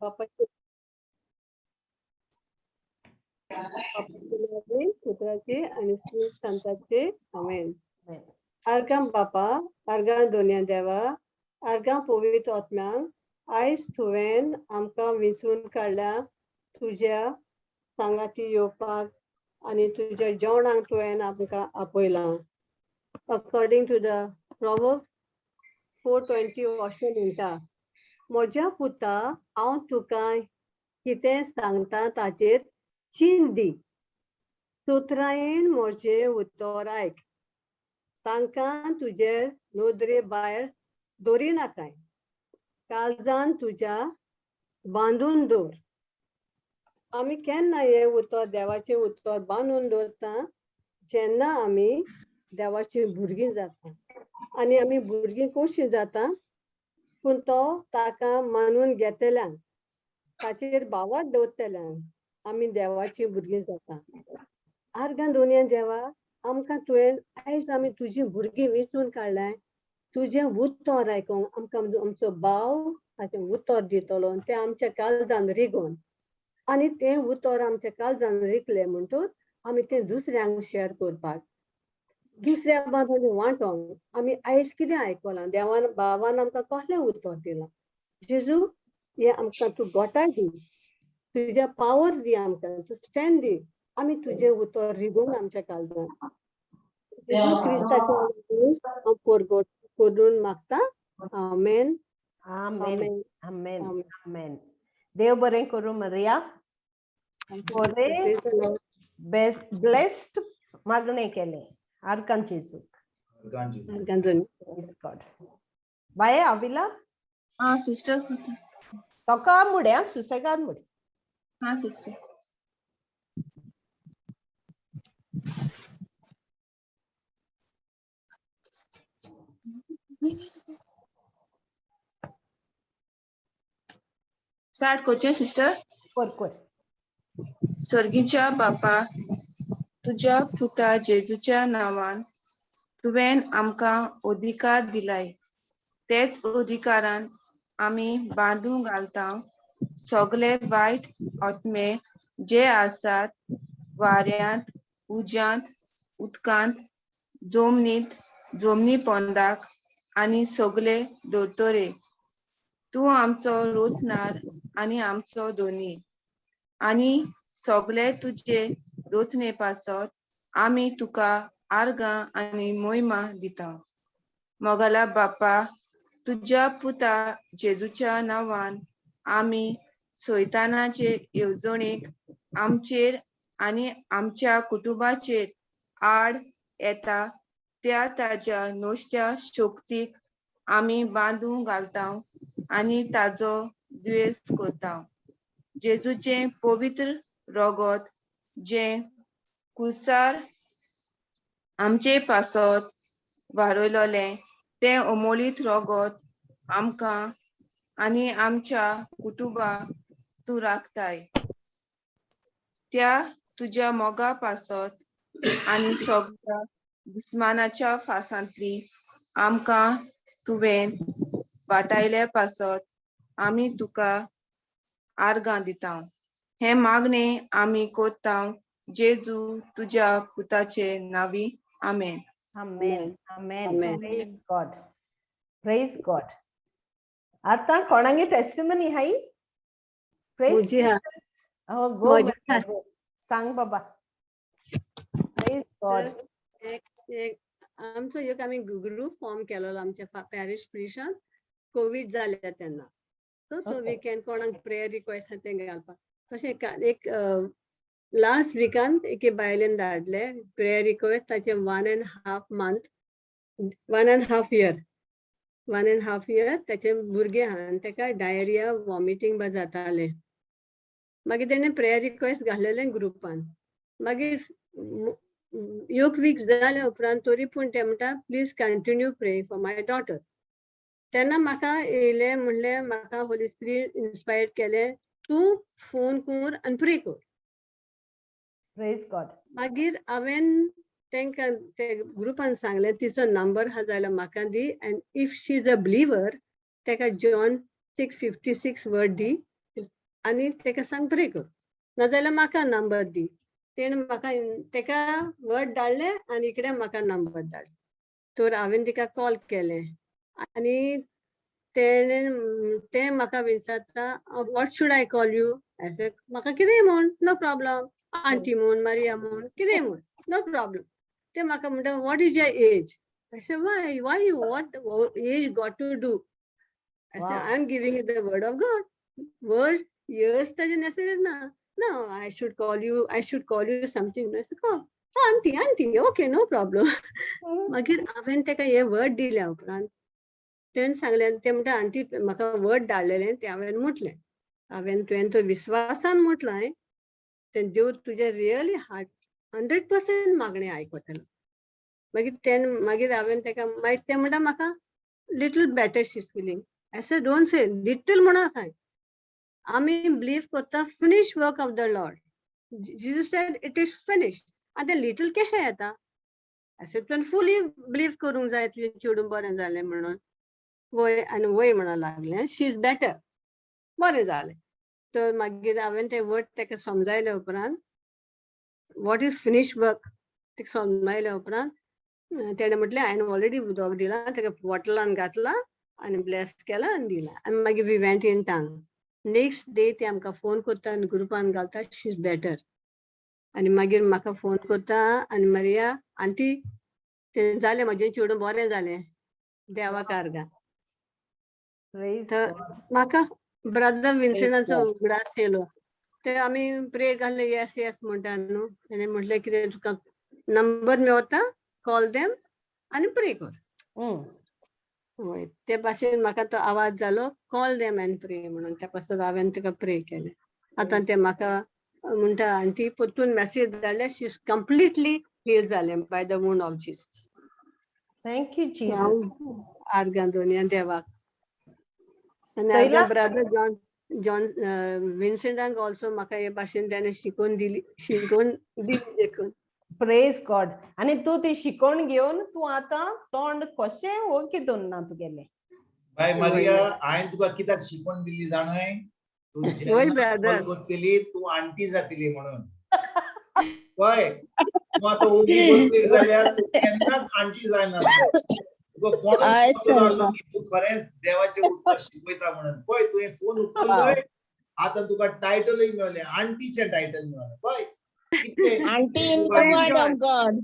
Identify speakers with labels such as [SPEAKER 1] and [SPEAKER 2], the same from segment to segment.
[SPEAKER 1] बापाचे बापाचे, पुत्राचे आनी संताचे, आमेन. आर्गां बापा, आर्गां दोनया देवा, आर्गां पवित्र आत्म्यांक, आयज तुवें आमकां विंचून काडल्या तुज्या सांगाती येवपाक आनी तुज्या जेवणाक तुवें आमकां आपयलां. According to the Proverbs 4:20 अशें म्हणटा, म्हज्या पुता, हांव तुका कितें सांगता ताचेर चीन दी, चतुरायेन म्हजें उतर आयक, तांकां तुजे नदरे भायर दवरिनाकाय, काळजान तुज्या बांदून दवर. आमी केन्ना हें उतर, देवाचें उतर बांदून दवरता? जेन्ना आमी देवाचीं भुरगीं जाता. आनी आमी भुरगीं कशीं जाता? पूण तो ताका मानून घेतल्यान, ताचेर भावार्थ दवरतल्यान आमी देवाचीं भुरगीं जाता. आर्गां दोनया देवा, आमकां तुवें आयज आमी तुजीं भुरगीं वेंचून काडल्याय तुजें उतर आयकोंक. आमकां आमचो भाव ताचें उतर दितलो आनी तें आमच्या काळजान रिगोन, आनी तें उतर आमच्या काळजान रिगलें म्हणटूच आमी तें दुसऱ्यांक शेअर करपाक, दुसऱ्या बाजून वांटोंक, आमी आयज कितें आयकलां, देवान भावान आमकां कसलें उतर दिलां. जेजू, हें आमकां तूं गोटाय दी, तुजें पावर दी आमकां, तूं स्ट्रेंथ दी, आमी तुजें उतर रिगोवंक आमच्या काळजान. जेजू क्रिस्ताच्या हांव परगट करून मागता, आमेन.
[SPEAKER 2] आमेन.
[SPEAKER 1] आमेन.
[SPEAKER 2] आमेन.
[SPEAKER 1] आमेन.
[SPEAKER 2] आमेन. देव बरें करूं मरिया. बरें.
[SPEAKER 1] Praise the Lord.
[SPEAKER 2] Best blessed मागणें केलें. आर्गां जेजूक.
[SPEAKER 1] आर्गां दोनी.
[SPEAKER 2] Praise God. बाये आविला.
[SPEAKER 3] हा सिस्टर.
[SPEAKER 2] तोका मुड्या सुसेगाद मुड.
[SPEAKER 3] हा सिस्टर. स्टार्ट करचें सिस्टर?
[SPEAKER 2] कोर कोर.
[SPEAKER 3] सर्गीच्या बापा, तुज्या पुता जेजूच्या नांवान तुवें आमकां अधिकार दिलाय. तेच अधिकारान आमी बांदून घालता सगळे वायट आत्मे जे आसात वाऱ्यांत, उज्यांत, उदकांत, जमनीत, जमनी पोंदाक आनी सगळे दोतोरे. तूं आमचो रोचणार आनी आमचो धनी आनी सगळे तुजे रोचणे पासत आमी तुका आर्गां आनी मोहिमा दिता. मोगाला बापा, तुज्या पुता जेजूच्या नांवान आमी सैतानाचे येवजणेक आमचेर आनी आमच्या कुटुंबाचेर आड येता त्या ताज्या नश्ट्या शक्तीक आमी बांदून घालता आनी ताजो द्वेस करता. जेजूचें पवित्र रगत जें कुसार आमचे पासत वारयलोलें तें अमोलीत रगत आमकां आनी आमच्या कुटुंबाक तूं राखताय. त्या तुज्या मोगा पासत आनी सगळ्या दुस्मानाच्या फासांतली आमकां तुवें वाटायले पासत आमी तुका आर्गां दिता. हें मागणें आमी कोत्ता जेजू तुज्या पुताचे नांवी, आमेन.
[SPEAKER 2] आमेन, आमेन.
[SPEAKER 1] आमेन.
[SPEAKER 2] Praise God, praise God. आतां कोणागे टेस्टिमनी हाय?
[SPEAKER 1] म्हजी हा.
[SPEAKER 2] हो, गो.
[SPEAKER 1] म्हजी हा.
[SPEAKER 2] सांग बाबा. Praise God.
[SPEAKER 1] एक एक आमचो एक आमी ग्रुप फॉर्म केलेलो आमच्या पॅरिश प्रिस्टान, कोवीड जाल्या तेन्ना. सो सो we can कोणाक प्रेयर रिक्वेस्ट आहा तें घालपाक. तशें एक लास्ट विकान एके बायलेन धाडले प्रेयर रिक्वेस्ट. ताचे 1½ month, 1½ year, 1½ year ताचे भुरगें आहा आनी ताका डायरिया, वॉमिटींग बा जातालें. मागीर तेणें प्रेयर रिक्वेस्ट घालेलें ग्रुपान. मागीर एक वीक जाल्या उपरांत तरी पूण ते म्हणटा, "Please continue pray for my daughter." तेन्ना म्हाका येयलें, म्हणलें म्हाका होली स्पिरीट इन्स्पायर केलें, तूं फोन कर आनी प्रे कर.
[SPEAKER 2] Praise God.
[SPEAKER 1] मागीर हांवें तांकां ते ग्रुपान सांगलें, तिचो नंबर आहा जाल्यार म्हाका दी and if she is a believer, ताका John 6:56 word the. आनी तेका सांग प्रे कर, नाजाल्यार म्हाका नंबर दी. तेणें म्हाका तेका वर्ड धाडलें आनी इकडे म्हाका नंबर धाडलें. तर हांवें तिका कॉल केलें आनी तेणें तें म्हाका विचारता, "What should I call you?" अशें म्हाका कितेंय म्हण, नो प्रॉब्लम. आंटी म्हण, मारिया म्हण, कितेंय म्हण, नो प्रॉब्लम. ते म्हाका म्हणटा, "What is your age?" अशें, Why you, what age got to do?" अशें, "I am giving you the word of God. Word years ताजें नेसेसरी ना." "No, I should call you, I should call you something." Call aunty, aunty, okay, no problem. मागीर हांवें ताका हें word दिल्या उपरांत तेणें सांगलें, तें म्हणटा, "आंटी, म्हाका वर्ड धाडलेलें तें हांवें म्हटलें, हांवें तुवें तो विस्वासान म्हटलां तें देव तुजें रियली हार्ट 100% मागणें आयकतलो." मागीर तेणें मागीर हांवें ताका मागीर तें म्हणटा, "म्हाका little better she feeling." I say, "Don't say little." म्हणा काय आमी बिलीव करता finish work of the Lord. Jesus said, "It is finished." आनी तें लिटल कशें येता अशें? तुवें फुली बिलीव करूंक जाय तुजें चेडूं बरें जालें म्हणून. वय आनी वय म्हणून लागलें, she is better, बरें जालें. तर मागीर हांवें तें वर्ड ताका समजायल्या उपरांत, what is finish work ताका समजायल्या उपरांत तेणें म्हटलें, हांवें ऑलरेडी उदक दिलां ताका, बॉटलान घातलां आनी ब्लेस केलां आनी दिलां. आनी मागीर we went in tongue. Next day ते आमकां फोन करता आनी ग्रुपान घालता, she is better. आनी मागीर म्हाका फोन करता आनी, "मारिया आंटी, तें जालें, म्हजें चेडूं बरें जालें, देवाक आर्गां."
[SPEAKER 2] Praise
[SPEAKER 1] तर
[SPEAKER 2] God.
[SPEAKER 1] म्हाका ब्रदर विन्सेंटाचो
[SPEAKER 2] God.
[SPEAKER 1] उगडास येयलो. ते आमी प्रे घातले, येस येस म्हणटा न्हू. तेणें म्हटलें, कितें तुका नंबर मेवता, कॉल देम आनी प्रे कर. वय, ते भाशेन म्हाका तो आवाज जालो, "Call them and pray" म्हणून. त्या पासत हांवें तुका प्रे केलें. आतां ते म्हाका म्हणटा, आनी परतून मॅसेज धाडल्या, शी is completely heal जालें by the wound of Jesus.
[SPEAKER 2] Thank you, Jesus.
[SPEAKER 1] हांव आर्गां दोनया देवाक आनी
[SPEAKER 2] शैला?
[SPEAKER 1] आर्गां ब्रदर जॉन जॉन विन्सेंटाक ऑल्सो. म्हाका हे भाशेन ताणें शिकोवन दिली, शिकोवन दिली देखून.
[SPEAKER 2] Praise God. आणि तूं ती शिकवण घेवन तूं आतां तोंड कशें ओके ना तुगेलें.
[SPEAKER 4] बाय मारिया, हांवें तुका कित्याक शिकवण दिली जाणय? तूं
[SPEAKER 1] वय,
[SPEAKER 4] जेन्ना
[SPEAKER 1] brother.
[SPEAKER 4] कॉल करतली, तूं आंटी जातली म्हणून. हय, तूं आतां ओगी बसली जाल्यार तूं केन्नाच आंटी जायना. तुका कोणूच
[SPEAKER 5] हय,
[SPEAKER 4] खबर
[SPEAKER 5] sir.
[SPEAKER 4] लागलो की तूं खरेंच देवाचें उतर शिकयता म्हणून. पळय, तुवें फोन उखल्लोय, आतां तुका टायटलूय मेवलें, आंटीचें टायटल मेवलें. पळय कितलें.
[SPEAKER 5] Auntie in the
[SPEAKER 1] Praise
[SPEAKER 5] word
[SPEAKER 1] God.
[SPEAKER 5] of God.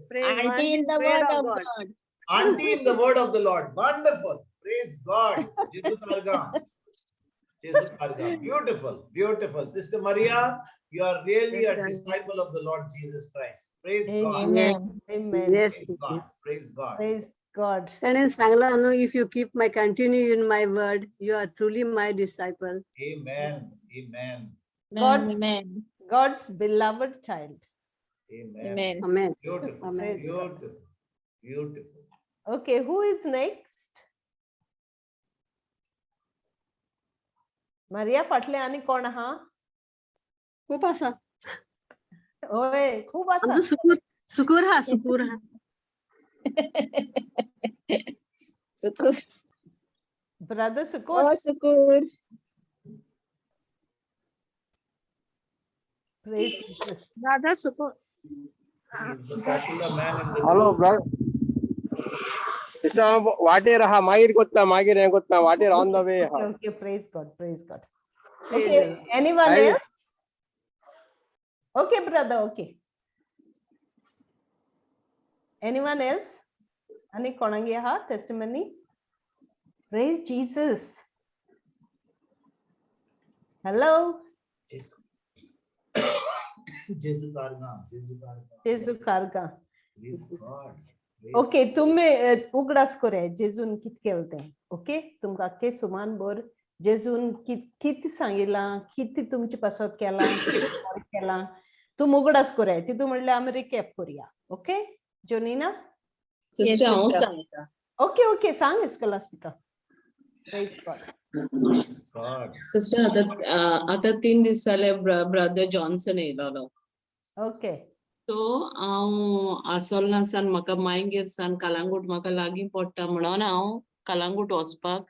[SPEAKER 1] Praise
[SPEAKER 5] Auntie in the word of God.
[SPEAKER 4] Auntie in the word of the Lord. Wonderful. Praise God. जेजू आर्गां. जेजू आर्गां. Beautiful. Beautiful. Sister Maria, you are really a
[SPEAKER 1] Yes, sir.
[SPEAKER 4] Disciple of the Lord Jesus Christ. Praise God.
[SPEAKER 5] Amen.
[SPEAKER 2] Amen.
[SPEAKER 1] Yes.
[SPEAKER 4] Praise God. Praise God.
[SPEAKER 2] Praise God.
[SPEAKER 1] ताणें सांगलां न्हू, "If you keep my continue in my word, you are truly my disciple."
[SPEAKER 4] Amen. Amen.
[SPEAKER 2] God's-
[SPEAKER 5] Amen.
[SPEAKER 2] God's beloved child.
[SPEAKER 4] Amen.
[SPEAKER 5] Amen.
[SPEAKER 1] Amen.
[SPEAKER 4] Beautiful.
[SPEAKER 1] Amen.
[SPEAKER 4] Beautiful. Beautiful.
[SPEAKER 2] Okay, who is next? Maria फाटले आनी कोण आहा?
[SPEAKER 1] खूब आसा.
[SPEAKER 2] होय, खूब आसा.
[SPEAKER 1] आमचो सुकूर, सुकूर हा, सुकूर हा.
[SPEAKER 5] Sukur.
[SPEAKER 2] Brother Sukur.
[SPEAKER 5] Oh, Sukur.
[SPEAKER 2] Praise Jesus.
[SPEAKER 5] Brother Sukur.
[SPEAKER 4] He is the popular man in the
[SPEAKER 6] hello.
[SPEAKER 4] Group.
[SPEAKER 6] Sister, वाटेर आहा, मागीर कोत्ता, मागीर हें कोत्ता, वाटेर ऑन the way आहा.
[SPEAKER 2] Okay, praise God, praise God.
[SPEAKER 1] Praise
[SPEAKER 2] Okay,
[SPEAKER 1] the Lord.
[SPEAKER 2] Anyone else? Okay, brother, okay. Anyone else? आनी कोणागे आहा testimony? Praise Jesus. Hello.
[SPEAKER 4] जेजू, जेजू आर्गां. जेजू आर्गां.
[SPEAKER 2] जेजू आर्गां.
[SPEAKER 4] Praise God. Praise
[SPEAKER 2] okay, तुमी उगडास कोरे जेजून कित केलें तें. ओके, तुमकां आख्खे सुमान भर जेजून कित सांगिलां, कित तुमचे पासत केलां, कितें बरें केलां, तुम उगडास कोरे. तितू म्हणल्यार आमी रिकॅप करुया. ओके जोनिना?
[SPEAKER 5] Yes,
[SPEAKER 7] sister, हांव
[SPEAKER 5] sister.
[SPEAKER 7] सांगता.
[SPEAKER 2] ओके ओके, सांग इस्कोलास्टिका. Praise God.
[SPEAKER 4] God.
[SPEAKER 7] Sister, आतां आतां 3 दीस जाले ब्रदर जॉन्सन येयलोलो.
[SPEAKER 2] ओके.
[SPEAKER 7] सो हांव आसोल्ला सान म्हाका मायंगेर सान कलांगूट म्हाका लागीं पडटा म्हणून हांव कलांगूट वचपाक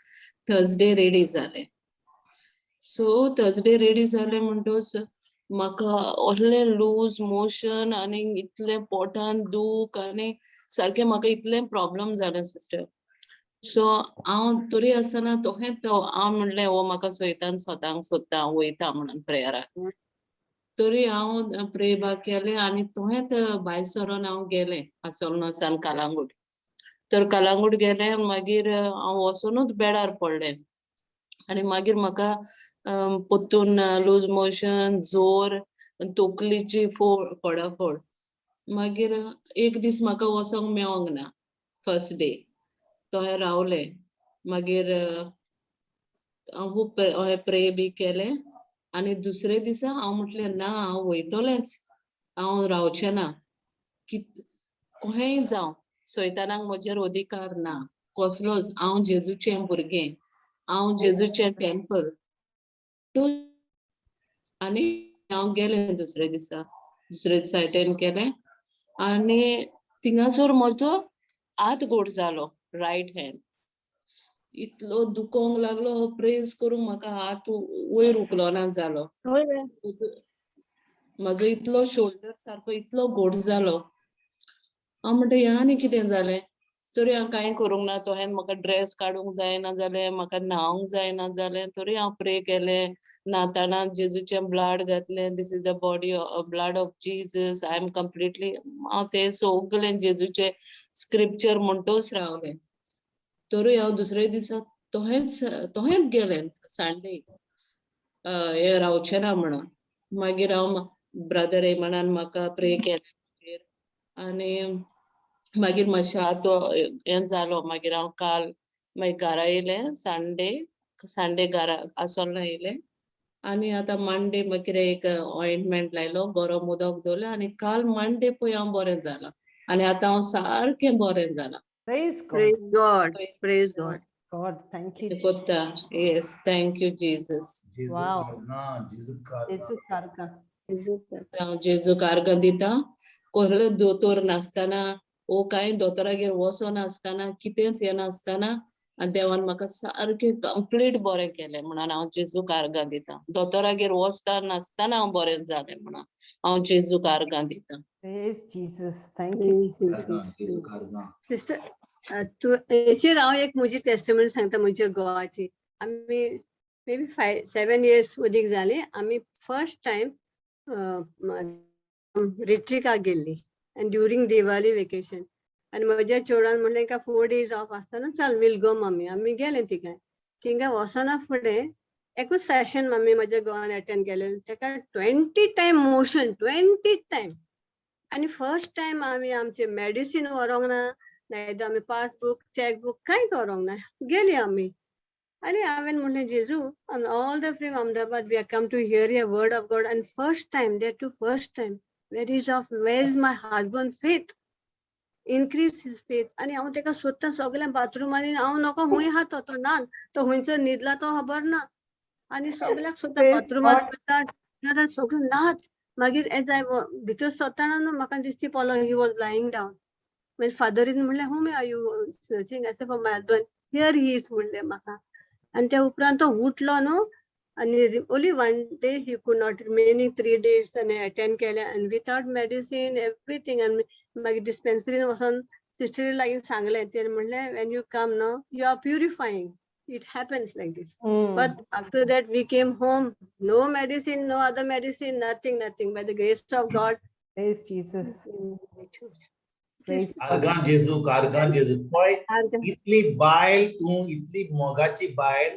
[SPEAKER 7] थर्सडे रेडी जालें. सो सो थर्सडे रेडी जालें म्हणटच म्हाका असलें लूज मोशन आनी इतलें पोटान दूख आनी सारकें म्हाका इतलें प्रॉब्लम जालें सिस्टर. सो हांव तरी आसतना तोहेंच तो हांव म्हणलें, हो म्हाका सैतान स्वताक सोदता, हांव वयता म्हणून प्रेयराक. तरी हांव प्रे बा केलें आनी तोहेंच भायर सरोन हांव गेलें आसोलना सान कालांगूट. तर कालांगूट गेलें, मागीर हांव वचोनूच बेडार पडलें आनी मागीर म्हाका परतून लूज मोशन, जोर, तकलीची फोड, फोडाफोड. मागीर एक दीस म्हाका वचोंक मेवोंक ना, फर्स्ट डे तोहें रावलें. मागीर हांव खूब हांवें प्रे बी केलें आनी दुसरे दिसा हांव म्हटलें, ना, हांव वयतलेंच, हांव रावचें ना. कित कोहेंय जावं, सैतानाक म्हजेर अधिकार ना कसलोच. हांव जेजूचें भुरगें, हांव जेजूचें टेम्पल. आनी हांव गेलें दुसरे दिसा. दुसरे दिसा अटेंड केलें आनी थिंगासर म्हजो हात गोड जालो, रायट हँड. इतलो दुखोंक लागलो, प्रेज करूंक म्हाका हात वयर उखलोना जालो. म्हजो इतलो शोल्डर सारको इतलो घोट जालो. हांव म्हणटा, हें आनी कितें जालें? तरी हांव कांय करूंक ना. तोहें म्हाका ड्रेस काडूंक जायना जालें, म्हाका न्हावंक जायना जालें. तरी हांव प्रे केलें, न्हाताना जेजूचें ब्लड घातलें, "This is the body, blood of Jesus, I am completely." हांव तें सगलें जेजूचें स्क्रिप्चर म्हणटोच रावलें. तरी हांव दुसरे दिसा तोहेंच तोहेंच गेलें संडे, हें रावचें ना म्हणून. मागीर हांव ब्रदर रेमंडान म्हाका प्रे केलें आनी मागीर मातशें हात हें जालो. मागीर हांव काल मागीर घरा येयलें संडे. संडे घरा आसोल्ला येयलें आनी आतां मंडे मागीर एक ऑयंटमेंट लायलो, गरम उदक दवरलें आनी काल मंडे पळय हांव बरें जालां आनी आतां हांव सारकें बरें जालां.
[SPEAKER 2] Praise God.
[SPEAKER 1] Praise God. Praise God.
[SPEAKER 2] God, thank you.
[SPEAKER 7] कोत्ता. Yes, thank you, Jesus.
[SPEAKER 4] Jesus.
[SPEAKER 2] Wow.
[SPEAKER 4] Jesus.
[SPEAKER 2] जेजू सारका.
[SPEAKER 7] हांव जेजूक आर्गां दिता. कसलो दोतोर नासतना वो कांय दोतोरागेर वचोनासतना, कितेंच येनासतना आनी देवान म्हाका सारकें कंप्लीट बरें केलें म्हणून हांव जेजूक आर्गां दिता. दोतोरागेर वचता नासतना हांव बरें जालें म्हणून हांव जेजूक आर्गां दिता.
[SPEAKER 2] Praise Jesus. Thank you. Jesus.
[SPEAKER 1] Sister, तूं हेचेर हांव एक म्हजी टेस्टिमनी सांगता म्हज्या गोवाची. आमी मे बी 5-7 इयर्स वदीक जाली, आमी फर्स्ट टायम रिट्रिकाक गेल्ली आनी ड्युरींग दिवाली वेकेशन. आनी म्हज्या चेडवान म्हणलें का 4 डेज ऑफ आसतना चल, वील गो मामी. आमी गेले थिंगाय. थिंगा वचना फुडें एकूच सेशन मामी म्हज्या गोवान अटेंड केलें. ताका 20 time motion, 20 time. आनी फर्स्ट टायम आमी आमचे मेडिसीन व्हरोंक ना, नायद आमी पासबूक, चॅकबूक कांय व्हरोंक ना. गेली आमी आनी हांवें म्हणलें, जेजू, all the from Ahmedabad we come to hear a word of God and first time, that too first time, where is my husband faith? Increase his faith. आनी हांव ताका सोदता सगळ्या बाथरुमांनी. हांव नको खूंय आहा तो, तो ना, तो खुंयचो न्हिदला तो खबर ना. आनी सगळ्याक सोदता.
[SPEAKER 2] Praise
[SPEAKER 1] बाथरुमांत
[SPEAKER 2] God.
[SPEAKER 1] वता, सगळें नाच. मागीर एज I भितर सरतना न्हू म्हाका दिसती पडलो, he was lying down. मागीर फादरीन म्हणलें, "Whom are you searching?" I for my husband. "Here he is," म्हणलें म्हाका. आनी त्या उपरांत तो उठलो न्हू आनी only one day he could not, remaining 3 days आनी अटेंड केलें आनी विथआउट मेडिसीन एवरीथींग. आनी मागीर डिस्पेन्सरीन वचोन सिस्टरी लागीं सांगलें. तेणें म्हणलें, "When you come no, you are purifying, it happens like this." But after that, we came home, no medicine, no other medicine, nothing, nothing. By the grace of God.
[SPEAKER 2] Praise Jesus. Praise
[SPEAKER 4] आर्गां जेजूक, आर्गां जेजूक. पळय, इतली बायल तूं, इतली मोगाची बायल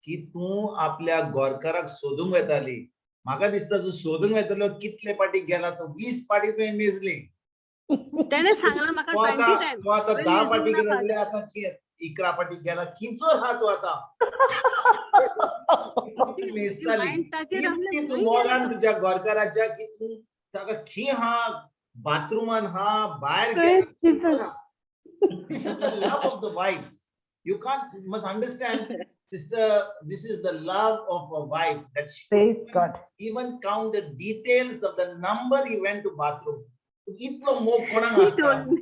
[SPEAKER 4] की तूं आपल्या गोरकाराक सोदूंक वेताली. म्हाका दिसता तूं सोदूंक वेतालो, कितले पाटी गेला तूं? 20 पाटी तुवें मेजली.
[SPEAKER 1] तेणे सांगलां म्हाका
[SPEAKER 4] तूं
[SPEAKER 1] 20
[SPEAKER 4] आतां
[SPEAKER 1] टायम.
[SPEAKER 4] तूं आतां
[SPEAKER 1] हांवें
[SPEAKER 4] 10
[SPEAKER 1] मेजूंक
[SPEAKER 4] पाटी
[SPEAKER 1] ना.
[SPEAKER 4] गेला जाल्यार आतां 11 पाटी गेला. खिंचोर आहा तूं आतां. तूं मेजताली.
[SPEAKER 1] मायंड ताचेर आसलें.
[SPEAKER 4] इतकी तूं
[SPEAKER 1] खंय
[SPEAKER 4] मोगान
[SPEAKER 1] गेलो तो?
[SPEAKER 4] तुज्या गोरकाराच्या की तूं ताका खी हा, बाथरुमान हा, भायर
[SPEAKER 2] Praise
[SPEAKER 4] गेला.
[SPEAKER 2] Jesus.
[SPEAKER 4] This is the love of the wife. You can't, you must understand, sister, this is the love of a wife that she could
[SPEAKER 2] Praise God.
[SPEAKER 4] even count the details of the number he went to bathroom. इतलो मोग कोणाक
[SPEAKER 1] He
[SPEAKER 4] आसता?
[SPEAKER 1] told me.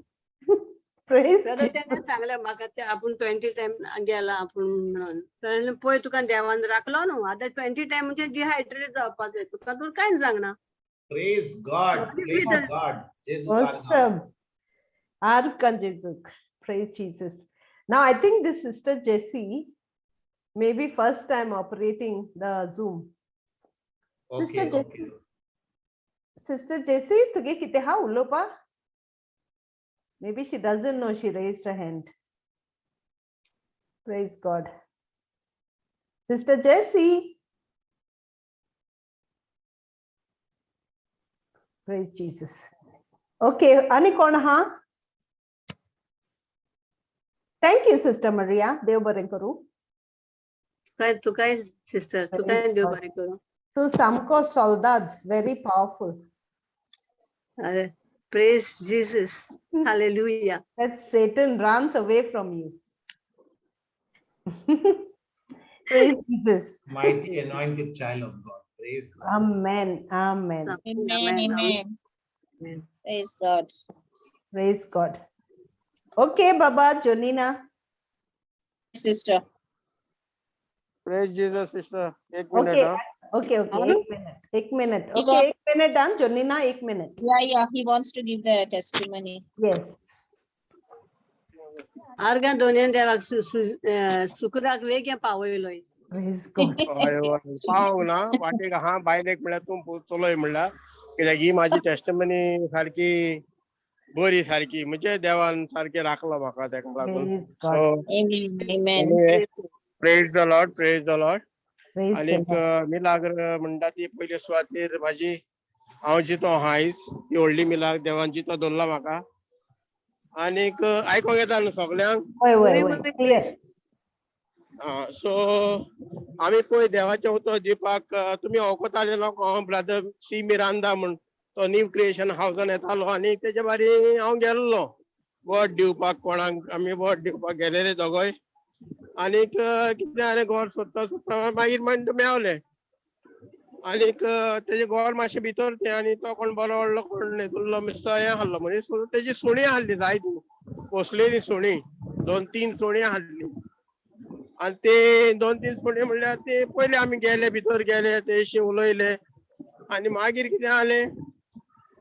[SPEAKER 2] Praise
[SPEAKER 1] तर तेणें सांगलें म्हाका ते आपूण 20 टायम गेला आपूण म्हणून. तर पळय तुका देवान राखलो न्हू, आतां 20 टायम म्हणजे डिहायड्रेट जावपाक जाय तुका, तूं कांयच सांगना.
[SPEAKER 4] Praise God, praise God. जेजू आर्गां.
[SPEAKER 2] Awesome. Arkan Jezuk. Praise Jesus. Now I think this sister Jessie may be first time operating the Zoom. Sister
[SPEAKER 4] Okay, okay.
[SPEAKER 2] Jessie. Sister Jessie, तुगे कितें हा उलोवपा? Maybe she doesn't know she raised her hand. Praise God. Sister Jessie. Praise Jesus. Okay, आणि कोण हा? Thank you, Sister Maria. देव बरें करूं.
[SPEAKER 1] काय तुकाय सिस्टर, तुकाय देव बरें करूं.
[SPEAKER 2] तूं सामको सोल्दाद, very powerful.
[SPEAKER 1] अरे praise Jesus, hallelujah.
[SPEAKER 2] That Satan runs away from you. Praise Jesus.
[SPEAKER 4] Mighty anointed child of God. Praise God.
[SPEAKER 2] Amen. Amen.
[SPEAKER 5] Amen, amen.
[SPEAKER 1] Amen.
[SPEAKER 5] Praise God.
[SPEAKER 2] Praise God. Okay, Baba, Jonina.
[SPEAKER 5] Sister.
[SPEAKER 6] Praise Jesus sister, एक minute.
[SPEAKER 2] Okay,
[SPEAKER 6] हा.
[SPEAKER 2] okay. एक minute. एक minute.
[SPEAKER 5] He
[SPEAKER 2] Okay, एक minute, huh? Jonina, एक minute.
[SPEAKER 5] Yeah, he wants to give the testimony.
[SPEAKER 2] Yes.
[SPEAKER 1] आर्गां दोनूय देवाक सुक्राक वेगळें पावयलोय.
[SPEAKER 2] Praise God.
[SPEAKER 6] हय हय, पावंक ना वाटेक आहा. बायलेक म्हणल्यार तूं चलय म्हणल्यार, कित्याक ही म्हाजी टेस्टमनी सारकी बरी सारकी, म्हणजे देवान सारकें राखलो म्हाका तेका लागून.
[SPEAKER 2] Praise God.
[SPEAKER 6] So
[SPEAKER 5] Amen, amen.
[SPEAKER 6] Praise the Lord, praise the Lord.
[SPEAKER 2] Praise the
[SPEAKER 6] आनीक
[SPEAKER 2] Lord.
[SPEAKER 6] मिलाग्र म्हणटा ती पयले सुवातेर म्हाजी, हांव जितो आहा आयज ती व्हडली मिलाग्र, देवान जितो दवरला म्हाका. आनीक आयकोंक येता न्हू सगल्यांक?
[SPEAKER 2] वय वय वय, clear.
[SPEAKER 6] सो आमी पळय देवाचें उतर दिवपाक तुमी वळखताले लोक, हांव ब्रदर सी मिरांदा म्हूण, तो न्यू क्रिएशन हावजान येतालो आनी तेजे बारी हांव गेल्लो वट दिवपाक कोणाक. आमी वट दिवपाक गेलेले दोगोय. आनीक कितें जालें, घर सोदता सोदता मागीर मागीर मेवले. आनीक तेजें घर मातशें भितर तें, आनी तो कोण बरो व्हडलो कोण न्ही तुल्लो मिस्तो हें आहलो मनीस. तेजी सुणी आहली जायती पोसलेली सुणी, दोन तीन सुणी आहली. आनी ते दोन तीन सुणी म्हणल्यार ते पयले आमी गेले, भितर गेले, तेशी उलयले. आनी मागीर कितें जालें,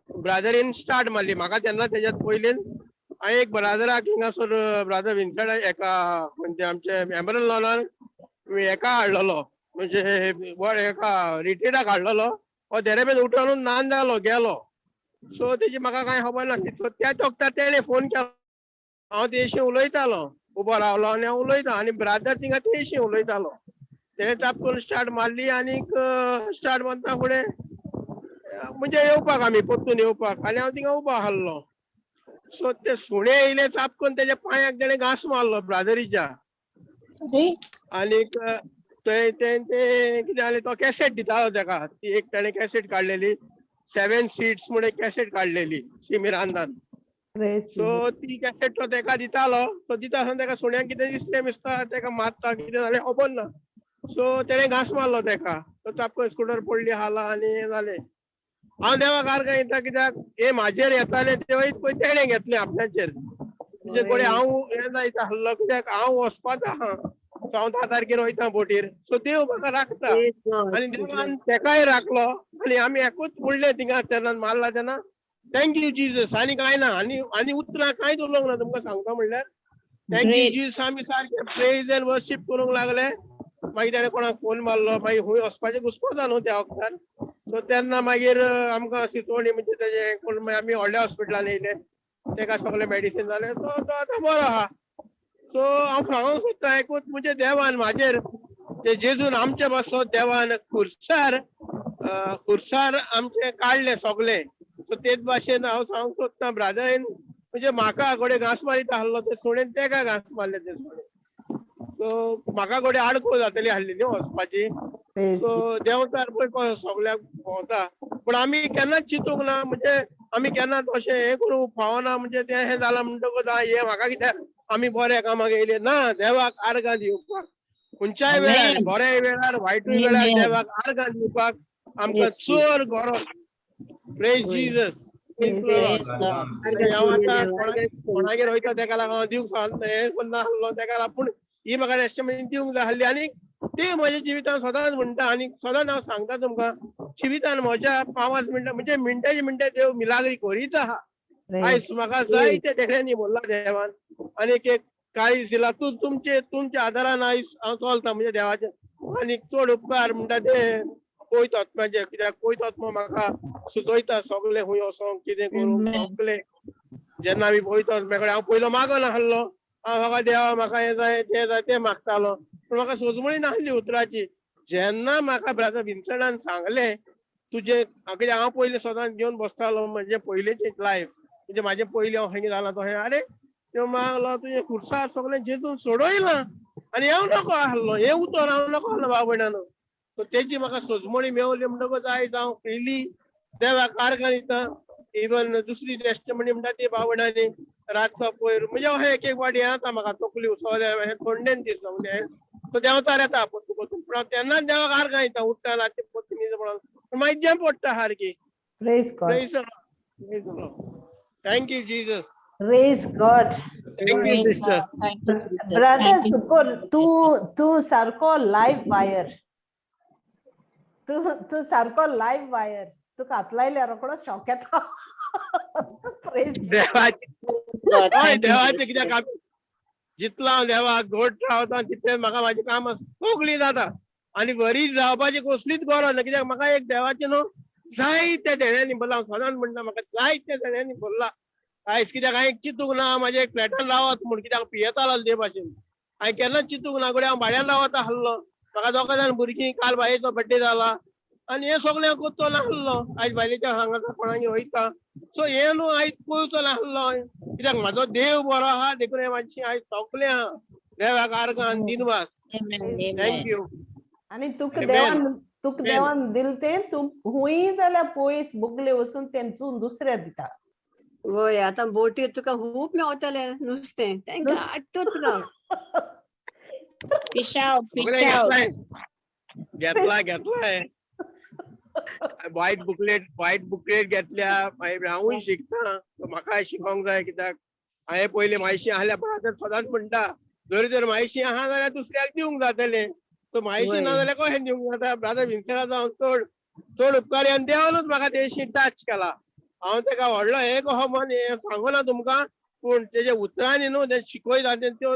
[SPEAKER 6] ब्रादरीन स्टार्ट मारली म्हाका तेन्ना. तेज्यात पयलीन हांवें एक ब्रादराक हिंगासर ब्रादर विन्संट एका खंयचे आमचे एमरल लॉनार एका हाडलेलो, म्हणजे व्हड एका रिट्रीटाक हाडलेलो. हो देरेपेन उठोवन नान जालो गेलो. सो तेजी म्हाका कांय खबर नासली. सो त्याच वखतार तेणें फोन केलो. हांव तेशी उलयतालो, उबो रावलो आनी हांव उलयता आनी ब्रादर थिंगा तेशी उलयतालो. तेणें ताप करून स्टार्ट मारली. आनीक स्टार्ट मारता फुडें म्हणजे येवपाक आमी परतून येवपाक, आनी हांव थिंगा उबो आहलो. सो ते सुणे येयले चाप करून तेज्या पांयाक तेणें घांस मारलो ब्रादरीच्या.
[SPEAKER 5] अरे.
[SPEAKER 6] आनीक ते ते ते कितें जालें, तो कॅसेट दितालो तेका. ती एक तेणें कॅसेट काडलेली, सेवन सीड्स म्हूण एक कॅसेट काडलेली सी मिरांदान.
[SPEAKER 2] Praise
[SPEAKER 6] so
[SPEAKER 2] Jesus.
[SPEAKER 6] ती कॅसेट तो तेका दितालो. तो दिता आसतना तेका सुण्याक कितें दिसलें दिसता, तेका मारता कितें जालें खबर ना. सो तेणें घांस मारलो तेका. तो तापकन स्कुटर पडली हाला आनी हें जालें. हांव देवाक आर्गां दिता, कित्याक हे म्हाजेर येताले तेवय पळय तेणें घेतलें आपल्याचेर. म्हणजे कोणी हांव हें जायत आहलो, कित्याक हांव वचपाचो आहा. सो हांव 10 तारखेर वयता बोटीर. सो देव म्हाका राखता.
[SPEAKER 1] Praise God.
[SPEAKER 6] आनी देवान तेकाय राखलो. आनी आमी एकूच म्हणलें थिंगा तेन्ना मारला तेन्ना, thank you Jesus. आनी कांय ना, आनी आनी उतरां कांयच उलोवंक ना. तुमकां सांगता म्हणल्यार thank you
[SPEAKER 5] Great.
[SPEAKER 6] Jesus. आमी सारके प्रेज एंड वर्शीप करूंक लागले. मागीर तेणें कोणाक फोन मारलो, मागीर खंय वचपाचें घुसपता न्हू त्या वखतार. सो तेन्ना मागीर आमकां सुचोवणी म्हणजे तेजें कोण, मागीर आमी व्हडल्या हॉस्पिटलान येयले. तेका सगळें मेडिसीन जालें. सो तो आतां बरो आहा. सो हांव सांगूंक सोदता एकूच, म्हणजे देवान म्हाजेर ते जेजून आमचे पासत देवान खुर्सार खुर्सार आमचें काडलें सगळें. सो तेच भाशेन हांव सांगूंक सोदता, ब्रादरीन म्हणजे म्हाका घोडे घांस मारीत आहलो ते सुणेन तेका घांस मारले ते सुणे. सो म्हाका घोडे आडखळ जातली आहली न्हू वचपाची.
[SPEAKER 2] Praise
[SPEAKER 6] सो देंवचार पळय कसो सगल्याक भोंवता. पूण आमी केन्नाच चिंतूंक ना, म्हणजे आमी केन्नाच अशें हें करूंक फावना, म्हणजे तें हें जालां म्हणटकूच हें म्हाका कित्याक, आमी बऱ्या कामाक येयले ना. देवाक आर्गां दिवपाक खंयच्याय वेळार,
[SPEAKER 5] Amen.
[SPEAKER 6] बऱ्या वेळार वायटूय वेळार
[SPEAKER 5] Amen.
[SPEAKER 6] देवाक आर्गां दिवपाक आमकां
[SPEAKER 5] Yes, Jesus.
[SPEAKER 6] चड गरज. Praise Jesus. Praise the Lord.
[SPEAKER 5] Praise God.
[SPEAKER 6] हांव आतां कोणागेर वयता तेका लागून हांव दिवंक सांग हें करून नासलो तेका लागून, पूण ही म्हाका टेस्टिमनी दिवंक जाय आसली. आनी ती म्हज्या जिवितान सदांच म्हणटा आनी सदांच हांव सांगता तुमकां, जिवितान म्हज्या 5 मिनटां म्हणजे मिनटाचे मिनटां देव मिलाग्री करीत आहा. आयज म्हाका जायते देण्यांनी भरला देवान आनी एक काळीज दिला. तूं तुमचे तुमच्या आदारान आयज हांव चलता म्हणजे देवाचे. आनी चड उपकार म्हणटा ते पवित्र आत्म्याचे, कित्याक पवित्र आत्मा म्हाका सुचयता सगळे खंय वचोंक कितें करूंक सगळे. जेन्ना आमी पवित्र आत्म्या कडेन हांव पयलो मागना आसलो, हांव म्हाका देवा म्हाका हें जाय तें जाय तें मागतालो, पूण म्हाका सोजमणी नासली उतराची. जेन्ना म्हाका ब्रदर विन्सनान सांगलें तुजें, कित्याक हांव पयलीं सदांच घेवन बसतालो म्हणजे पयलींचें लायफ म्हणजे म्हाजें पयलीं हांव खंय जालां तशें. आरे त्यो मागलो तुजें खुर्सार सगळें जेजून सोडयलां आनी हांव नको आसलो हें उतर हांव नको आसलो भाव भयणानो. सो तेजी म्हाका सोजमणी मेवली म्हणटकच आयज हांव फ्रिली देवाक आर्गां दिता. इवन दुसरी टेस्टिमनी म्हणटा ती भाव भयणांनी रातचो पयर म्हणजे अशें एक एक वाटी येता म्हाका तकली उसवल्या हें थंडेन दिसता म्हणजे सो देंवचार येता परतून परतून, पूण हांव तेन्नाच देवाक आर्गां दिता उठ्ठा रातचें परतून न्हीद पडोन, पूण मागीर जें पडटा सारकी.
[SPEAKER 2] Praise God.
[SPEAKER 6] Praise the Lord. Praise the Lord. Thank you, Jesus.
[SPEAKER 2] Praise God.
[SPEAKER 6] Thank you,
[SPEAKER 5] Praise
[SPEAKER 6] sister.
[SPEAKER 5] God. Thank you, Jesus.
[SPEAKER 2] Brother
[SPEAKER 5] Thank you.
[SPEAKER 2] Sukor, तूं तूं सारको लायव्ह वायर. तूं तूं सारको लायव्ह वायर. तुका हात लायल्यार रोकडो शॉक येता. Praise
[SPEAKER 6] देवाचे
[SPEAKER 5] God.
[SPEAKER 6] हय
[SPEAKER 5] Thank you,
[SPEAKER 6] देवाचें
[SPEAKER 5] Jesus.
[SPEAKER 6] कित्याक आमी जितलो हांव देवाक घट रावता तितलें म्हाका म्हाजी कामां सगळीं जाता आनी बरी जावपाची कसलीच गरज ना. कित्याक म्हाका एक देवाचें न्हू जायत्या देण्यांनी भरला. हांव सदांच म्हणटा म्हाका जायत्या देण्यांनी भरला आयज. कित्याक हांवें चिंतूंक ना म्हाज्या एक फ्लॅटान रावत म्हूण, कित्याक पियेतालो ते भाशेन हांवें केन्नाच चिंतूंक ना. घडये हांव भाड्यान रावत आसलो, म्हाका दोगां जाण भुरगीं, काल बायलेचो बड्डे जाला आनी हें सगळें हांव करचो नासलो. आयज बायलेच्या हांगा कोणागेर वयता, सो हें न्हू आयज पळोवचो नासलो. कित्याक म्हाजो देव बरो आहा देखून हें मातशें आयज सगळें आहा. देवाक आर्गां आनी दिनवास.
[SPEAKER 5] Amen. Amen.
[SPEAKER 6] Thank you.
[SPEAKER 2] आनी तुका
[SPEAKER 6] Amen.
[SPEAKER 2] देवान तुका
[SPEAKER 6] Amen.
[SPEAKER 2] देवान दिल तें तूं हुंय जाल्यार पयस बुगले वचून तें तूं दुसऱ्या दिता.
[SPEAKER 1] वय आतां बोटीर तुका खूब मेवतलें नुस्तें, तेंका हाडटा तुका.
[SPEAKER 5] Fish out, fish
[SPEAKER 6] सगळें
[SPEAKER 5] out.
[SPEAKER 6] घेतलाय घेतला घेतलाय व्हायट बुकलेट, व्हायट बुकलेट घेतल्या. मागीर हांवूय शिकता, म्हाकाय शिकोंक जाय. कित्याक हांवें पयलीं म्हायशी आहल्या ब्रादर सदांच म्हणटा जरी तर म्हायशी आहा जाल्यार दुसऱ्याक दिवंक जातलें, सो म्हायशी ना जाल्यार कशें दिवंक जाता. ब्रादर विन्सनाचो हांव चड चड उपकारी आनी देवानूच म्हाका तेशी टच केला. हांव तेका व्हडलो हें कसो मन हें सांगना तुमकां, पूण तेजे उतरांनी न्हू तें शिकयता त्यो.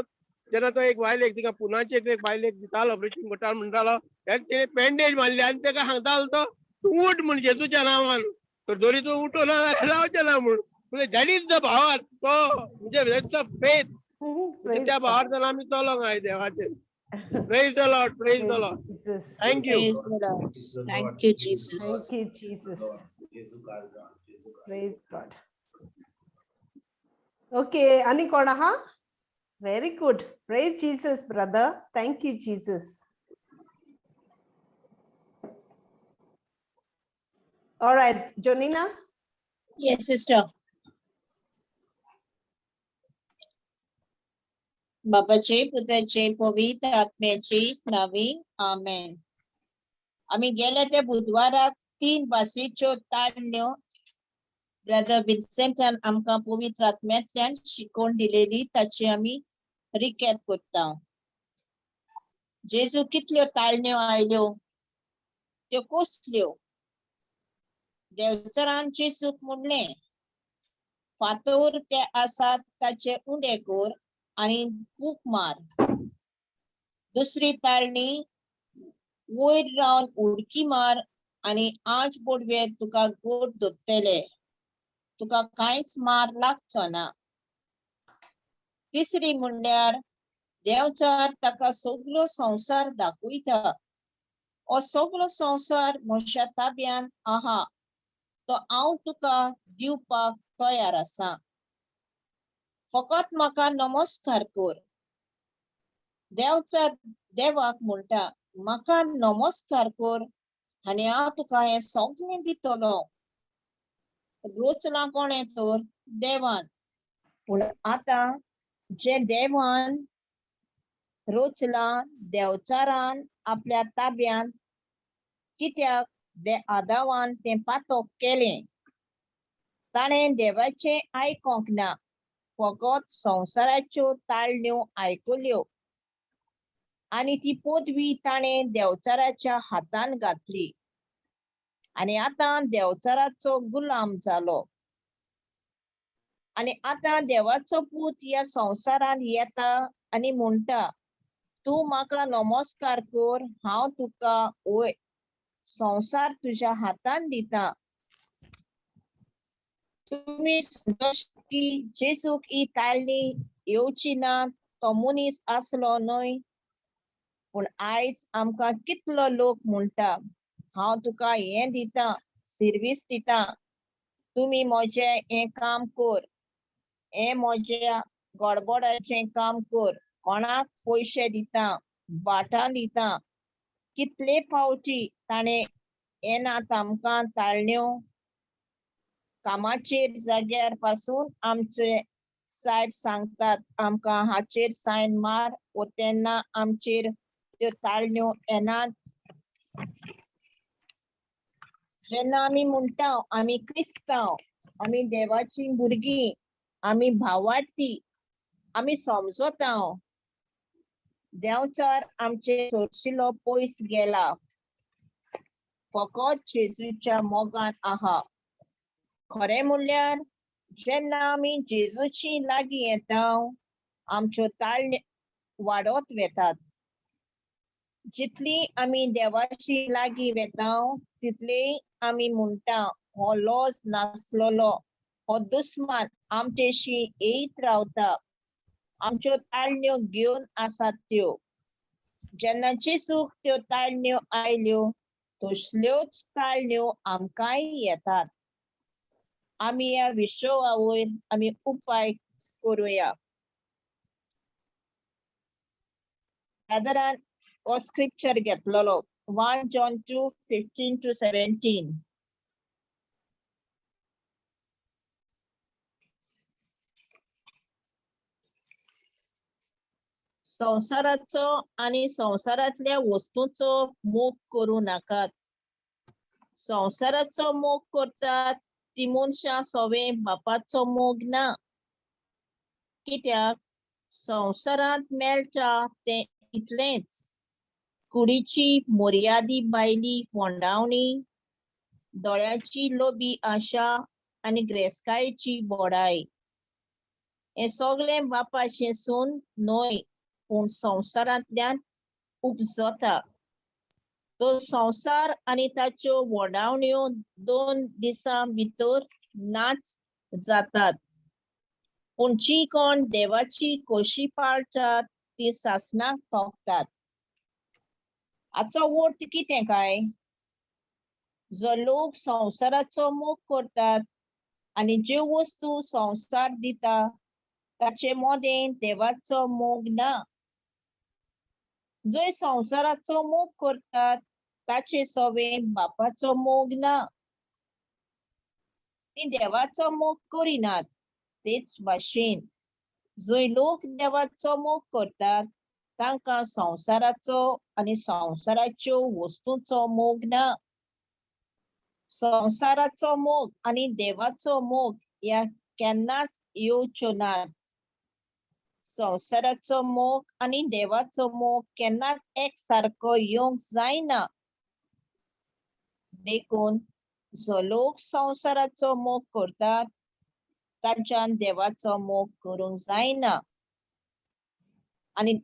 [SPEAKER 6] जेन्ना तो एक बायलेक तिका पुनाचे एक बायलेक दितालो ब्रिटींग करतालो म्हणटालो, तेणें बँडेज मारली आनी तेका सांगतालो तो तूं उठ म्हूण जेजूच्या नांवान, तर जरी तूं उठो ना जाल्यार रावचें ना म्हूण. म्हणजे that is the power, तो म्हणजे that's a faith.
[SPEAKER 2] Praise
[SPEAKER 6] त्या
[SPEAKER 2] God.
[SPEAKER 6] भावार्थान आमी चलोंक जाय देवाचेर. Praise the Lord, praise the Lord.
[SPEAKER 2] Jesus.
[SPEAKER 6] Thank you.
[SPEAKER 5] Praise the Lord. Thank you, Jesus.
[SPEAKER 2] Thank you, Jesus. Praise God. Okay, ani कोण आहा? Very good. Praise Jesus, brother. Thank you, Jesus. All right, Jonina.
[SPEAKER 5] Yes, sister. बापाचे पुताचे पवित्र आत्म्याचे नावी आमेन. आमी गेल्या त्या बुधवाराक 3 भाशेच्यो ताळण्यो brother विन्सेंटान आमकां पवित्र आत्म्यांतल्यान शिकोवन दिलेली, ताची आमी रिकॅप करता. जेजू कितल्यो ताळण्यो आयल्यो, त्यो कसल्यो? देवचारान जेजूक म्हणलें, फातोर ते आसात ताचे उंडे कर आनी फूक मार. दुसरी ताळणी, वयर रावन उडकी मार आनी आंच बोडवेर तुका गोट दोत्तले, तुका कांयच मार लागचो ना. तिसरी म्हणल्यार देवचार ताका सगलो संवसार दाखयता, हो सगलो संवसार म्हज्या ताब्यान आहा, तो हांव तुका दिवपाक तयार आसा, फकत म्हाका नमस्कार कर. देवचार देवाक म्हणटा, म्हाका नमस्कार कर आनी हांव तुका हें सगळें दितलो. रोचलां कोणें तर देवान. पूण आतां जें देवान रोचलां देवचारान आपल्या ताब्यान कित्याक आदावान तें पातक केलें. ताणें देवाचें आयकोंक ना, फकत संवसाराच्यो ताळण्यो आयकल्यो आनी ती पदवी ताणें देंवचाराच्या हातान घातली आनी आतां देंवचाराचो गुलाम जालो. आनी आतां देवाचो पूत ह्या संवसारांत येता आनी म्हणटा, तूं म्हाका नमस्कार कर, हांव तुका वय संवसार तुज्या हातान दिता. तुमी समजता की जेजूक ही ताळणी येवची ना, तो मनीस आसलो न्हय. पूण आयज आमकां कितलो लोक म्हणटा, हांव तुका हें दिता, सिर्वीस दिता, तुमी म्हजें हें काम कर, हें म्हज्या गडबडाचें काम कर, कोणाक पयशे दिता, भाटां दिता. कितले फावटी ताणें येनात आमकां ताळण्यो. कामाचेर जाग्यार पासून आमचे सायब सांगतात आमकां हाचेर सायन मार, वो तेन्ना आमचेर त्यो ताळण्यो येनात. जेन्ना आमी म्हणटा आमी क्रिस्तांव, आमी देवाची भुरगीं, आमी भावार्थी, आमी समजता देंवचार आमचे सोरशिलो पयस गेला, फकत जेजूच्या मोगान आहा. खरें म्हणल्यार जेन्ना आमी जेजूची लागीं येता आमच्यो ताळण्यो वाडत वेतात. जितली आमी देवाची लागीं वेता तितली आमी म्हणटा हो लॉज नासलेलो, हो दुस्मान आमचेशी येयत रावता, आमच्यो ताळण्यो घेवन आसात त्यो. जेन्ना जेजूक त्यो ताळण्यो आयल्यो तसल्योच ताळण्यो आमकांय येतात. आमी ह्या विश्वा वयर आमी उपाय करुया. ब्रदरान हो स्क्रिप्चर घेतलेलो 1 John 2:15 to 17. संवसाराचो आनी संवसारांतल्या वस्तूंचो मोग करूं नाकात. संवसाराचो मोग करतात ती मनशां सोवें बापाचो मोग ना. कित्याक संवसारांत मेळटा तें इतलेंच, कुडीची मर्यादी भायली फोंडावणी, दोळ्यांची लोबी आशा आनी ग्रेस्कायेची बोडाय, हें सगळें बापाशेसून न्हय पूण संवसारांतल्यान उपजता. तो संवसार आनी ताच्यो वोडावण्यो 2 दिसां भितर नाच जातात, पूण जी कोण देवाची खोशी पाळटात ती सासणाक तोखतात. हाचो अर्थ कितें काय? जो लोक संवसाराचो मोग करतात आनी ज्यो वस्तू संवसार दिता ताचे मदें देवाचो मोग ना. जंय संवसाराचो मोग करतात ताचे सवें बापाचो मोग ना. ती देवाचो मोग करिनात. तेच भाशेन जंय लोक देवाचो मोग करतात तांकां संवसाराचो आनी संवसाराच्यो वस्तूंचो मोग ना. संवसाराचो मोग आनी देवाचो मोग ह्या केन्नाच येवच्यो नात. संवसाराचो मोग आनी देवाचो मोग केन्नाच एक सारको येवंक जायना. देखून जो लोक संवसाराचो मोग करतात तांच्यान देवाचो मोग करूंक जायना. आनी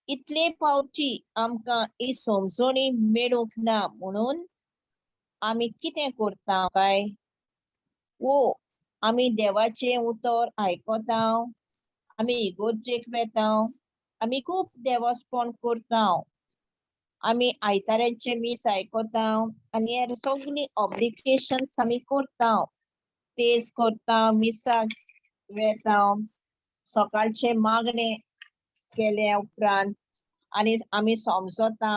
[SPEAKER 5] इतले फावटी आमकां ही समजणी मेळूंक ना म्हणून आमी कितें करता काय? वो आमी देवाचें उतर आयकता, आमी इगोर्जेक वेता, आमी खूब देवस्पण करता, आमी आयतारांचें मीस आयकता आनी हेर सगळीं ऑब्लिगेशन्स आमी करता, तेज करता, मिसाक वेता, सकाळचें मागणें केल्या उपरांत आनी आमी समजता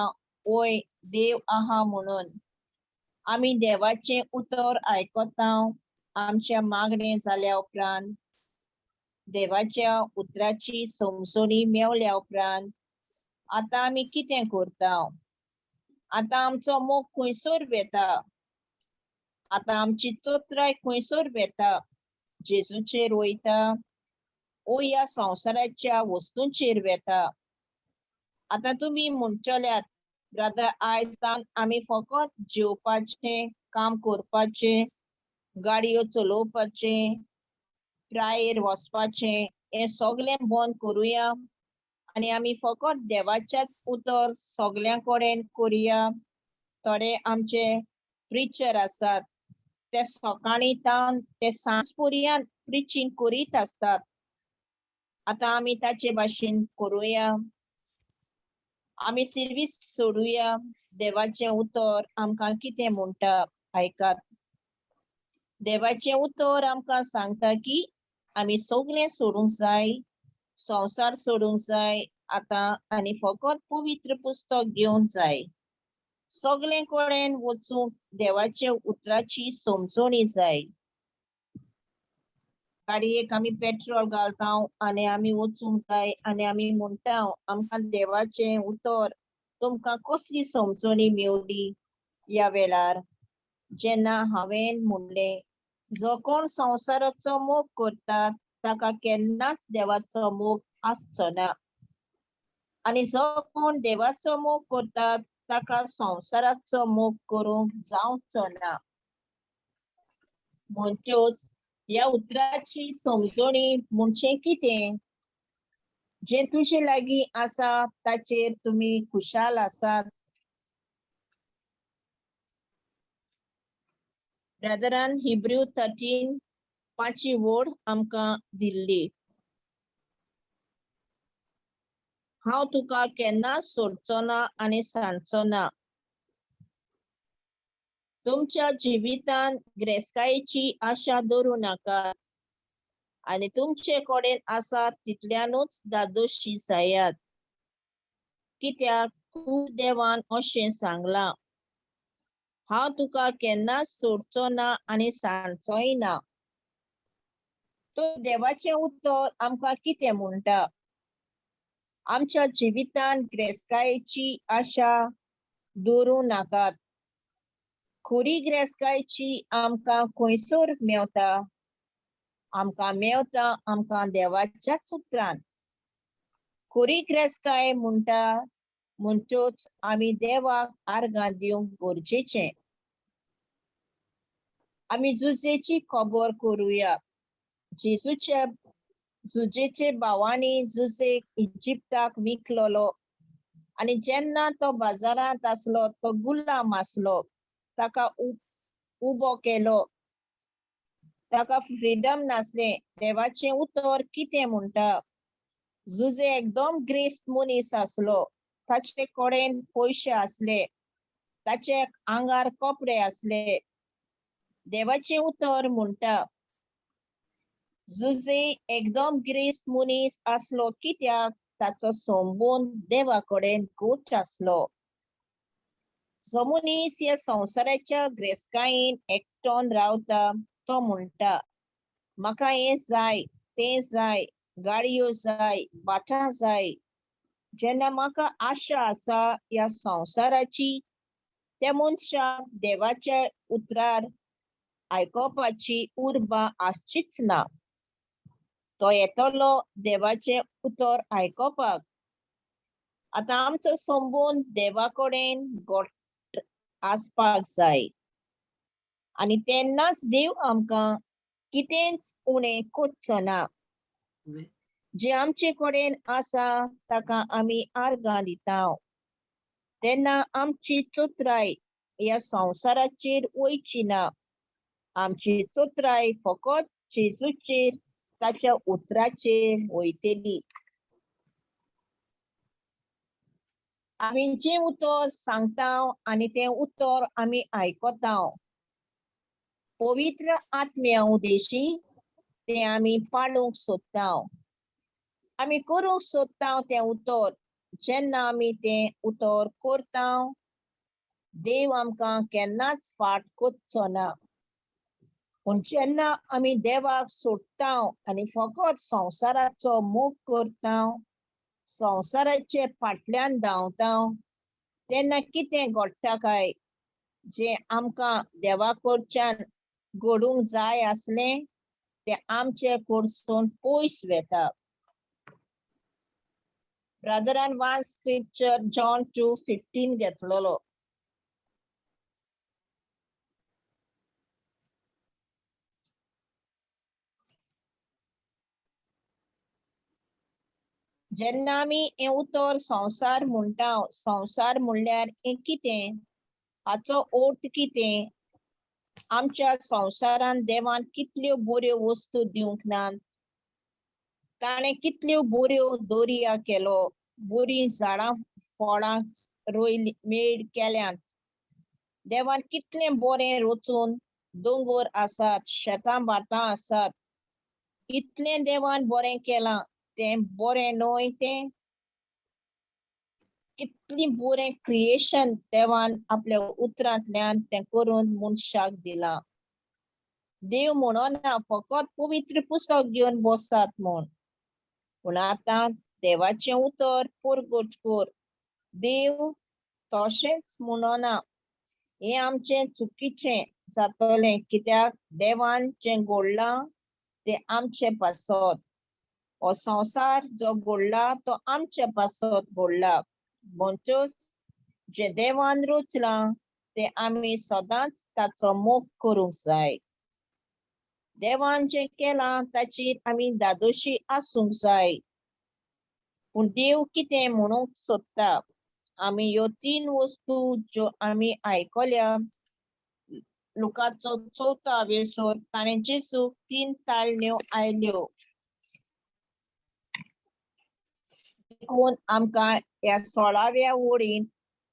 [SPEAKER 5] वय देव आहा म्हणून. आमी देवाचें उतर आयकता, आमचें मागणें जाल्या उपरांत देवाच्या उतराची समजणी मेवल्या उपरांत आतां आमी कितें करता? आतां आमचो मोग खंयसर वेता? आतां आमची चत्राय खंयसर वेता? जेजूचेर वयता ओ ह्या संवसाराच्या वस्तूंचेर वेता? आतां तुमी म्हणचल्यात, ब्रदर, आयज आमी फकत जेवपाचें, काम करपाचें, गाडयो चलोवपाचें, प्रायेर वचपाचें, हें सगळें बंद करुया आनी आमी फकत देवाचेंच उतर सगळ्यां कडेन करुया. थोडे आमचे प्रिचर आसात, ते सकाळीं तावन ते सांज पर्यंत प्रिचींग करीत आसतात. आतां आमी ताचे भाशेन करुया, आमी सिर्वीस सोडुया. देवाचें उतर आमकां कितें म्हणटा आयकात. देवाचें उतर आमकां सांगता की आमी सगळें सोडूंक जाय, संवसार सोडूंक जाय आतां आनी फकत पवित्र पुस्तक घेवंक जाय. सगळे कडेन वचूंक देवाच्या उतराची समजणी जाय. गाडयेक आमी पेट्रोल घालता आनी आमी वचूंक जाय आनी आमी म्हणटा, आमकां देवाचें उतर तुमकां कसली समजणी मेवली ह्या वेळार? जेन्ना हांवें म्हणलें, जो कोण संवसाराचो मोग करता ताका केन्नाच देवाचो मोग आसचो ना, आनी जो कोण देवाचो मोग करता ताका संवसाराचो मोग करूंक जावचो ना. म्हणटोच ह्या उतराची समजणी म्हणजे कितें? जें तुजे लागीं आसा ताचेर तुमी खुशाल आसात. ब्रदरान हिब्रू 13 5 वोड आमकां दिल्ली. हांव तुका केन्नाच सोडचो ना आनी सांडचो ना. तुमच्या जिवितांत ग्रेस्तायेची आशा दवरूं नाका आनी तुमचे कडेन आसा तितल्यानूच धादोशी जायात. कित्याक तूं देवान अशें सांगलां, हांव तुका केन्नाच सोडचो ना आनी सांडचोय ना. तर देवाचें उतर आमकां कितें म्हणटा? आमच्या जिवितांत ग्रेस्तायेची आशा दवरूं नाकात. खरी ग्रेस्तायेची आमकां खंयसर मेवता? आमकां मेवता आमकां देवाच्याच उतरान. खरी ग्रेस्ताय म्हणटा म्हणटोच आमी देवाक आर्गां दिवंक गरजेचें. आमी जुजेची खबर करुया. जेजूच्या जुजेचे भावांनी जुजेक इजिप्ताक विकलोलो आनी जेन्ना तो बाजारांत आसलो तो गुलाम आसलो, ताका उबो केलो, ताका फ्रिडम नासलें. देवाचें उतर कितें म्हणटा? जुजे एकदम ग्रेस्त मनीस आसलो, ताचे कडेन पयशे आसले, ताचे आंगार कपडे आसले. देवाचें उतर म्हणटा जुजे एकदम ग्रेस्त मनीस आसलो कित्याक ताचो संबंद देवा कडेन घट आसलो. जो मनीस ह्या संवसाराच्या ग्रेस्तायेन एकटोन रावता तो म्हणटा, म्हाका हें जाय, तें जाय, गाडयो जाय, भाटां जाय. जेन्ना म्हाका आशा आसा ह्या संवसाराची, त्या मनशाक देवाच्या उतरार आयकोपाची उर्बा आसचीच ना. तो येतलो देवाचें उतर आयकोपाक. आतां आमचो संबंद देवा कडेन घट आसपाक जाय आनी तेन्नाच देव आमकां कितेंच उणें करचो ना. जें आमचे कडेन आसा ताका आमी आर्गां दिता तेन्ना आमची चतुराय ह्या संवसाराचेर वयची ना. आमची चतुराय फकत जेजूचेर, ताच्या उतराचेर वयतली. आमी जें उतर सांगता आनी तें उतर आमी आयकता, पवित्र आत्म्या उदेशी तें आमी पाळूंक सोदता, आमी करूंक सोदता तें उतर. जेन्ना आमी तें उतर करता, देव आमकां केन्नाच फाट करचो ना. पूण जेन्ना आमी देवाक सोडटा आनी फकत संवसाराचो मोग करता, संवसाराचे फाटल्यान धांवता, तेन्ना कितें घडटा काय? जें आमकां देवा कडच्यान घडूंक जाय आसलें तें आमचे कडसून पयस वेता. ब्रदरान वन स्क्रिप्चर जॉन 2:15 घेतलेलो. जेन्ना आमी हें उतर संवसार म्हणटा, संवसार म्हणल्यार हें कितें, हाचो अर्थ कितें? आमच्या संवसारान देवान कितल्यो बऱ्यो वस्तू दिवंक नात, ताणें कितल्यो बऱ्यो दर्या केलो, बरीं झाडां फळां रोयली मेळ केल्यांत, देवान कितलें बरें रचून दोंगर आसात, शेतां भाटां आसात, इतलें देवान बरें केलां, तें बरें न्हय? तें कितली बरें क्रिएशन देवान आपल्या उतरांतल्यान तें करून मनशाक दिलां. देव म्हणना फकत पवित्र पुस्तक घेवन बसतात म्हूण, पूण आतां देवाचें उतर परगट कर. देव तशेंच म्हणना, हें आमचें चुकीचें जातलें, कित्याक देवान जें घडलां तें आमचें पासत. हो संवसार जो घडला तो आमचे पासत घडला, म्हणटच जें देवान रचलां तें आमी सदांच ताचो मोग करूंक जाय. देवान जें केलां ताची आमी दादोशी आसूंक जाय. पूण देव कितें म्हणूंक सोदता? आमी ह्यो तीन वस्तू ज्यो आमी आयकल्या, लुकाचो चवथो वेसर ताणें जेजूक 3 ताळण्यो आयल्यो. देखून आमकां ह्या 16व्या ओळींत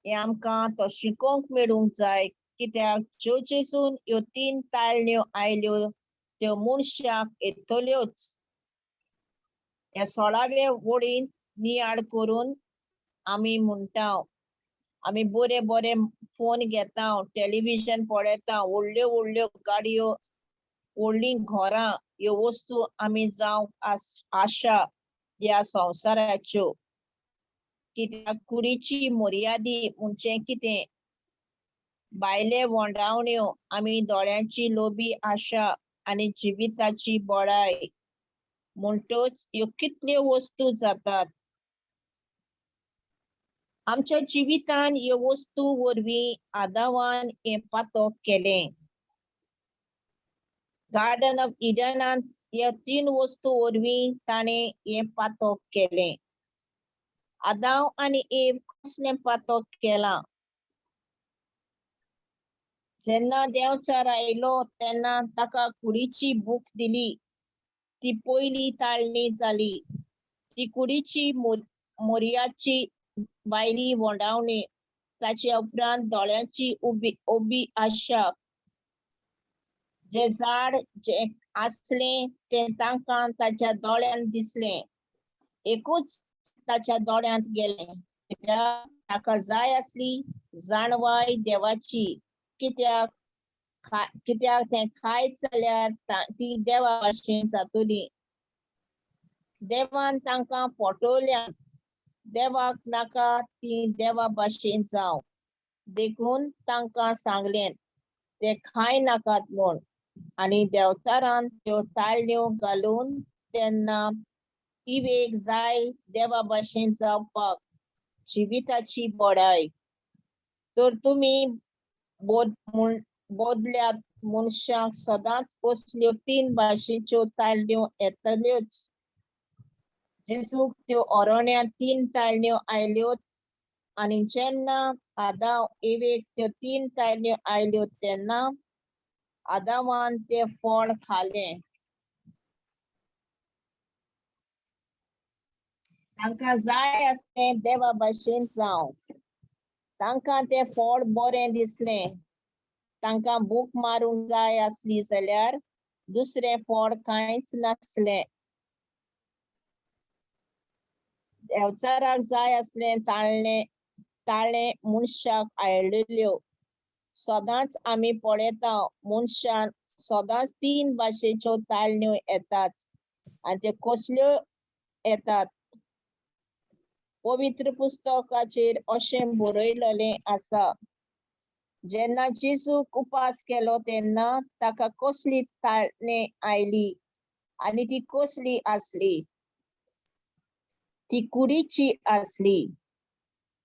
[SPEAKER 5] हें आमकां तो शिकोवंक मेळूंक जाय, कित्याक ज्यो जेजून ह्यो 3 ताळण्यो आयल्यो त्यो मनशाक येतल्योच. ह्या 16व्या ओळींत नियाळ करून आमी म्हणटा, आमी बरे बरे फोन घेता, टेलिविजन पळयता, व्हडल्यो व्हडल्यो गाडयो, व्हडलीं घरां, ह्यो वस्तू आमी जावंक आशा ह्या संवसाराच्यो. कित्याक कुडीची मर्यादी म्हणजे कितें? भायले वोंडावण्यो, आमी दोळ्यांची लोबी आशा आनी जिविताची बळाय. म्हणटच ह्यो कितल्यो वस्तू जातात आमच्या जिवितान. ह्यो वस्तू वरवीं आदावान हें पातक केलें. गार्डन ऑफ इडनांत ह्या 3 वस्तू वरवीं ताणें हें पातक केलें. आदाव आनी एव कसलें पातक केलां? जेन्ना देंवचार आयलो तेन्ना ताका कुडीची भूक दिली, ती पयली ताळणी जाली. ती कुडीची मोरयाची भायली वोंडावणी, ताचे उपरांत दोळ्यांची उबी आशा. जे झाड जे आसलें तें तांकां ताच्या दोळ्यांत दिसलें, एकूच ताच्या दोळ्यांत गेलें. कित्याक ताका जाय आसली जाणवाय देवाची. कित्याक कित्याक तें खायत जाल्यार ती देवा भाशेन जातली. देवान तांकां फटवल्या, देवाक नाका ती देवा भाशेन जावं, देखून तांकां सांगलें ते खाय नाकात म्हूण. आनी देंवचारान त्यो ताळण्यो घालून तेन्ना इवेक जाय देवा भाशेन जावपाक जिविताची बडाय. तर तुमी बदल्यात मनशांक सदांच कसल्यो 3 भाशेच्यो ताळण्यो येतल्योच. जेजूक त्यो अरण्यांत 3 ताळण्यो आयल्यो आनी जेन्ना आदाव एवेक त्यो 3 ताळण्यो आयल्यो तेन्ना आदावान तें फळ खालें. तांकां जाय आसलें देवा भाशेन जावं, तांकां तें फळ बरें दिसलें. तांकां भूक मारूंक जाय आसली जाल्यार दुसरें फळ कांयच नासलें. देंवचाराक जाय आसलें ताळणे ताळें मनशाक आयलेल्यो. सदांच आमी पळयता मनशान सदांच 3 भाशेच्यो ताळण्यो येतात आनी त्यो कसल्यो येतात? पवित्र पुस्तकाचेर अशें बरयलेलें आसा, जेन्ना जेजूक उपास केलो तेन्ना ताका कसली ताळणे आयली? आनी ती कसली आसली? ती कुडीची आसली.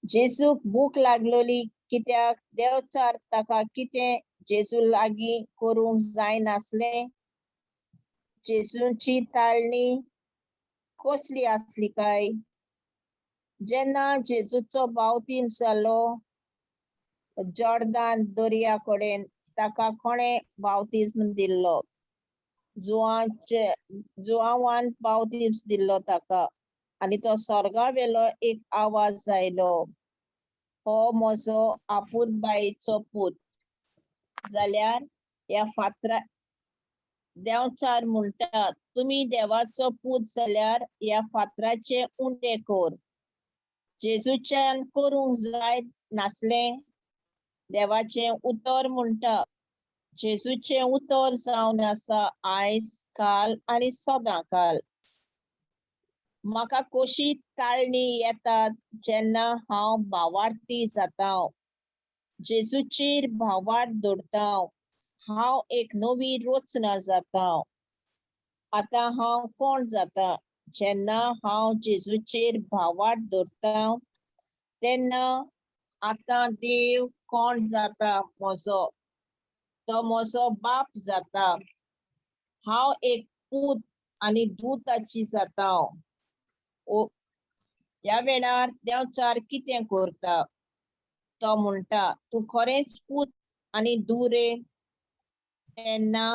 [SPEAKER 5] जेजूक भूक लागलोली कित्याक देंवचार ताका कितें जेजू लागीं करूंक जायनासलें? जेजूची ताळणी कसली आसली काय? जेन्ना जेजूचो बावतीम जालो जॉर्दान दर्या कडेन, ताका कोणें बावतिज्म दिल्लो? जुवाचे जुआवान बावतिज्म दिल्लो ताका. आनी तो स्वर्गावेलो एक आवाज आयलो, हो म्हजो आपुरबायेचो पूत. जाल्यार ह्या फातरा देंवचार म्हणटा, तुमी देवाचो पूत जाल्यार ह्या फातराचे उंडे कर. जेजूच्यान करूंक जाय नासलें? देवाचें उतर म्हणटा, जेजूचें उतर जावन आसा आयज, काल आनी सदां काल. म्हाका कशी ताळणी येतात जेन्ना हांव भावार्थी जाता, जेजूचेर भावार्थ दवरता, हांव एक नवी रचना जाता. आतां हांव कोण जाता? जेन्ना हांव जेजूचेर भावार्थ दवरता तेन्ना आतां देव कोण जाता म्हजो? तो म्हजो बाप जाता. हांव एक पूत आनी दुताची जाता. ओ ह्या वेळार देंवचार कितें करता? तो म्हणटा, तूं खरेंच पूत आनी धूव रे. तेन्ना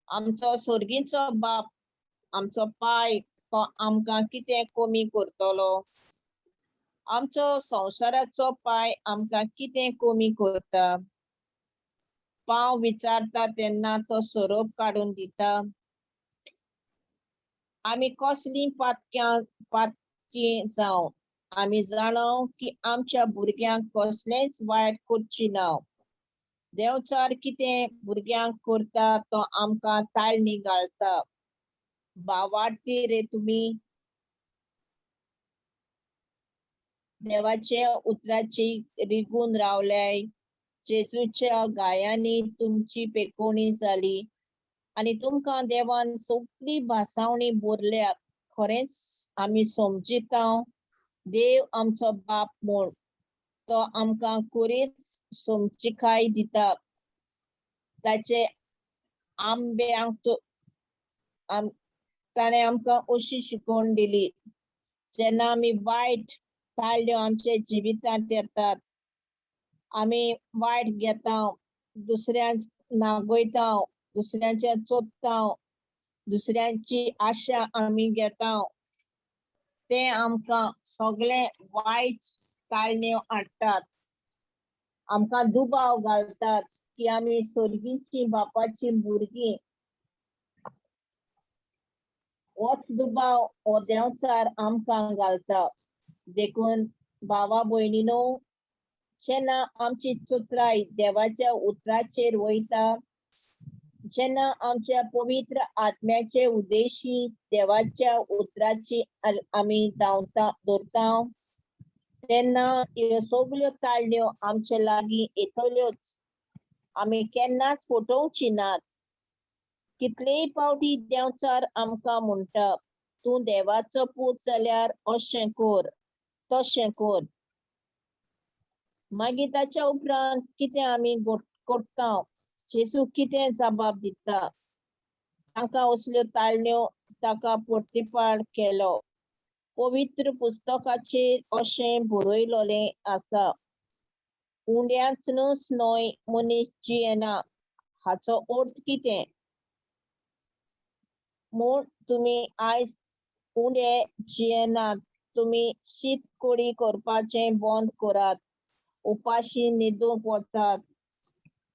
[SPEAKER 5] आमचो सोर्गीचो बाप, आमचो पाय, तो आमकां कितें कमी करतलो? आमचो संवसाराचो पाय आमकां कितें कमी करता? पाव विचारता तेन्ना तो सोरोप काडून दिता. आमी कसलीं पातक्यां पातकी जावं, आमी जाणाव की आमच्या भुरग्यांक कसलेंच वायट करची ना. देंवचार कितें भुरग्यांक करता? तो आमकां ताळणी घालता. भावार्थी रे तुमी, देवाच्या उतराची रिगून रावल्याय. जेजूच्या गायांनी तुमची पेकोवणी जाली आनी तुमकां देवान सगळी भासावणी बोरल्या. खरेंच आमी समजिता देव आमचो बाप म्हूण. तो आमकां कुरीच समजिकाय दिता. ताचे आंब्यांक ताणें आमकां अशी शिकवण दिली, जेन्ना आमी वायट ताळ्यो आमच्या जिवितांत येतात, आमी वायट घेता, दुसऱ्यांक नागयता, दुसऱ्यांचे चोत्ता, दुसऱ्यांची आशा आमी घेता, ते आमकां सगळे वायट ताळण्यो हाडटात. आमकां दुबाव घालतात की आमी सोर्गीची बापाची भुरगीं. होच दुबाव हो देंवचार आमकां घालता. देखून भावा भयणीनो, जेन्ना आमची चतुराय देवाच्या उतराचेर वयता, जेन्ना आमच्या पवित्र आत्म्याचे उद्देशी देवाच्या उतराची आमी धांवता दवरता, तेन्ना ह्यो सगल्यो ताळण्यो आमचे लागीं येतल्योच. आमी केन्नाच फटोवची नात. कितलेय पावटी देंवचार आमकां म्हणटा, तूं देवाचो पूत जाल्यार अशें कर, तशें कर. मागीर ताच्या उपरांत कितें आमी करता? जेजू कितें जबाब दिता? तांकां असल्यो ताळण्यो ताका प्रतिपाळ केलो. पवित्र पुस्तकाचेर अशें बरयलोलें आसा, उंड्याचनूच न्हय मनीस जियेना. हाचो अर्थ कितें? म्हूण तुमी आयज उंडे जियेनात. तुमी शीत कोडी करपाचें बंद करात, उपाशी न्हिदूंक वचात,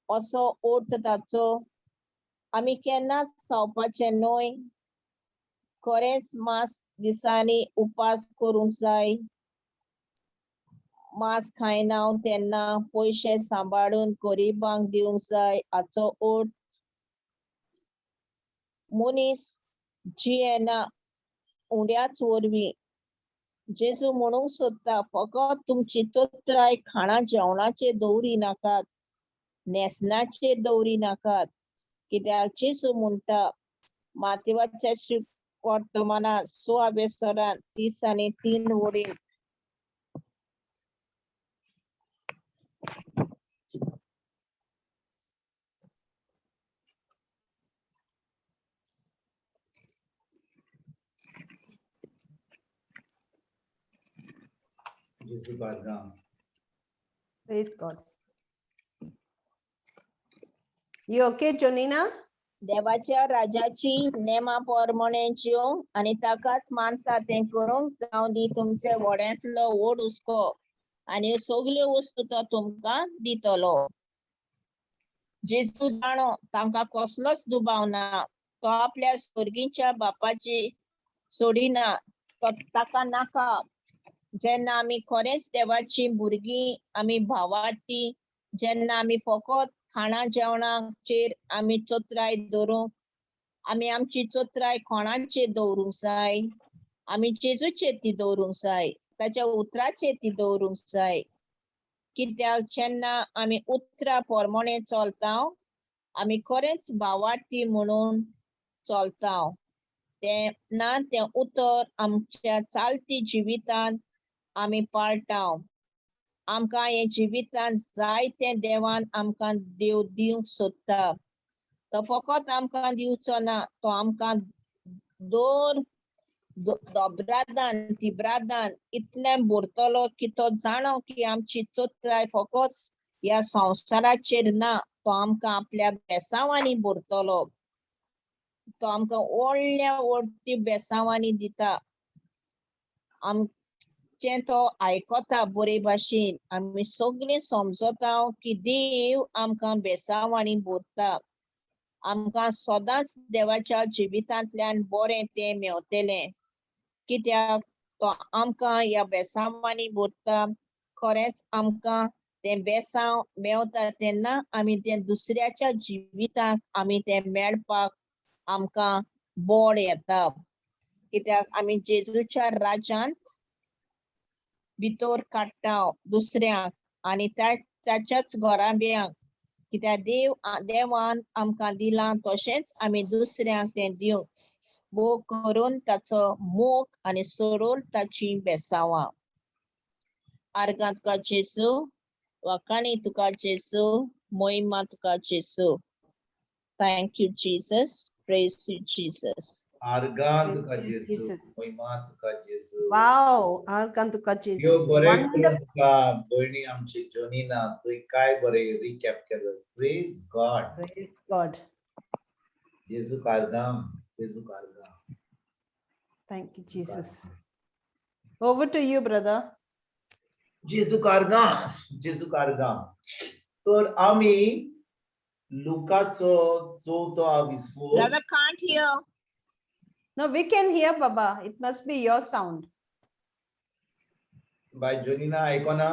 [SPEAKER 5] असो अर्थ ताचो. आमी केन्नाच खावपाचें न्हय. खरेंच मास दिसांनी उपास करूंक जाय. मांस खायना तेन्ना पयशे सांबाळून गरिबांक दिवंक जाय, हाचो अर्थ. मनीस जियेना उंड्याच वरवीं. जेजू म्हणूंक सोदता, फकत तुमची चतुराय खाणा जेवणाचेर दवरी नाकात, न्हेसणाचेर दवरी नाकात. कित्याक जेजू म्हणटा, मातेवाच्या वर्तमानात 16 30 आणि 3 वडील.
[SPEAKER 4] जेजू आर्गां.
[SPEAKER 2] Praise God. You okay, Jonina?
[SPEAKER 5] देवाच्या राजाची नेमा प्रमाणे जिवंक आनी ताकाच मानता तें करूंक जावं दी तुमचे व्हड्यांतलो व्हड हुस्को आनी ह्यो सगल्यो वस्तू तो तुमकां दितलो. जेजू जाणो तांकां कसलोच दुबाव ना, तो आपल्या स्वर्गीच्या बापाची सोडिना, तो ताका नाका. जेन्ना आमी खरेंच देवाची भुरगीं, आमी भावार्थी, जेन्ना आमी फकत खाणा जेवणाचेर आमी चत्राय दवरूंक, आमी आमची चत्राय कोणाचेर दवरूंक जाय? आमी जेजूचेर ती दवरूंक जाय, ताच्या उतराचेर ती दवरूंक जाय. कित्याक जेन्ना आमी उतरा प्रमाणे चलता, आमी खरेंच भावार्थी म्हणून चलता, तें ना तें उतर आमच्या चालती जिवितांत आमी पाळटा. आमकां हे जिवितांत जायतें देवान आमकां देव दिवंक सोदता. तो फकत आमकां दिवचो ना, तो आमकां दोर दोब्रादान तिब्रादान इतलें भरतलो की तो जाणो की आमची चत्राय फकत ह्या संवसाराचेर ना. तो आमकां आपल्या बेसांवांनी भरतलो. तो आमकां व्हडल्या व्हडटी बेसांवांनी दिता. आमचें तो आयकता बरे भाशेन. आमी सगळीं समजता की देव आमकां बेसांवांनी भरता. आमकां सदांच देवाच्या जिवितांतल्यान बरें तें मेवतलें, कित्याक तो आमकां ह्या बेसांवांनी भरता. खरेंच आमकां तें बेसांव मेवता तेन्ना आमी तें दुसऱ्याच्या जिविताक आमी तें मेळपाक आमकां बोड येता, कित्याक आमी जेजूच्या राज्यांत भितर काडटा दुसऱ्यांक आनी त्या ताच्याच घराब्यांक, कित्याक देव देवान आमकां दिलां तशेंच आमी दुसऱ्यांक तें दिवंक मोग करून ताचो मोग आनी सोडून ताची बेसांवां. आर्गां तुका जेजू, वाखाणी तुका जेजू, मोहिमा तुका जेजू. Thank you, Jesus. Praise you, Jesus.
[SPEAKER 4] आर्गां तुका
[SPEAKER 2] Thank you,
[SPEAKER 4] जेजू.
[SPEAKER 2] Jesus.
[SPEAKER 4] महिमा तुका जेजू.
[SPEAKER 2] Wow, आर्गां तुका जेजू.
[SPEAKER 4] यो बरें करून
[SPEAKER 2] Wonderful.
[SPEAKER 4] तुका भयणी आमची जोनीना, तुवें काय बरें रिकॅप केलो. Praise God.
[SPEAKER 2] Praise God.
[SPEAKER 4] जेजू आर्गां, जेजू आर्गां.
[SPEAKER 2] Thank you, Jesus. Over to you, brother.
[SPEAKER 4] जेजू आर्गां, जेजू आर्गां. तर आमी लुकाचो चवथो विसवो.
[SPEAKER 5] Brother can't hear.
[SPEAKER 2] No, we can hear, Baba. It must be your sound.
[SPEAKER 4] Bye जोनीना, आयकोना?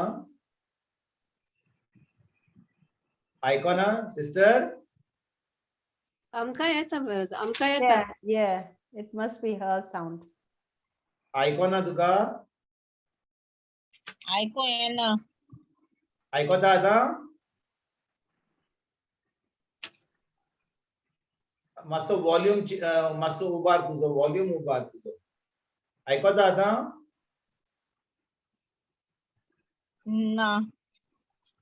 [SPEAKER 4] आयकोना सिस्टर?
[SPEAKER 1] आमकां येता brother, आमकां येता.
[SPEAKER 2] Yeah, it must be her sound.
[SPEAKER 4] आयकोना तुका?
[SPEAKER 5] आयको येना.
[SPEAKER 4] आयकोता आतां? मातसो वॉल्यूम मातसो उबार तुजो, वॉल्यूम उबार तुजो. आयकोता आतां?
[SPEAKER 5] ना.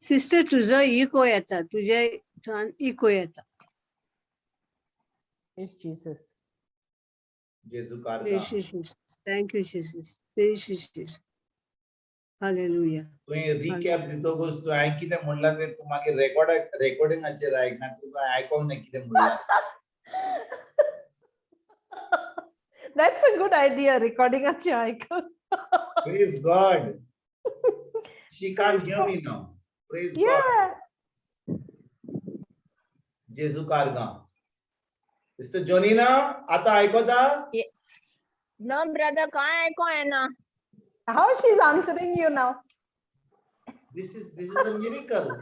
[SPEAKER 1] सिस्टर, तुजो इको येता, तुझ्या इको येता.
[SPEAKER 2] Praise Jesus.
[SPEAKER 4] जेजू आर्गां.
[SPEAKER 1] Thank you, Jesus. Praise Jesus. Hallelujah.
[SPEAKER 4] तुवें रिकॅप दितकूच तूं हांवें कितें म्हणलां तें तूं मागीर रेकॉर्डिंगाचेर आयक ना, तुका आयकोंक ना कितें म्हणलां.
[SPEAKER 2] That's a good idea, recording a icon.
[SPEAKER 4] Praise God. She can't hear me now. Praise God.
[SPEAKER 2] Yeah.
[SPEAKER 4] जेजू आर्गां. सिस्टर जोनीना, आता आयकोता?
[SPEAKER 5] No, brother, काय आयको येना.
[SPEAKER 2] How she's answering you now?
[SPEAKER 4] This is a miracle.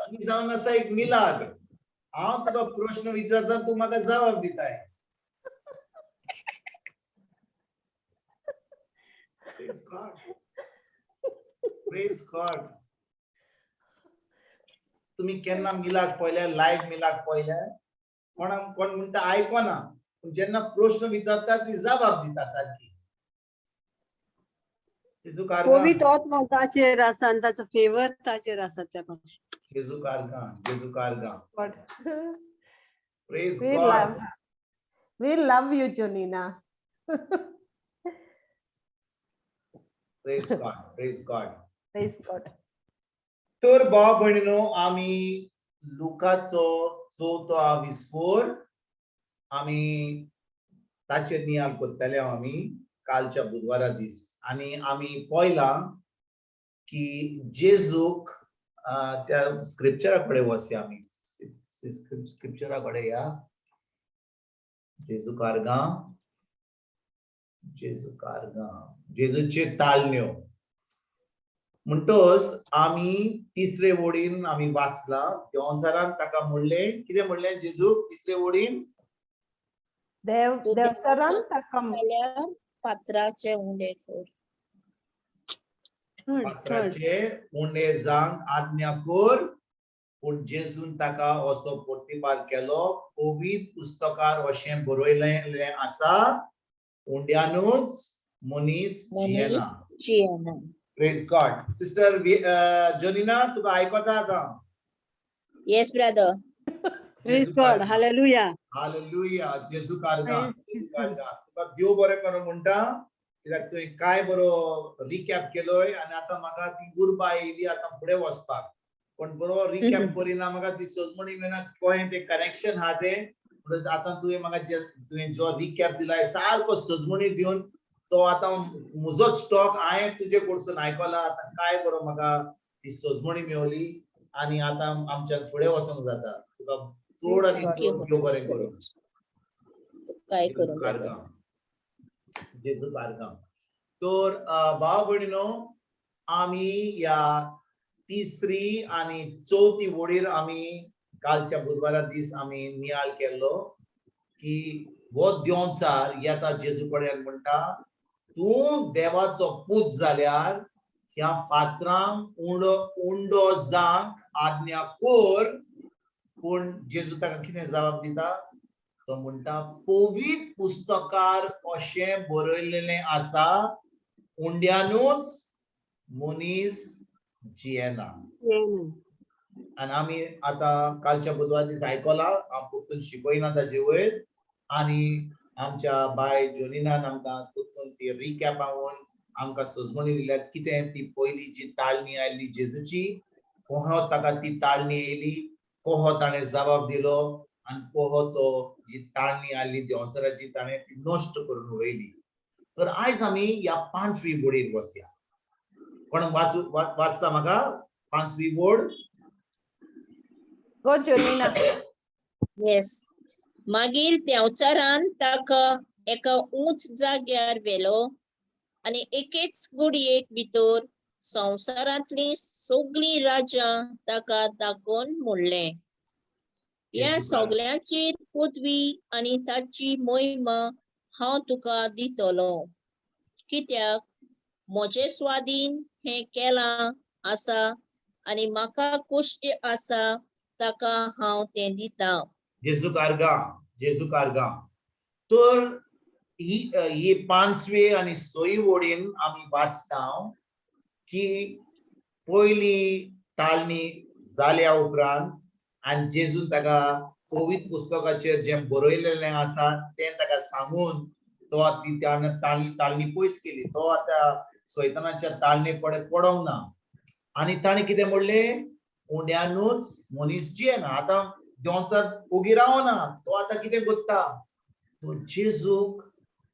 [SPEAKER 4] ही जावन आसा एक मिलाग्र. हांव तुका प्रश्न विचारता, तूं म्हाका जवाब दिताय. Praise God. Praise God. तुम्ही केन्ना मिलाग पळयल्या? लायव्ह मिलाग पळयल्या? कोणाक कोण म्हणटा आयकोना, पूण जेन्ना प्रश्न विचारता ती जबाब दिता सारकी. जेजू कारगां.
[SPEAKER 1] पवित्र आत्मा ताचेर आसा आनी ताचो फेवर ताचेर आसा त्या भाशेन.
[SPEAKER 4] जेजू कारगां, जेजू कारगां.
[SPEAKER 2] God.
[SPEAKER 4] Praise
[SPEAKER 2] We
[SPEAKER 4] God.
[SPEAKER 2] love, we love you, Jonina.
[SPEAKER 4] Praise God, praise God.
[SPEAKER 2] Praise God.
[SPEAKER 4] तर भाव भयणीनो, आमी लुकाचो चवथो आविस्फोर आमी ताचेर नियाल करतले आमी कालच्या बुधवारा दीस. आनी आमी पळयलां की जेजूक त्या स्क्रिप्चरा कडेन वचया आमी, स्क्रिप्चरा कडेन या. जेजू कारगां, जेजू कारगां, जेजूचे ताळण्यो. म्हणटोच आमी तिसरे वडीन आमी वाचला, देवचारान ताका म्हणलें, कितें म्हणलें जेजूक तिसरे वडीन?
[SPEAKER 2] देव
[SPEAKER 5] तूं
[SPEAKER 2] देवचारान
[SPEAKER 5] देवाचो
[SPEAKER 2] ताका
[SPEAKER 5] जाल्यार फातराचे उंडे कर.
[SPEAKER 1] Third, third.
[SPEAKER 4] फातराचे उंडे जावंक आज्ञा कर. पूण जेजून ताका असो प्रतिपाद केलो, पवित्र पुस्तकार अशें बरयलें आसा, उंड्यानूच मनीस जियेना.
[SPEAKER 5] मनीस जियेना.
[SPEAKER 4] प्रेज गॉड. सिस्टर जोनिना, तुका आयकता आतां.
[SPEAKER 5] Yes brother.
[SPEAKER 1] Praise God, hallelujah.
[SPEAKER 4] Hallelujah. जेजू कारगां,
[SPEAKER 2] Praise
[SPEAKER 4] जेजू
[SPEAKER 2] Jesus.
[SPEAKER 4] कारगां. तुका देव बरें करूं म्हणटा, कित्याक तुवें काय बरो रिकॅप केलोय आनी आतां म्हाका ती उर्बा येयली आतां फुडें वचपाक. पूण बरो रिकॅप करिना, म्हाका ती सजमणी मेळना कळ्ळें तें कनेक्शन आहा तें. म्हणटच आतां तुवें म्हाका जे तुवें जो रिकॅप दिलाय सारको सजमणी दिवन, तो आतां म्हजोच स्टॉक हांवें तुजे कडसून आयकला. आतां काय बरो म्हाका ती सजमणी मेवली आनी आतां आमच्यान फुडें वचोंक जाता. तुका चड आनी चड देव बरें करूं.
[SPEAKER 5] काय करूं ब्रदर.
[SPEAKER 4] जेजू कारगां. तर भाव भयणीनो, आमी ह्या तिसरी आनी चवथी वडीर आमी कालच्या बुधवारा दीस आमी नियाळ केल्लो की हो देंवचार येता जेजू कडेन, म्हणटा तूं देवाचो पूत जाल्यार ह्या फातरांक उंडो उंडो जावंक आज्ञा कर. पूण जेजू ताका कितें जबाब दिता? तो म्हणटा पवित्र पुस्तकार अशें बरयलेलें आसा, उंड्यानूच मनीस जियेना. आनी आमी आतां कालच्या बुधवार दीस आयकला, हांव परतून शिकयना ताजे वयर. आनी आमच्या बाय जोनिनान आमकां परतून ती रिकॅपावन आमकां सजमणी दिल्या कितें ती पयली जी ताळणी आयली जेजूची, कोहो ताका ती ताळणी येयली, कोहो ताणें जबाब दिलो आनी कोहो तो जी ताळणी आयली देंवचाराची ताणें ती नश्ट करून उडयली. तर आयज आमी ह्या पांचवी बोडीर वचया. कोण वाचू वाचता म्हाका पांचवी बोर्ड?
[SPEAKER 2] Go, Jonina.
[SPEAKER 5] Yes. मागीर देंवचारान ताका एका उंच जाग्यार व्हेलो आनी एकेच गुडयेक भितर संवसारांतलीं सगळीं राज्यां ताका दाखोवन म्हणलें, ह्या
[SPEAKER 4] जेजू
[SPEAKER 5] सगल्यांचेर पदवी आनी ताची मोहिमा हांव तुका दितलो, कित्याक म्हजे स्वाधीन हें केलां आसा आनी म्हाका खोशी आसा ताका हांव तें दितां.
[SPEAKER 4] जेजू कारगां, जेजू कारगां. तर ही ही पांचवे आनी सई वडीन आमी वाचता की पयली ताळणी जाल्या उपरांत आनी जेजून ताका पवित्र पुस्तकाचेर जें बरयलेलें आसा तें ताका सांगून तो ती त्याने ताळणी ताळणी पयस केली. तो आतां सैतानाच्या ताळणे पडे पडोंक ना. आनी ताणें कितें म्हणलें? उंड्यानूच मनीस जियेना. आतां देंवचार ओगी रावना, तो आतां कितें करता? तो जेजूक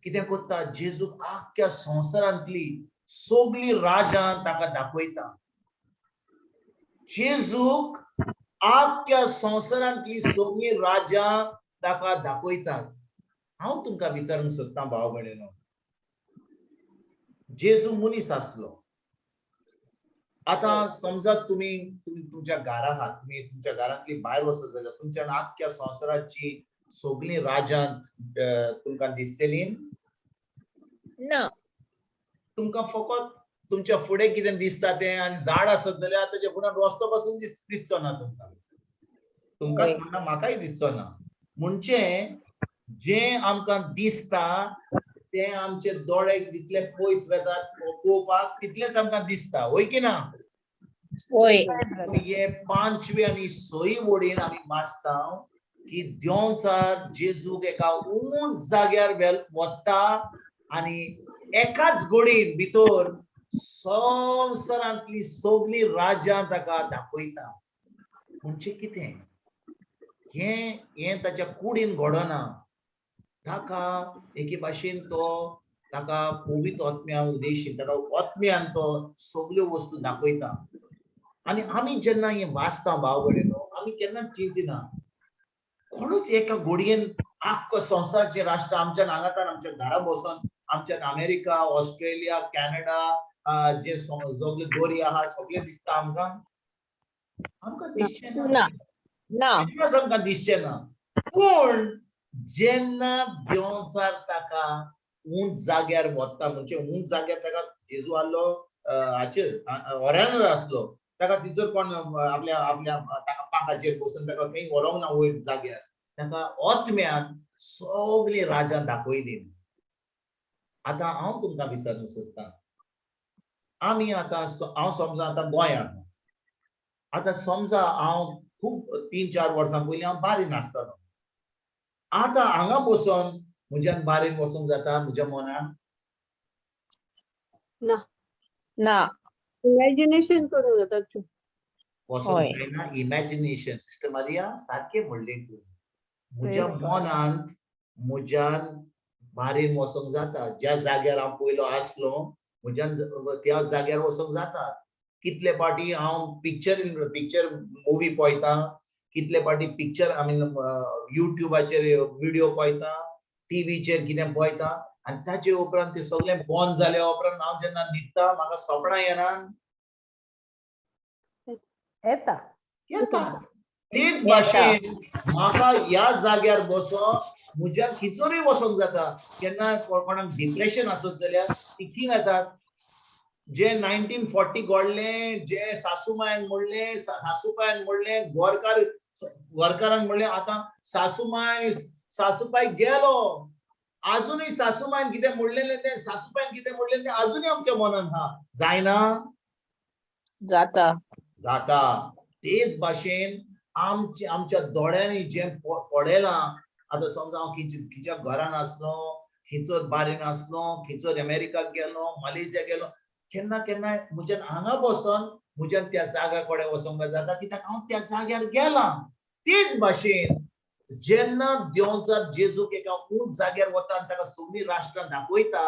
[SPEAKER 4] कितें करता? जेजूक आख्ख्या संवसारांतली सगळीं राजां ताका दाखयता. जेजूक आख्ख्या संवसारांतली सगळीं राजां ताका दाखयतात. हांव तुमकां विचारूंक सोदतां भाव भयणीनो, जेजू मनीस आसलो. आतां समजा तुमी तुमी तुमच्या घरा आहात, तुमी तुमच्या घरांतली भायर वचत जाल्यार तुमच्या आख्ख्या संवसाराची सगळीं राजां तुमकां दिसतलीं?
[SPEAKER 5] ना.
[SPEAKER 4] तुमकां फकत तुमच्या फुडें कितें दिसता तें, आनी झाड आसत जाल्यार ताच्या फुड्यान रस्तो पासून दिसचो ना तुमकां. तुमकांच
[SPEAKER 5] हय.
[SPEAKER 4] म्हणना, म्हाकाय दिसचो ना. म्हणजे जें आमकां दिसता तें आमचे दोळे जितले पयस वेतात पळोवपाक तितलेंच आमकां दिसता, वय की ना?
[SPEAKER 5] वय.
[SPEAKER 4] हे पांचवी आनी सय वडीन आमी वाचता की देंवचार जेजूक एका उंच जाग्यार वता आनी एकाच गोडीन भितर संवसारांतली सगळीं राज्यां ताका दाखयता. म्हणजे कितें हें हें ताच्या कुडीन घडना, ताका एके भाशेन तो ताका पवित्र आत्म्या उदेशीन ताका आत्म्यान तो सगल्यो वस्तू दाखयता. आनी आमी जेन्ना हें वाचता भाव भयणीनो, आमी केन्ना चिंतिना कोणूच एका घोडयेन आख्खो संवसारचें राष्ट्र आमच्यान हांगातान आमच्या घरा बसून आमच्यान अमेरिका, ऑस्ट्रेलिया, कॅनडा जे सगळे दोरी आहा सगळे दिसता आमकां? आमकां दिसचें ना,
[SPEAKER 5] ना ना,
[SPEAKER 4] केन्नाच आमकां दिसचें ना. पूण जेन्ना देंवचार ताका उंच जाग्यार वता, म्हणजे उंच जाग्यार ताका जेजू आहलो हाचेर ओऱ्यानर आसलो, ताका थंयसर कोण आपल्या आपल्या ताका पांखाचेर बसून ताका खंय व्हरोंक ना वयर जाग्यार, ताका आत्म्यान सगळीं राजां दाखयली. आतां हांव तुमकां विचारूंक सोदतां, आमी आतां हांव समजा आतां गोंयांत, आतां समजा हांव खूब 3-4 वर्सां पयलीं हांव बारीन आसतालो, आतां हांगा बसून म्हज्यान बारीन वचूंक जाता म्हज्या मनान?
[SPEAKER 1] ना
[SPEAKER 5] ना,
[SPEAKER 1] इमॅजिनेशन करूंक जाता तूं.
[SPEAKER 4] वचोंक जायना. इमॅजिनेशन सिस्टर मारिया सारकें म्हणलें तूं, म्हज्या मनांत म्हज्यान बारीन वचोंक जाता, ज्या जाग्यार हांव पयलो आसलो म्हज्यान त्या जाग्यार वचोंक जाता. कितले पाटी हांव पिक्चर पिक्चर मुवी पळयता, कितले पाटी पिक्चर I mean युट्यूबाचेर व्हिडियो पळयता, टिवीचेर कितें पळयता, आनी ताचे उपरांत ते सगळें बंद जाल्या उपरांत हांव जेन्ना न्हिदता म्हाका सपनां येना?
[SPEAKER 2] येता
[SPEAKER 4] येता. तेच भाशेन म्हाका ह्या जाग्यार बसोन म्हज्यान खिचोरूय वचोंक जाता. केन्ना कोणाक डिप्रेशन आसत जाल्यार ती येतात, जे 1940 घडलें, जे सासूमायन म्हणलें, सासूबायन म्हणलें, गोरकार गोरकारान म्हणलें, आतां सासूमाय सासूबाय गेलो, आजुनूय सासूमायन कितें म्हणलेलें तें, सासूबायन कितें म्हणलें तें आजुनूय आमच्या मनान आहा. जायना?
[SPEAKER 5] जाता
[SPEAKER 4] जाता. तेच भाशेन आमचे आमच्या दोळ्यांनी जें पळयलां, आतां समजा हांव खंयच्या घरान आसलो, खंयचोर बारीन आसलो, खंयचोर अमेरिकाक गेलो, मलेशिया गेलो, केन्ना केन्नाय म्हज्यान हांगा बसून म्हज्यान त्या जाग्या कडेन वचोंक जाता, कित्याक हांव त्या जाग्यार गेलां. तेच भाशेन जेन्ना देंवचार जेजूक एका उंच जाग्यार वता आनी ताका सगळीं राष्ट्रां दाखयता,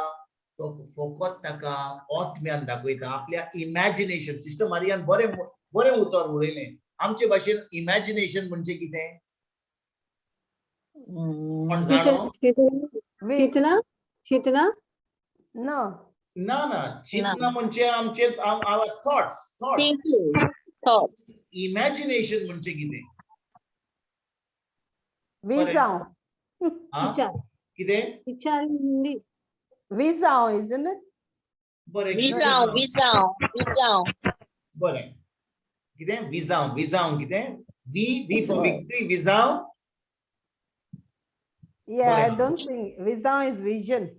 [SPEAKER 4] तो फकत ताका आत्म्यान दाखयता, आपल्या इमॅजिनेशन. सिस्टर मारियान बरें बरें उतर उडयलें. आमचे भाशेन इमॅजिनेशन म्हणजे कितें कोण जाणो?
[SPEAKER 1] चिंतना चिंतना
[SPEAKER 2] ना
[SPEAKER 4] ना ना, चिंतना म्हणजे आमचे our thoughts, thoughts.
[SPEAKER 5] Thinking, thoughts.
[SPEAKER 4] Imagination म्हणजे कितें?
[SPEAKER 2] विजांव.
[SPEAKER 1] विचार.
[SPEAKER 4] कितें?
[SPEAKER 1] विचार हिंदी.
[SPEAKER 2] विजांव, isn't it?
[SPEAKER 4] बरें,
[SPEAKER 5] विजांव विजांव विजांव.
[SPEAKER 4] बरें, कितें विजांव? विजांव कितें? V V for victory, विजांव.
[SPEAKER 2] Yeah, I don't think विजांव is vision.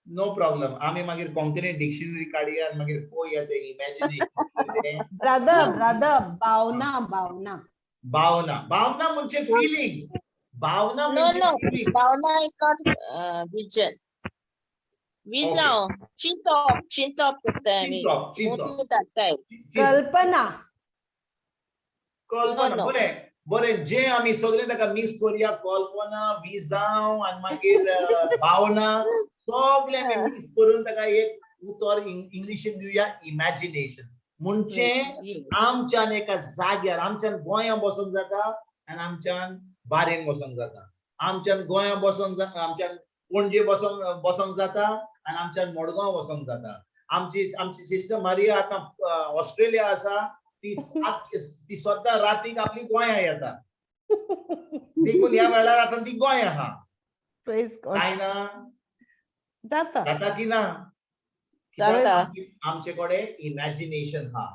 [SPEAKER 4] No problem, आमी मागीर कोंकणी डिक्शनरी काडया आनी मागीर पळोवया तें इमॅजिनेशन.
[SPEAKER 2] ब्रदर ब्रदर, भावना भावना.
[SPEAKER 4] भावना, भावना म्हणजे फिलिंग्स. भावना
[SPEAKER 5] नो नो,
[SPEAKER 4] म्हणजे
[SPEAKER 5] भावना is not vision. विजांव चिंतप, चिंतप करताय आमी,
[SPEAKER 4] चिंतप,
[SPEAKER 5] धाडटाय.
[SPEAKER 2] कल्पना.
[SPEAKER 4] कल्पना. बरें बरें, जे आमी सगळे ताका मिक्स करुया, कल्पना, विजांव आनी मागीर भावना, सगळे आमी मिक्स करून ताका एक उतर इंग्लिशीन दिवया, इमॅजिनेशन. म्हणजे आमच्यान एका जाग्यार, आमच्यान गोंया बसोंक जाता आनी आमच्यान बारेन बसोंक जाता, आमच्यान गोंया बसोंक जाता, आमच्यान पणजे बसोंक जाता आनी आमच्यान मडगांव वचोंक जाता. आमची आमची सिस्टर मारिया आतां ऑस्ट्रेलिया आसा, ती ती सद्दां रातीक आपली गोंया येता, देखून ह्या वेळार आतां ती गोंया आहा. काय ना
[SPEAKER 2] जाता?
[SPEAKER 4] जाता की ना?
[SPEAKER 5] जाता.
[SPEAKER 4] आमचे कडेन इमॅजिनेशन आहा.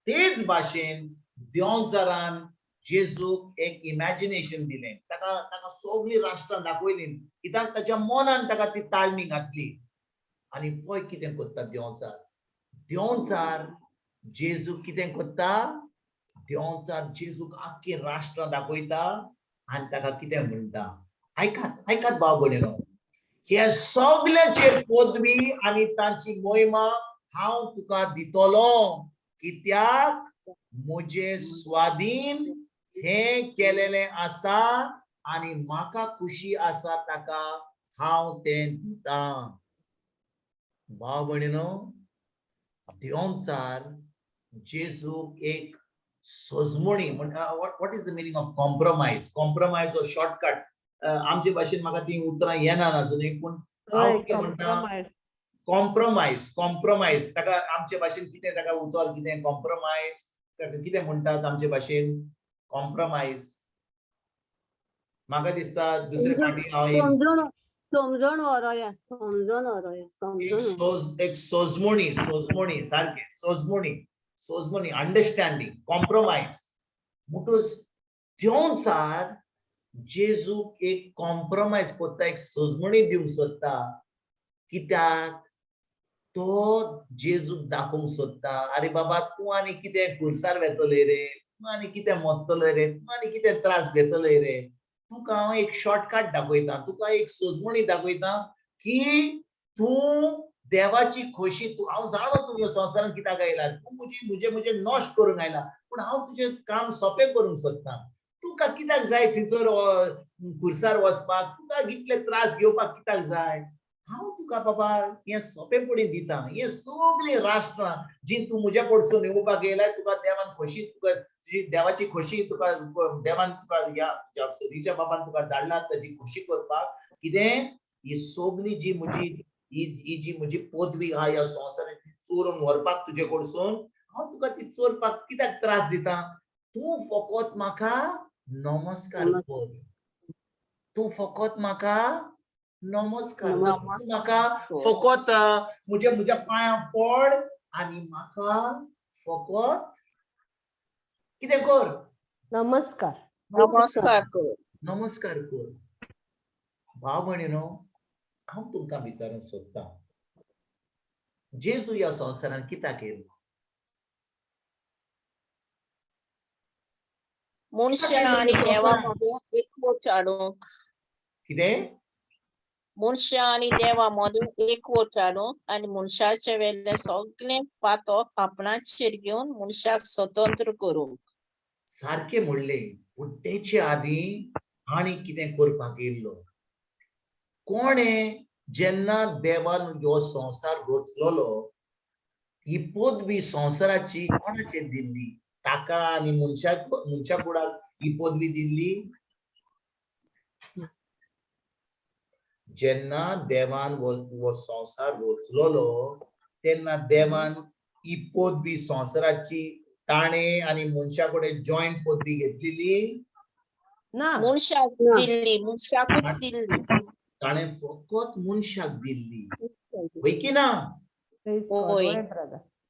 [SPEAKER 4] तेच भाशेन देंवचारान जेजूक एक इमॅजिनेशन दिलें, ताका ताका सगळीं राष्ट्रां दाखयलीं, कित्याक ताच्या मनान ताका ती ताळणी घातली. आनी पळय कितें करता देंवचार. देंवचार जेजू कितें करता, देंवचार जेजूक आख्खी राष्ट्रां दाखयता आनी ताका कितें म्हणटा. आयकात आयकात भाव भयणीनो, हे सगल्यांचेर पदवी आनी तांची मोहिमा हांव तुका दितलो, कित्याक म्हजे स्वाधीन हे केलेलें आसा आनी म्हाका खुशी आसा ताका हांव तें दितां. भाव भयणीनो, देंवचार जेजूक एक सजमणी म्हणटा. What is the meaning of compromise? Compromise or shortcut, आमचे भाशेन म्हाका ती उतरां येना अजुनूय, पूण हांव कितें म्हणटा, कॉम्प्रोमायज. कॉम्प्रोमायज ताका आमचे भाशेन कितें, ताका उतर कितें, कॉम्प्रोमायज ताका कितें म्हणटात आमचे भाशेन? कॉम्प्रोमायज म्हाका दिसता दुसरे फावटी हांव
[SPEAKER 1] समजून समजून व्हरोया, समजून व्हरोया, समजून.
[SPEAKER 4] एक सोजमणी, सोजमणी सारकें, सोजमणी, सोजमणी, अंडरस्टँडींग, कॉम्प्रोमायज. म्हणटूच देंवचार जेजूक एक कॉम्प्रोमायज करता, एक सोजमणी दिवंक सोदता, कित्याक तो जेजूक दाखोवंक सोदता, अरे बाबा तूं आनी कितें खुर्सार वेतलोय रे, तूं आनी कितें मरतलोय रे, तूं आनी कितें त्रास घेतलोय रे, तुका हांव एक शॉर्टकट दाखयता, तुका एक सोजमणी दाखयता की तूं देवाची खोशी, तूं हांव जाणो तूं ह्या संवसारांत कित्याक आयला, तूं म्हजी म्हजें म्हजें नश्ट करूंक आयला, पूण हांव तुजें काम सोंपें करूंक सोदता. तुका कित्याक जाय थंयसर खुर्सार वचपाक, तुका इतले त्रास घेवपाक कित्याक जाय? हांव तुका बाबा हें सोंपेपणी दिता, हें सगळीं राष्ट्रां जी तूं म्हज्या कडसून येवपाक येयला, तुका देवान खोशी, तुका तुजी देवाची खोशी, तुका देवान तुका ह्या तुज्या सरीच्या बाबान तुका धाडला ताजी खोशी करपाक. कितें ही सगळी जी म्हजी ही जी म्हजी पदवी आहा ह्या संवसारांत ती चोरून व्हरपाक तुजे कडसून हांव तुका ती चोरपाक कित्याक त्रास दिता? तूं फकत म्हाका नमस्कार कर, तूं फकत म्हाका नमस्कार, म्हाका फकत म्हज्या म्हज्या पांयां पड आनी म्हाका फकत कितें कर?
[SPEAKER 2] नमस्कार,
[SPEAKER 5] नमस्कार कर,
[SPEAKER 4] नमस्कार कर. भाव भयणीनो, हांव तुमकां विचारूंक सोदतां, जेजू ह्या संवसारांत कित्याक येयलो?
[SPEAKER 5] मनशां आनी देवा मदें एकवट हाडूंक.
[SPEAKER 4] कितें?
[SPEAKER 5] मनशां आनी देवा मदें एकवट हाडूंक आनी मनशाचे वेलें सगळें पातक आपणाचेर घेवन मनशाक स्वतंत्र करूंक.
[SPEAKER 4] सारकें म्हणलें. बुड्डेचे आदीं आनी कितें करपाक येयल्लो कोणें? जेन्ना देवान हो संवसार रचलोलो, ही पदवी संवसाराची कोणाचेर दिल्ली? ताका आनी मनशाक, मनशा कुडाक ही पदवी दिल्ली. जेन्ना देवान हो संवसार रचलोलो तेन्ना देवान ही पदवी संवसाराची ताणें आनी मनशा कडेन जॉयंट पदवी घेतलेली
[SPEAKER 2] ना,
[SPEAKER 5] मनशाक दिल्ली, मनशाकूच दिल्ली,
[SPEAKER 4] ताणें फकत मनशाक दिल्ली, वय की ना?
[SPEAKER 5] होय.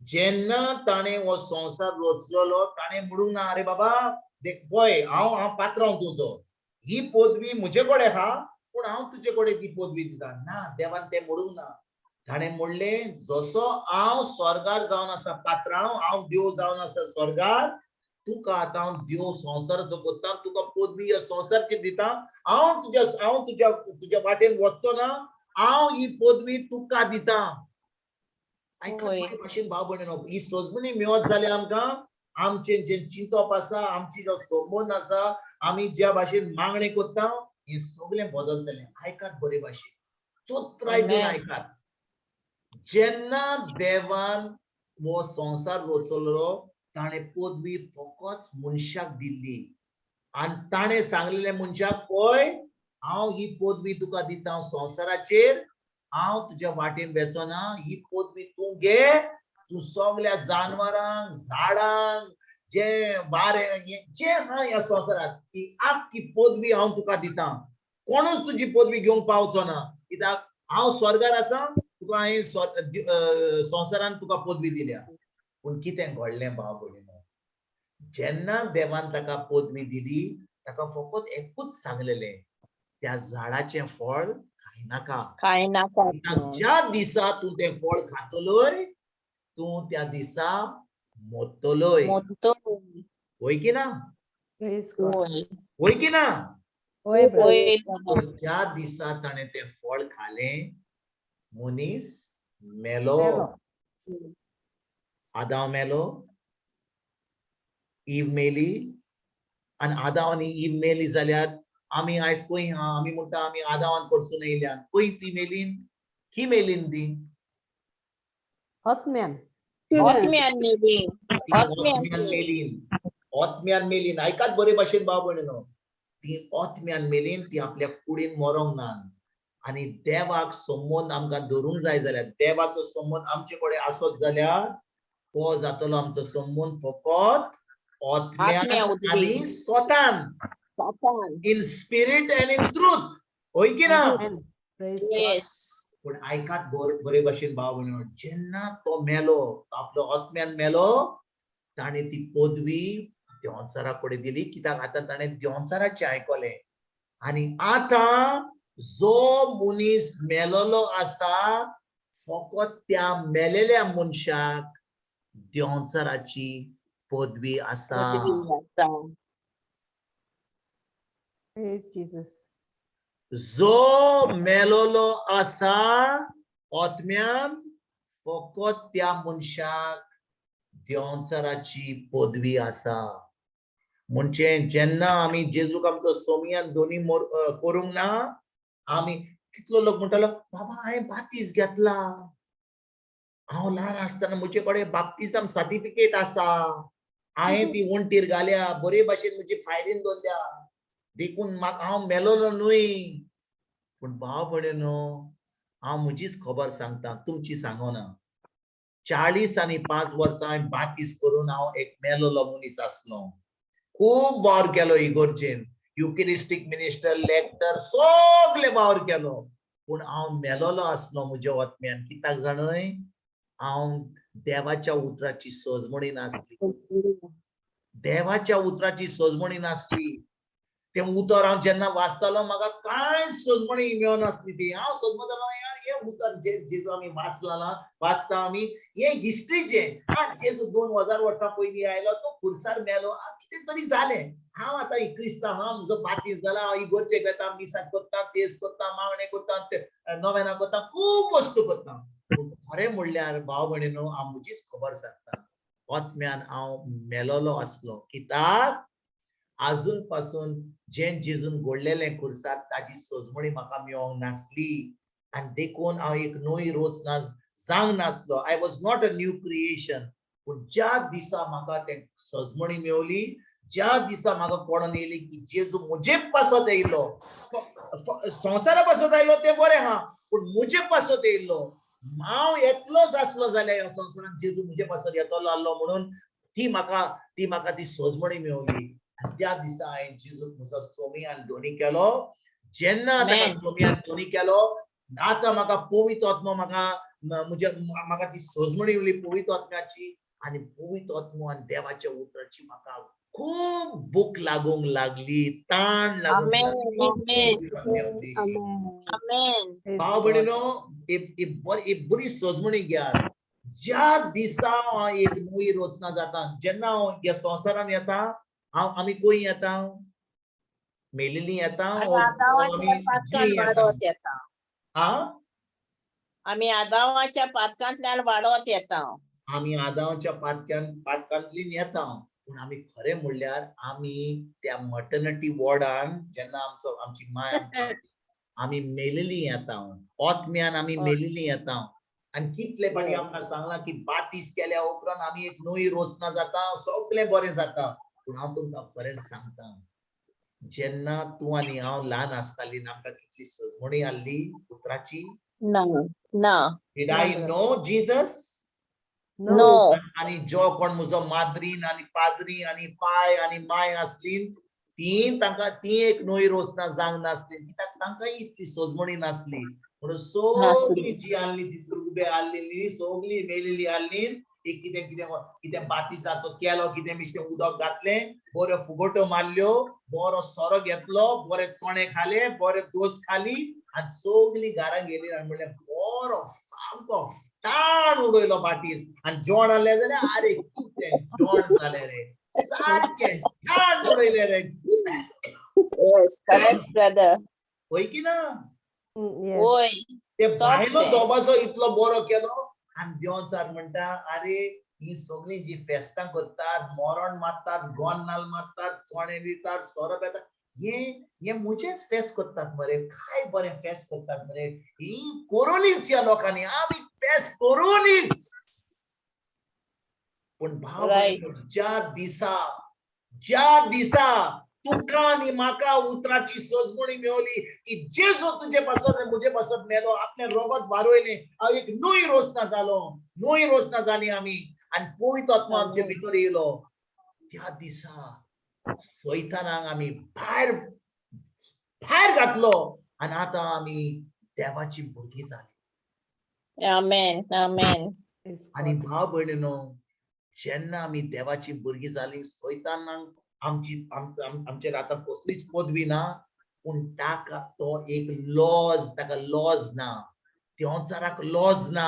[SPEAKER 4] जेन्ना ताणें हो संवसार रचलोलो ताणें म्हणूंक ना, अरे बाबा पळय हांव हांव पात्रांव तुजो, ही पदवी म्हजे कडेन आहा, पूण हांव तुजे कडेन ती पदवी दिता ना. देवान तें म्हणूंक ना. ताणें म्हणलें, जसो हांव स्वर्गार जावन आसा पात्रांव, हांव देव जावन आसा स्वर्गार, तुका आतां हांव देव संवसाराचो करता, तुका पदवी ह्या संवसारची दिता, हांव तुज्या हांव तुज्या तुज्या वाटेन वचचो ना, हांव ही पदवी तुका दिता. आयकात बरे भाशेन भाव भयणीनो, ही सजमणी मेळत जाल्यार आमकां आमचें जें चिंतप आसा, आमची जो संबंद आसा, आमी ज्या भाशेन मागणें करता, हें सगळें बदलतलें. आयकात बरे भाशेन, चोत्राय दिवन आयकात. जेन्ना देवान हो संवसार रचलो ताणें पदवी फकत मनशाक दिल्ली आनी ताणें सांगलेलें मनशाक, पळय हांव ही पदवी तुका दिता संवसाराचेर, हांव तुज्या वाटेन वेचोना, ही पदवी तूं घे, तूं सगल्या जानवरांक, झाडांक, जे वारें जें आहा ह्या संवसारांत ती आख्खी पदवी हांव तुका दिता, कोणूच तुजी पदवी घेवंक पावचो ना, कित्याक हांव स्वर्गार आसा, तुका हांवें संवसारान तुका पदवी दिल्या. पूण कितें घडलें भाव भयणीनो, जेन्ना देवान ताका पदवी दिली ताका फकत एकूच सांगलेलें, त्या झाडाचें फळ खायनाका.
[SPEAKER 5] काय नाका.
[SPEAKER 4] ज्या दिसा तूं तें फळ खातलोय तूं त्या दिसा मोत्तलोय.
[SPEAKER 5] मोत्तो.
[SPEAKER 4] होय की ना?
[SPEAKER 2] Praise God.
[SPEAKER 5] होय.
[SPEAKER 4] होय की ना?
[SPEAKER 2] होय brother.
[SPEAKER 5] होय brother.
[SPEAKER 4] ज्या दिसा ताणें तें फळ खालें मनीस मेलो.
[SPEAKER 2] मेलो.
[SPEAKER 4] आदांव मेलो, ईव मेली. आनी आदांव आनी ईव मेली जाल्यार आमी आयज खंय आहा? आमी म्हणटा आमी आदांवान कडसून येयल्या. खंय ती मेलीन? की मेलीन ती?
[SPEAKER 2] आत्म्यान.
[SPEAKER 5] आत्म्यान मेली.
[SPEAKER 4] ती
[SPEAKER 5] आत्म्यान
[SPEAKER 4] ओत्म्यान
[SPEAKER 5] मेली.
[SPEAKER 4] मेलीन. ओत्म्यान मेलीन. आयकात बरे भाशेन भाव भयणीनो, ती ओत्म्यान मेलीन, ती आपल्या कुडीन मरोंक ना. आनी देवाक संबंद आमकां धरूंक जाय जाल्यार, देवाचो संबंद आमचे कडेन आसत जाल्यार तो जातलो आमचो संबंद फकत
[SPEAKER 5] आत्म्या
[SPEAKER 4] ओत्म्यान
[SPEAKER 5] उदवी.
[SPEAKER 4] आनी स्वतान,
[SPEAKER 5] सातान.
[SPEAKER 4] In spirit and in truth. होय की ना?
[SPEAKER 2] Amen. Praise God.
[SPEAKER 5] Yes.
[SPEAKER 4] पूण आयकात बरे भाशेन भाव भयणीनो, जेन्ना तो मेलो, आपलो आत्म्यान मेलो, ताणें ती पदवी देंवचारा कडेन दिली. कित्याक आतां ताणें देंवचाराचें आयकलें. आनी आतां जो मनीस मेलोलो आसा फकत त्या मेलेल्या मनशाक देंवचाराची पदवी आसा.
[SPEAKER 5] पदवी आसा.
[SPEAKER 2] Praise Jesus.
[SPEAKER 4] जो मेलोलो आसा आत्म्यान फकत त्या मनशाक देंवचाराची पदवी आसा. म्हणजे जेन्ना आमी जेजूक आमचो सोमयान दोनी करूंक ना, आमी कितलो लोक म्हणटालो, बाबा हांवें बातीस घेतला, हांव ल्हान आसतना म्हजे कडेन बाप्तिजम सर्टिफिकेट आसा, हांवें ती वण्टीर घाल्या, बरे भाशेन म्हजी फायलीन दवरल्या, देखून म्हाका हांव मेलोलो न्हय. पूण भाव भयणीनो, हांव म्हजीच खबर सांगता, तुमची सांगना. 45 वर्सां हांवें बातीस करून हांव एक मेलोलो मनीस आसलो. खूब वावर केलो इगोर्जेन, युकरिस्टीक मिनिस्टर, लेक्टर, सगळे वावर केलो, पूण हांव मेलोलो आसलो म्हज्या आत्म्यान. कित्याक जाणय, हांव देवाच्या उतराची सजमणी नासली. देवाच्या उतराची सजमणी नासली. तें उतर हांव जेन्ना वाचतालो म्हाका कांय सजमणी मेळनासली ती. हांव सजमतालो, यार हें उतर जेजू आमी वाचला ना, वाचता आमी हें हिस्ट्रीचें. हा, जेजू 2000 वर्सां पयलीं आयलो, तो खुर्सार मेलो, कितें तरी जालें. हांव आतां क्रिस्तांव, हांव म्हजो बातीस जाला, हांव इगोर्जेक वेता, मिसाक करता, तेज करता, मागणें करता, नोवेनां करता, खूब वस्तू करता. पूण खरें म्हणल्यार भाव भयणीनो, हांव म्हजीच खबर सांगता, आत्म्यान हांव मेलोलो आसलो. कित्याक आजून पासून जें जेजून घडलेलें खुर्सार ताजी सजमणी म्हाका मेळोंक नासली. आनी देखून हांव एक नवी रोस ना जावंक नासलो. I was not a new creation. पूण ज्या दिसा म्हाका तें सजमणी मेवली, ज्या दिसा म्हाका कळोन येयली की जेजू म्हजे पासत येयलो, संवसारा पासत आयलो तें बरें आहा, पूण म्हजे पासत येयल्लो, हांव एकलोच आसलो जाल्यार ह्या संवसारांत जेजू म्हजे पासत येतलो आसलो म्हणून ती म्हाका ती सजमणी मेवली. आनी त्या दिसा हांवें जेजूक म्हजो सोमयान दोनी केलो. जेन्ना ताका सोमयान दोनी केलो, आतां म्हाका पवित्र आत्मो म्हाका म्हाका ती सजमणी येवली पवित्र आत्म्याची. आनी पवित्र आत्मो आनी देवाच्या उतराची म्हाका खूब भूक लागूंक लागली, ताण लागूंक लागली. भाव भयणीनो, एक बरी सजमणी घेयात. ज्या दिसा हांव एक नवी रचना जाता, जेन्ना हांव ह्या संवसारान येता, हांव आमी खंय येता, मेलेली येता,
[SPEAKER 5] आमी आदावाच्या पातकांतल्यान वाडत येता,
[SPEAKER 4] आमी आदावाच्या पातकांतल्यान येता. पूण आमी खरें म्हणल्यार आमी त्या मटर्निटी वॉर्डान जेन्ना आमची माय आमी मेलेली येता, आत्म्यान आमी मेलेली येता. आनी कितले फावटी आमकां सांगलां की बातीस केल्या उपरांत आमी एक नवी रचना जाता, सगळें बरें जाता. पूण हांव तुमकां खरेंच सांगता, जेन्ना तूं आनी हांव ल्हान आसताली, आमकां कितली सजमणी आसली उतराची.
[SPEAKER 5] ना ना.
[SPEAKER 4] Did I know Jesus?
[SPEAKER 5] No.
[SPEAKER 4] आनी जो कोण म्हजो माद्रीन आनी पाद्री आनी पाय आनी माय आसली, ती तांकां ती एक नवी रचना जावंक नासली, कित्याक तांकांय इतली सजमणी नासली. म्हणून सगळी जी आसली ती उबे आसलेली, सगळी मेलेली आसली. एक कितें कितें कितें बातीसाचो केलो, कितें मिश्टें उदक घातलें, बऱ्यो फुगोट्यो मारल्यो, बरो सोरो घेतलो, बरे चणे खाले, बरे दोस खाली आनी सगलीं घरां गेली आनी म्हणलें बरो सामको ताण उडयलो बाटीस आनी जेवण आहलें जाल्यार आरे कितें जेवण जालें रे, सारकें छान उडयलें रे.
[SPEAKER 5] Yes, correct, brother.
[SPEAKER 4] हय की ना?
[SPEAKER 2] Yes.
[SPEAKER 5] वय.
[SPEAKER 4] ते
[SPEAKER 5] सोंपलें.
[SPEAKER 4] भायलो दोबाचो इतलो बरो केलो आनी देंवचार म्हणटा आरे ही सगळीं जी फेस्तां करतात, मरण मारतात, गोन नाल मारतात, चणे दितात, सोरो पितात, हे हे म्हजेच फेस्त करतात मरे, काय बरें फेस्त करतात मरे, ही करुनीच ह्या लोकांनी, आमी फेस्त करुनीच. पूण भाव ज्या दिसा ज्या दिसा तुका आनी म्हाका उतराची सजमणी मेवली की जेजू तुजे पासत आनी म्हजे पासत मेलो, आपलें रगत वारोयलें, हांव एक न्हय रोचना जालो, न्हय रोचना जाली आमी आनी पवित्र आत्मा आमचे भितर येयलो, त्या दिसा सैतानाक आमी भायर भायर घातलो आनी आतां आमी देवाची भुरगीं जाली.
[SPEAKER 5] Amen. Amen.
[SPEAKER 4] आनी भाव भयणीनो, जेन्ना आमी देवाची भुरगीं जाली, सैतानाक आमची आमचेर आतां कसलीच पदवी ना, पूण ताका तो एक लॉज, ताका लॉज ना, देंवचाराक लॉज ना.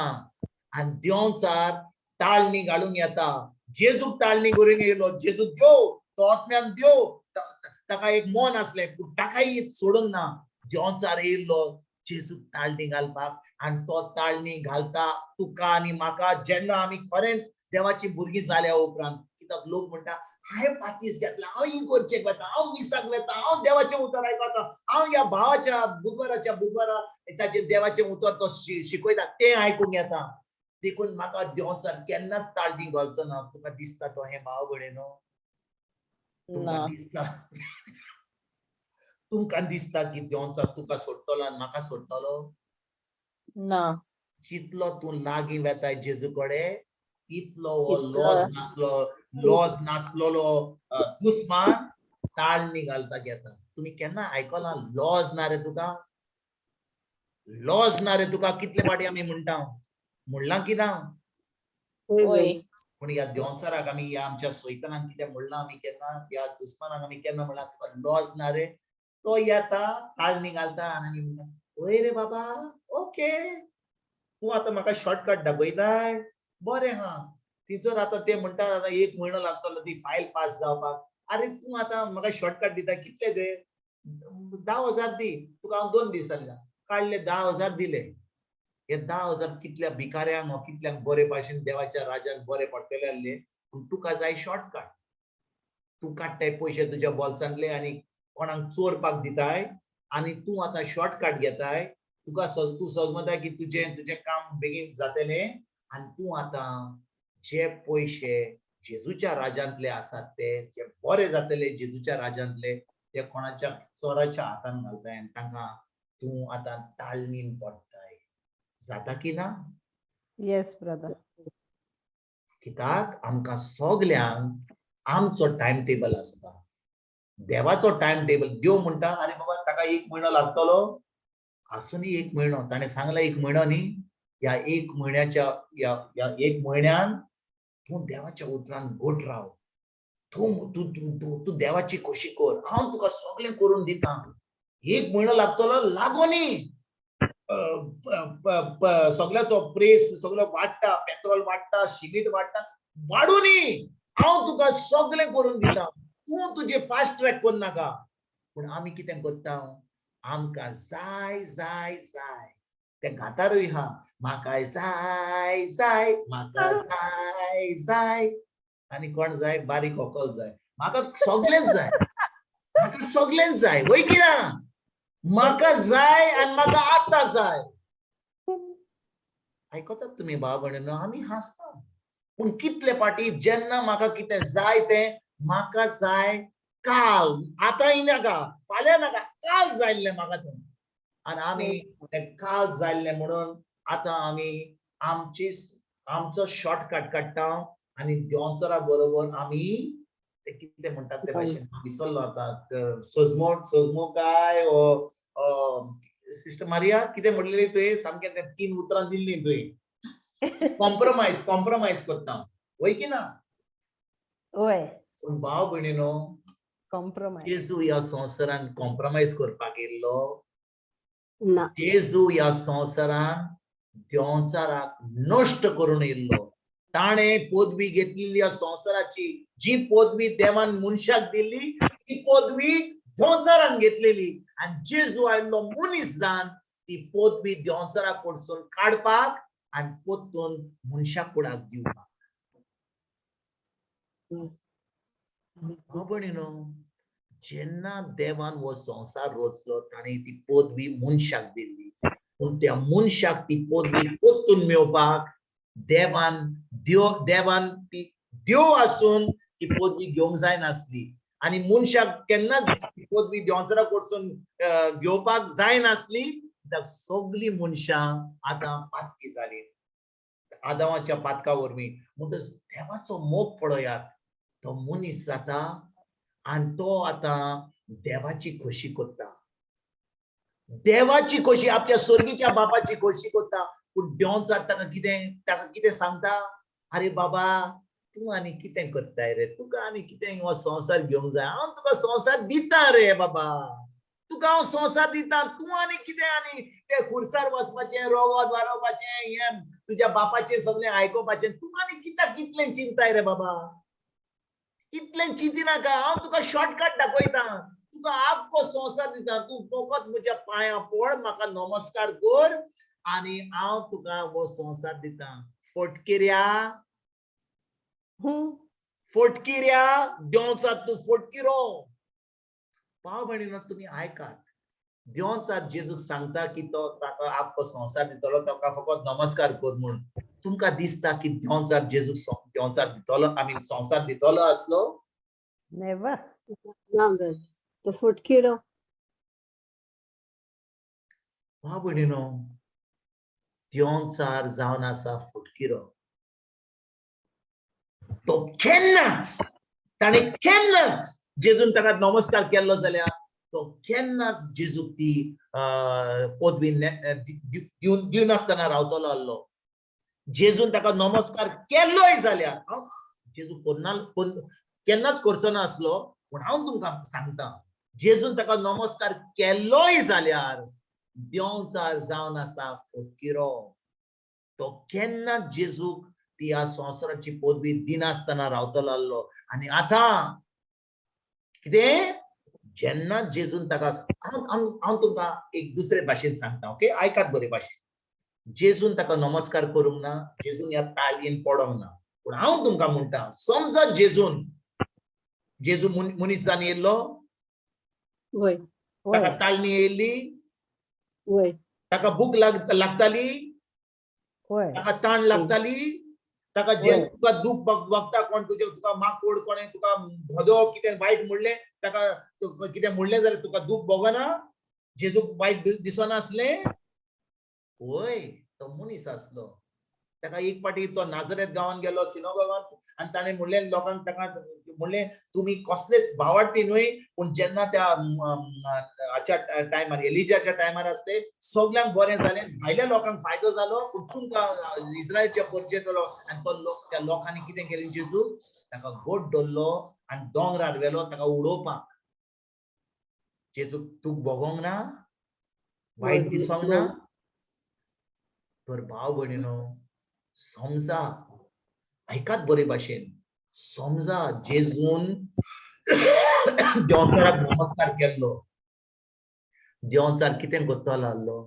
[SPEAKER 4] आनी देंवचार ताळणी घालूंक येता, जेजूक ताळणी करून येयलो, जेजू देव, तो आत्म्यान देव, ताका एक मन आसलें पूण ताकाय सोडूंक ना. देंवचार येयलो जेजूक ताळणी घालपाक आनी तो ताळणी घालता तुका आनी म्हाका जेन्ना आमी खरेंच देवाची भुरगीं जाल्या उपरांत. कित्याक लोक म्हणटा हांवें बातीस घेतला, हांव इगोर्चेक वता, हांव मिसाक वता, हांव देवाचें उतर आयकता, हांव ह्या भावाच्या बुधवाराच्या बुधवारा ताचेर देवाचें उतर तो शिकयता तें आयकूंक येता, देखून म्हाका देंवचार केन्नाच ताळणी घालचो ना. तुका दिसता तो हें भाव भयणीनो? तुमकां दिसता, तुमकां दिसता की देंवचार तुका सोडटलो आनी म्हाका सोडटलो
[SPEAKER 5] ना?
[SPEAKER 4] जितलो तूं लागीं वेताय जेजू कडेन तितलो हो लॉज नासलो, लॉज नासलेलो दुस्मान ताळणी घालपाक येता. तुमी केन्ना आयकलां लॉज ना रे तुका, लॉज ना रे तुका? कितले फावटी आमी म्हणटा, म्हणलां की ना? पूण ह्या देंवचाराक आमी, ह्या आमच्या सैतानाक कितें म्हणलां आमी केन्ना? ह्या दुस्मानाक आमी केन्ना म्हणलां तुका लॉज ना रे? तो येता ताळणी घालता आनी म्हणटा वय रे बाबा, ओके, तूं आतां म्हाका शॉर्टकट दाखयताय, बरें हा. तिचोर आतां ते म्हणटा आतां एक म्हयनो लागतलो ती फायल पास जावपाक, आरे तूं आतां म्हाका शॉर्टकट दिता, कितले ते 10,000 दी, तुका हांव 2 दिसांनी दिता. काडले 10,000 दिले. हे 10,000 कितल्या भिकाऱ्यांक वा कितल्यांक बरे भाशेन देवाच्या राजान बरे पडटले आसले, पूण तुका जाय शॉर्टकट. तूं काडटाय पयशे तुज्या बोल्सांतले आनी कोणाक चोरपाक दिताय आनी तूं आतां शॉर्टकट घेताय, तुका तूं समजताय की तुजें तुजें काम बेगीन जातलें आनी तूं आतां जे पयशे जेजूच्या राजांतले आसात ते जे बरे जातले जेजूच्या राजांतले ते कोणाच्या चोराच्या हातान घालताय आनी तांकां तूं आतां ताळणीन पडटाय. जाता की ना?
[SPEAKER 2] Yes brother.
[SPEAKER 4] कित्याक आमकां सगल्यांक आमचो टायम टेबल आसता, देवाचो टायम टेबल. देव म्हणटा आरे बाबा ताका 1 म्हयनो लागतलो, आसूनी 1 म्हयनो, ताणें सांगला 1 म्हयनो न्ही, ह्या 1 म्हयन्याच्या ह्या 1 म्हयन्यान तूं देवाच्या उतरान घट राव, तूं तूं तूं तूं देवाची खोशी कर, हांव तुका सगळें करून दिता. 1 म्हयनो लागतलो, लागोनी सगळ्याचो प्रेस सगळो वाडटा, पेट्रोल वाडटा, सिमेंट वाडटा, वाडूनी, हांव तुका सगळें करून दिता, तूं तुजें फास्ट ट्रॅक करूं नाका. पूण आमी कितें करता, आमकां जाय जाय जाय, ते घातारूय हा, म्हाका जाय जाय, म्हाका जाय जाय, आनी कोण जाय, बारीक होकल जाय, म्हाका सगळेंच जाय, म्हाका सगळेंच जाय, वय की ना? म्हाका जाय आनी म्हाका आतां जाय. आयकतात तुमी भाव भयणीनो, आमी हांसता, पूण कितले फावटी जेन्ना म्हाका कितें जाय तें म्हाका जाय काल, आतांय नाका, फाल्यां नाका, काल जाय आसलें म्हाका तें. आनी आमी तें काल जाय आसलें म्हणून आतां आमी आमची आमचो शॉर्टकट काडटा आनी देंवचारा बरोबर आमी ते कितें म्हणटात ते भाशेन विसरलो आतां, सजमो सजमो काय ओ सिस्टर मारिया कितें म्हणलेली तुवें, सामकें ते 3 उतरां दिल्लीं तुवें. कॉम्प्रोमायज कॉम्प्रोमायज करता, वय की ना?
[SPEAKER 2] वय.
[SPEAKER 4] पूण भाव भयणीनो,
[SPEAKER 2] कॉम्प्रोमायज.
[SPEAKER 4] जेजू ह्या संवसारान कॉम्प्रोमायज करपाक येयल्लो?
[SPEAKER 1] ना.
[SPEAKER 4] जेजू ह्या संवसारान देंवचाराक नश्ट करून येयल्लो. ताणें पदवी घेतलेली ह्या संवसाराची, जी पदवी देवान मनशाक दिल्ली ती पदवी देंवचारान घेतलेली. आनी जेजू आयिल्लो मनीस जावन ती पदवी देंवचारा कडसून काडपाक आनी परतून मनशा कुडाक दिवपाक. भाव भयणीनो, जेन्ना देवान हो संवसार रचलो ताणें ती पदवी मनशाक दिल्ली. पूण त्या मनशाक ती पदवी परतून मेळोवपाक देवान देव देवान ती देव आसून ती पदवी घेवंक जायनासली आनी मनशाक केन्नाच ती पदवी देंवचारा कडसून घेवपाक जायनासली, कित्याक सगळीं मनशां आतां पातकी जालीं आदावाच्या पातका वरवीं. म्हणटच देवाचो मोग पळयात, तो मनीस जाता आनी तो आतां देवाची खोशी करता, देवाची खोशी, आपल्या स्वर्गीच्या बापाची खोशी करता. पूण देंवचार ताका कितें सांगता? "आरे बाबा, तूं आनी कितें करताय रे? तुका आनी कितें हो संवसार घेवंक जाय? हांव तुका संवसार दिता रे बाबा, तुका हांव संवसार दिता. तूं आनी कितें आनी ते खुर्सार वचपाचें, रोगोत वारोवपाचें, हें तुज्या बापाचें सगळें आयकोपाचें, तूं आनी कित्याक कितलें चिंताय रे बाबा? इतलें चिंतिनाका. हांव तुका शॉर्टकट दाखयता. तुका आख्खो संवसार दिता. तूं फकत म्हज्या पांयां पड, म्हाका नमस्कार कर आनी हांव तुका हो संवसार दिता. फटकिऱ्या, फटकिऱ्या, देंवचार तूं फटकिरो." भाव भयणीनो, तुमी आयकात, देंवचार जेजूक सांगता की तो ताका आख्खो संवसार दितलो, ताका फकत नमस्कार कर म्हूण. तुमकां दिसता की देंवचार जेजूक देंवचार दितलो, I mean संवसार दितलो आसलो?
[SPEAKER 2] नेवर.
[SPEAKER 1] ना ब्रदर, तो फटकिरो.
[SPEAKER 4] भाव भयणीनो, देंवचार जावन आसा फटकिरो. तो केन्नाच, ताणें केन्नाच जेजून ताका नमस्कार केल्लो जाल्यार तो केन्नाच जेजूक ती पदवी दिवनासतना रावतलो आहलो. जेजून ताका नमस्कार केल्लोय जाल्यार, हांव जेजू कोन्ना केन्नाच करचो ना आसलो, पूण हांव तुमकां सांगता, जेजून ताका नमस्कार केल्लोय जाल्यार देंवचार जावन आसा फटकिरो. तो केन्ना जेजूक ती ह्या संवसाराची पदवी दिनासतना रावतलो आहलो. आनी आतां कितें, जेन्ना जेजून ताका, हांव हांव हांव तुमकां एक दुसरे भाशेन सांगता, ओके, आयकात बरे भाशेन. जेजून ताका नमस्कार करूंक ना, जेजून ह्या ताळयेन पडोंक ना. पूण हांव तुमकां म्हणटा, समजा जेजून, जेजू मनीस जावन येयल्लो.
[SPEAKER 1] वय.
[SPEAKER 4] ताका ताळणी येयल्ली?
[SPEAKER 1] वय.
[SPEAKER 4] ताका भूक लागताली?
[SPEAKER 2] वय.
[SPEAKER 4] ताका ताण लागताली? ताका जे
[SPEAKER 2] वय.
[SPEAKER 4] तुका दूख वखता कोण तुजे, तुका माकोड कोणे तुका धोदो कितें वायट म्हणलें, ताका कितें म्हणलें जाल्यार तुका दूख भोगना? जेजूक वायट दिसनासलें? वय, तो मनीस आसलो. ताका एक फावटी तो नाजरेत गांवान गेलो, सिनोगावान, आनी ताणें म्हणलें लोकांक, ताका म्हणलें, "तुमी कसलेच भावार्थी न्हय." पूण जेन्ना त्या हाच्या टायमार, एलिजाच्या टायमार आसले, सगल्यांक बरें जालें, भायल्या लोकांक फायदो जालो, पूण तुमकां इस्रायलच्या परचेतलो. आनी तो लोक, त्या लोकांनी कितें केलें? जेजू ताका गोट धरलो आनी दोंगरार व्हेलो ताका उडोवपाक. जेजूक दूख भोगोंक ना? वायट दिसोंक ना? तर भाव भयणीनो, समजा, आयकात बरे भाशेन, समजा जेजून देंवचाराक नमस्कार केल्लो, देंवचार कितें करतलो आहलो?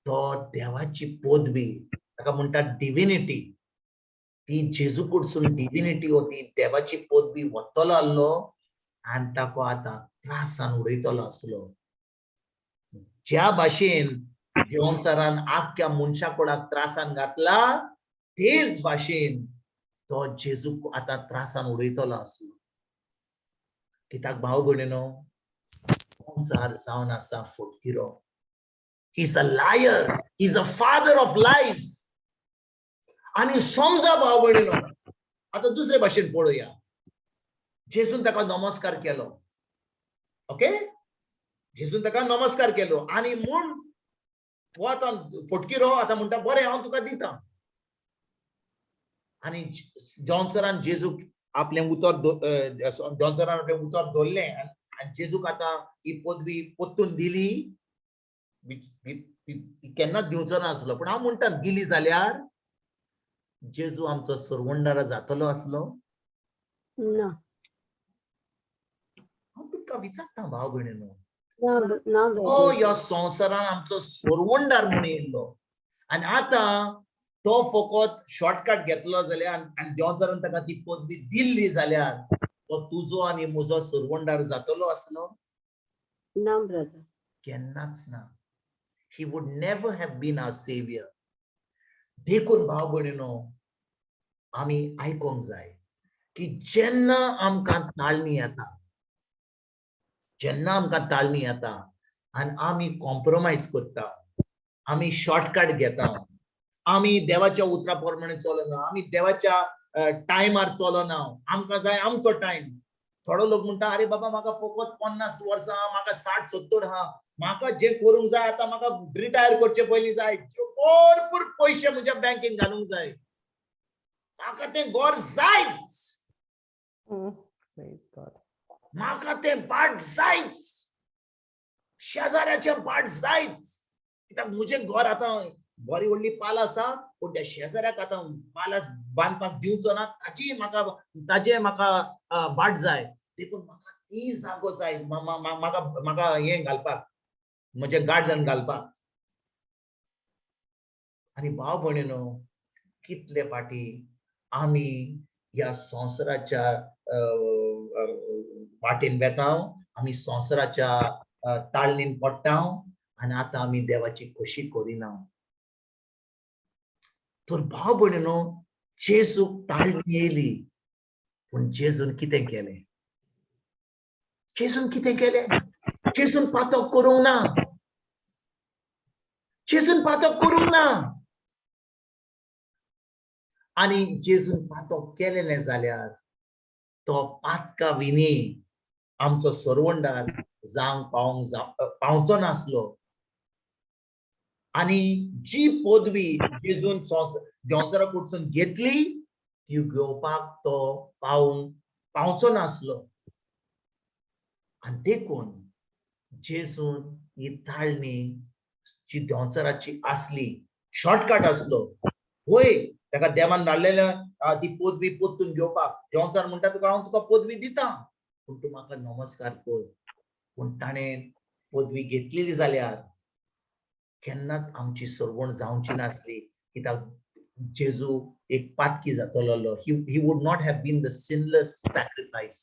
[SPEAKER 4] तो देवाची पदवी, ताका म्हणटात डिविनिटी, ती जेजू कडसून डिविनिटी हो ती देवाची पदवी वतलो आहलो आनी ताका आतां त्रासान उडयतलो आसलो. ज्या भाशेन देंवचारान आख्ख्या मनशा कोणाक त्रासान घातला, तेच भाशेन तो जेजूक आतां त्रासान उडयतलो आसलो. कित्याक भाव भयणीनो, देंवचार जावन आसा फटकिरो. Is a liar, is a father of lies. आनी समजा भाव भयणीनो, आतां दुसरे भाशेन पळोवया. जेजून ताका नमस्कार केलो, ओके, जेजून ताका नमस्कार केलो आनी म्हूण हो आतां फटकिरो आतां म्हणटा, "बरें, हांव तुका दिता." आनी जॉन्सरान जेजूक आपलें उतर, जॉन्सरान आपलें उतर दवरलें आनी जेजूक आतां ही पदवी परतून दिली. ती केन्नाच दिवचो नासलो, पूण हांव म्हणटा दिली जाल्यार जेजू आमचो सरवंडारा जातलो आसलो?
[SPEAKER 1] ना.
[SPEAKER 4] हांव तुमकां विचारता भाव भयणीनो,
[SPEAKER 1] ना ना.
[SPEAKER 4] तो ह्या संवसारान आमचो सरवंडार म्हूण येयल्लो आनी आतां तो फकत शॉर्टकट घेतलो जाल्यार आनी देंवचारान ताका ती पदवी दिल्ली जाल्यार तो तुजो आनी म्हजो सरवंडार जातलो आसलो?
[SPEAKER 1] ना ब्रदर.
[SPEAKER 4] केन्नाच ना. He would never have been our saviour. देखून भाव भयणीनो, आमी आयकोंक जाय की जेन्ना आमकां ताळणी येता, जेन्ना आमकां ताळणी येता आनी आमी कॉम्प्रोमायज करता, आमी शॉर्टकट घेता, आमी देवाच्या उतरा प्रमाणे चलना, आमी देवाच्या टायमार चलना, आमकां जाय आमचो टायम. थोडो लोक म्हणटा, अरे बाबा, म्हाका फकत 50 वर्सां, म्हाका 60-70 आहा, म्हाका जें करूंक जाय आतां, म्हाका रिटायर करचे पयलीं जाय, भरपूर पयशे म्हज्या बँकेन घालूंक जाय, म्हाका तें घर जायच.
[SPEAKER 2] Praise God.
[SPEAKER 4] म्हाका तें भाट जायच, शेजाऱ्याचें भाट जायच, कित्याक म्हजें घर आतां बरी व्हडली पाल आसा, पूण त्या शेजाऱ्याक आतां पालास बांदपाक दिवचो ना, ताची म्हाका ताजें म्हाका भाट जाय, देखून म्हाका ती जागो जाय, म्हाका म्हाका हें घालपाक, म्हजें गार्डन घालपाक. आनी भाव भयणीनो, कितले फाटी आमी ह्या संवसाराच्या वाटेन वेता, आमी संवसाराच्या ताळणीन पडटा आनी आतां आमी देवाची खोशी करिना. तर भाव भयणीनो, जेजूक ताळणी येयली, पूण जेजून कितें केलें? जेजून कितें केलें? जेजून पातक करूंक ना. जेजून पातक करूंक ना. आनी जेजून पातक केलें जाल्यार तो पातका विनी आमचो सरवंडार जावंक पावंक पावचो नासलो. आनी जी पदवी जेजून देंवचारा कडसून घेतली ती घेवपाक तो पावंक पावचो नासलो. आनी देखून जेजून ही ताळणी जी देंवचाराची आसली, शॉर्टकट आसलो, वय ताका देवान धाडलेल्या ती पदवी परतून घेवपाक. देंवचार म्हणटा, तुका हांव तुका पदवी दिता, पूण तूं म्हाका नमस्कार कर. पूण ताणें पदवी घेतलेली जाल्यार केन्नाच आमची सरवण जावची नासली, कित्याक जेजू एक पातकी जातलो. He would not have been the sinless sacrifice.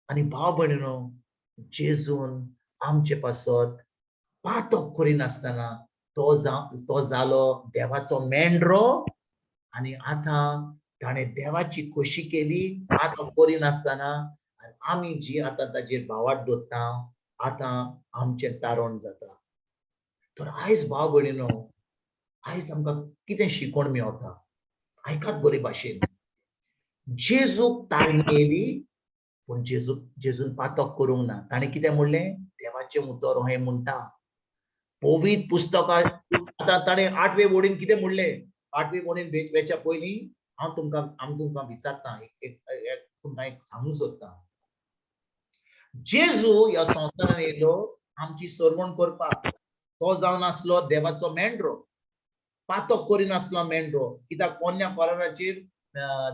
[SPEAKER 4] आनी भाव भयणीनो, जेजून आमचे पासत पातक करिनासतना तो जालो देवाचो मेंढरो आनी आतां ताणें देवाची खोशी केली पातक करिनासतना. आनी आमी जी आतां ताजेर भावार्थ दवरता, आतां आमचें तारण जाता. तर आयज भाव भयणीनो, आयज आमकां कितें शिकोवण मेवता, आयकात बरे भाशेन. जेजूक ताळणी येयली, पूण जेजून पातक करूंक ना. ताणें कितें म्हणलें? देवाचें उतर हें म्हणटा पवित्र पुस्तकां. आतां ताणें आठवे वडीन कितें म्हणलें? आठवे वडीन वेच्या पयलीं हांव तुमकां हांव तुमकां विचारता, एक तुमकां एक सांगूंक सोदता. जेजू ह्या संवसारान येयलो आमची सरवण करपाक. तो जावन आसलो देवाचो मेंढरो, पातक करिनासलो मेंढरो. कित्याक पोन्न्या कराराचेर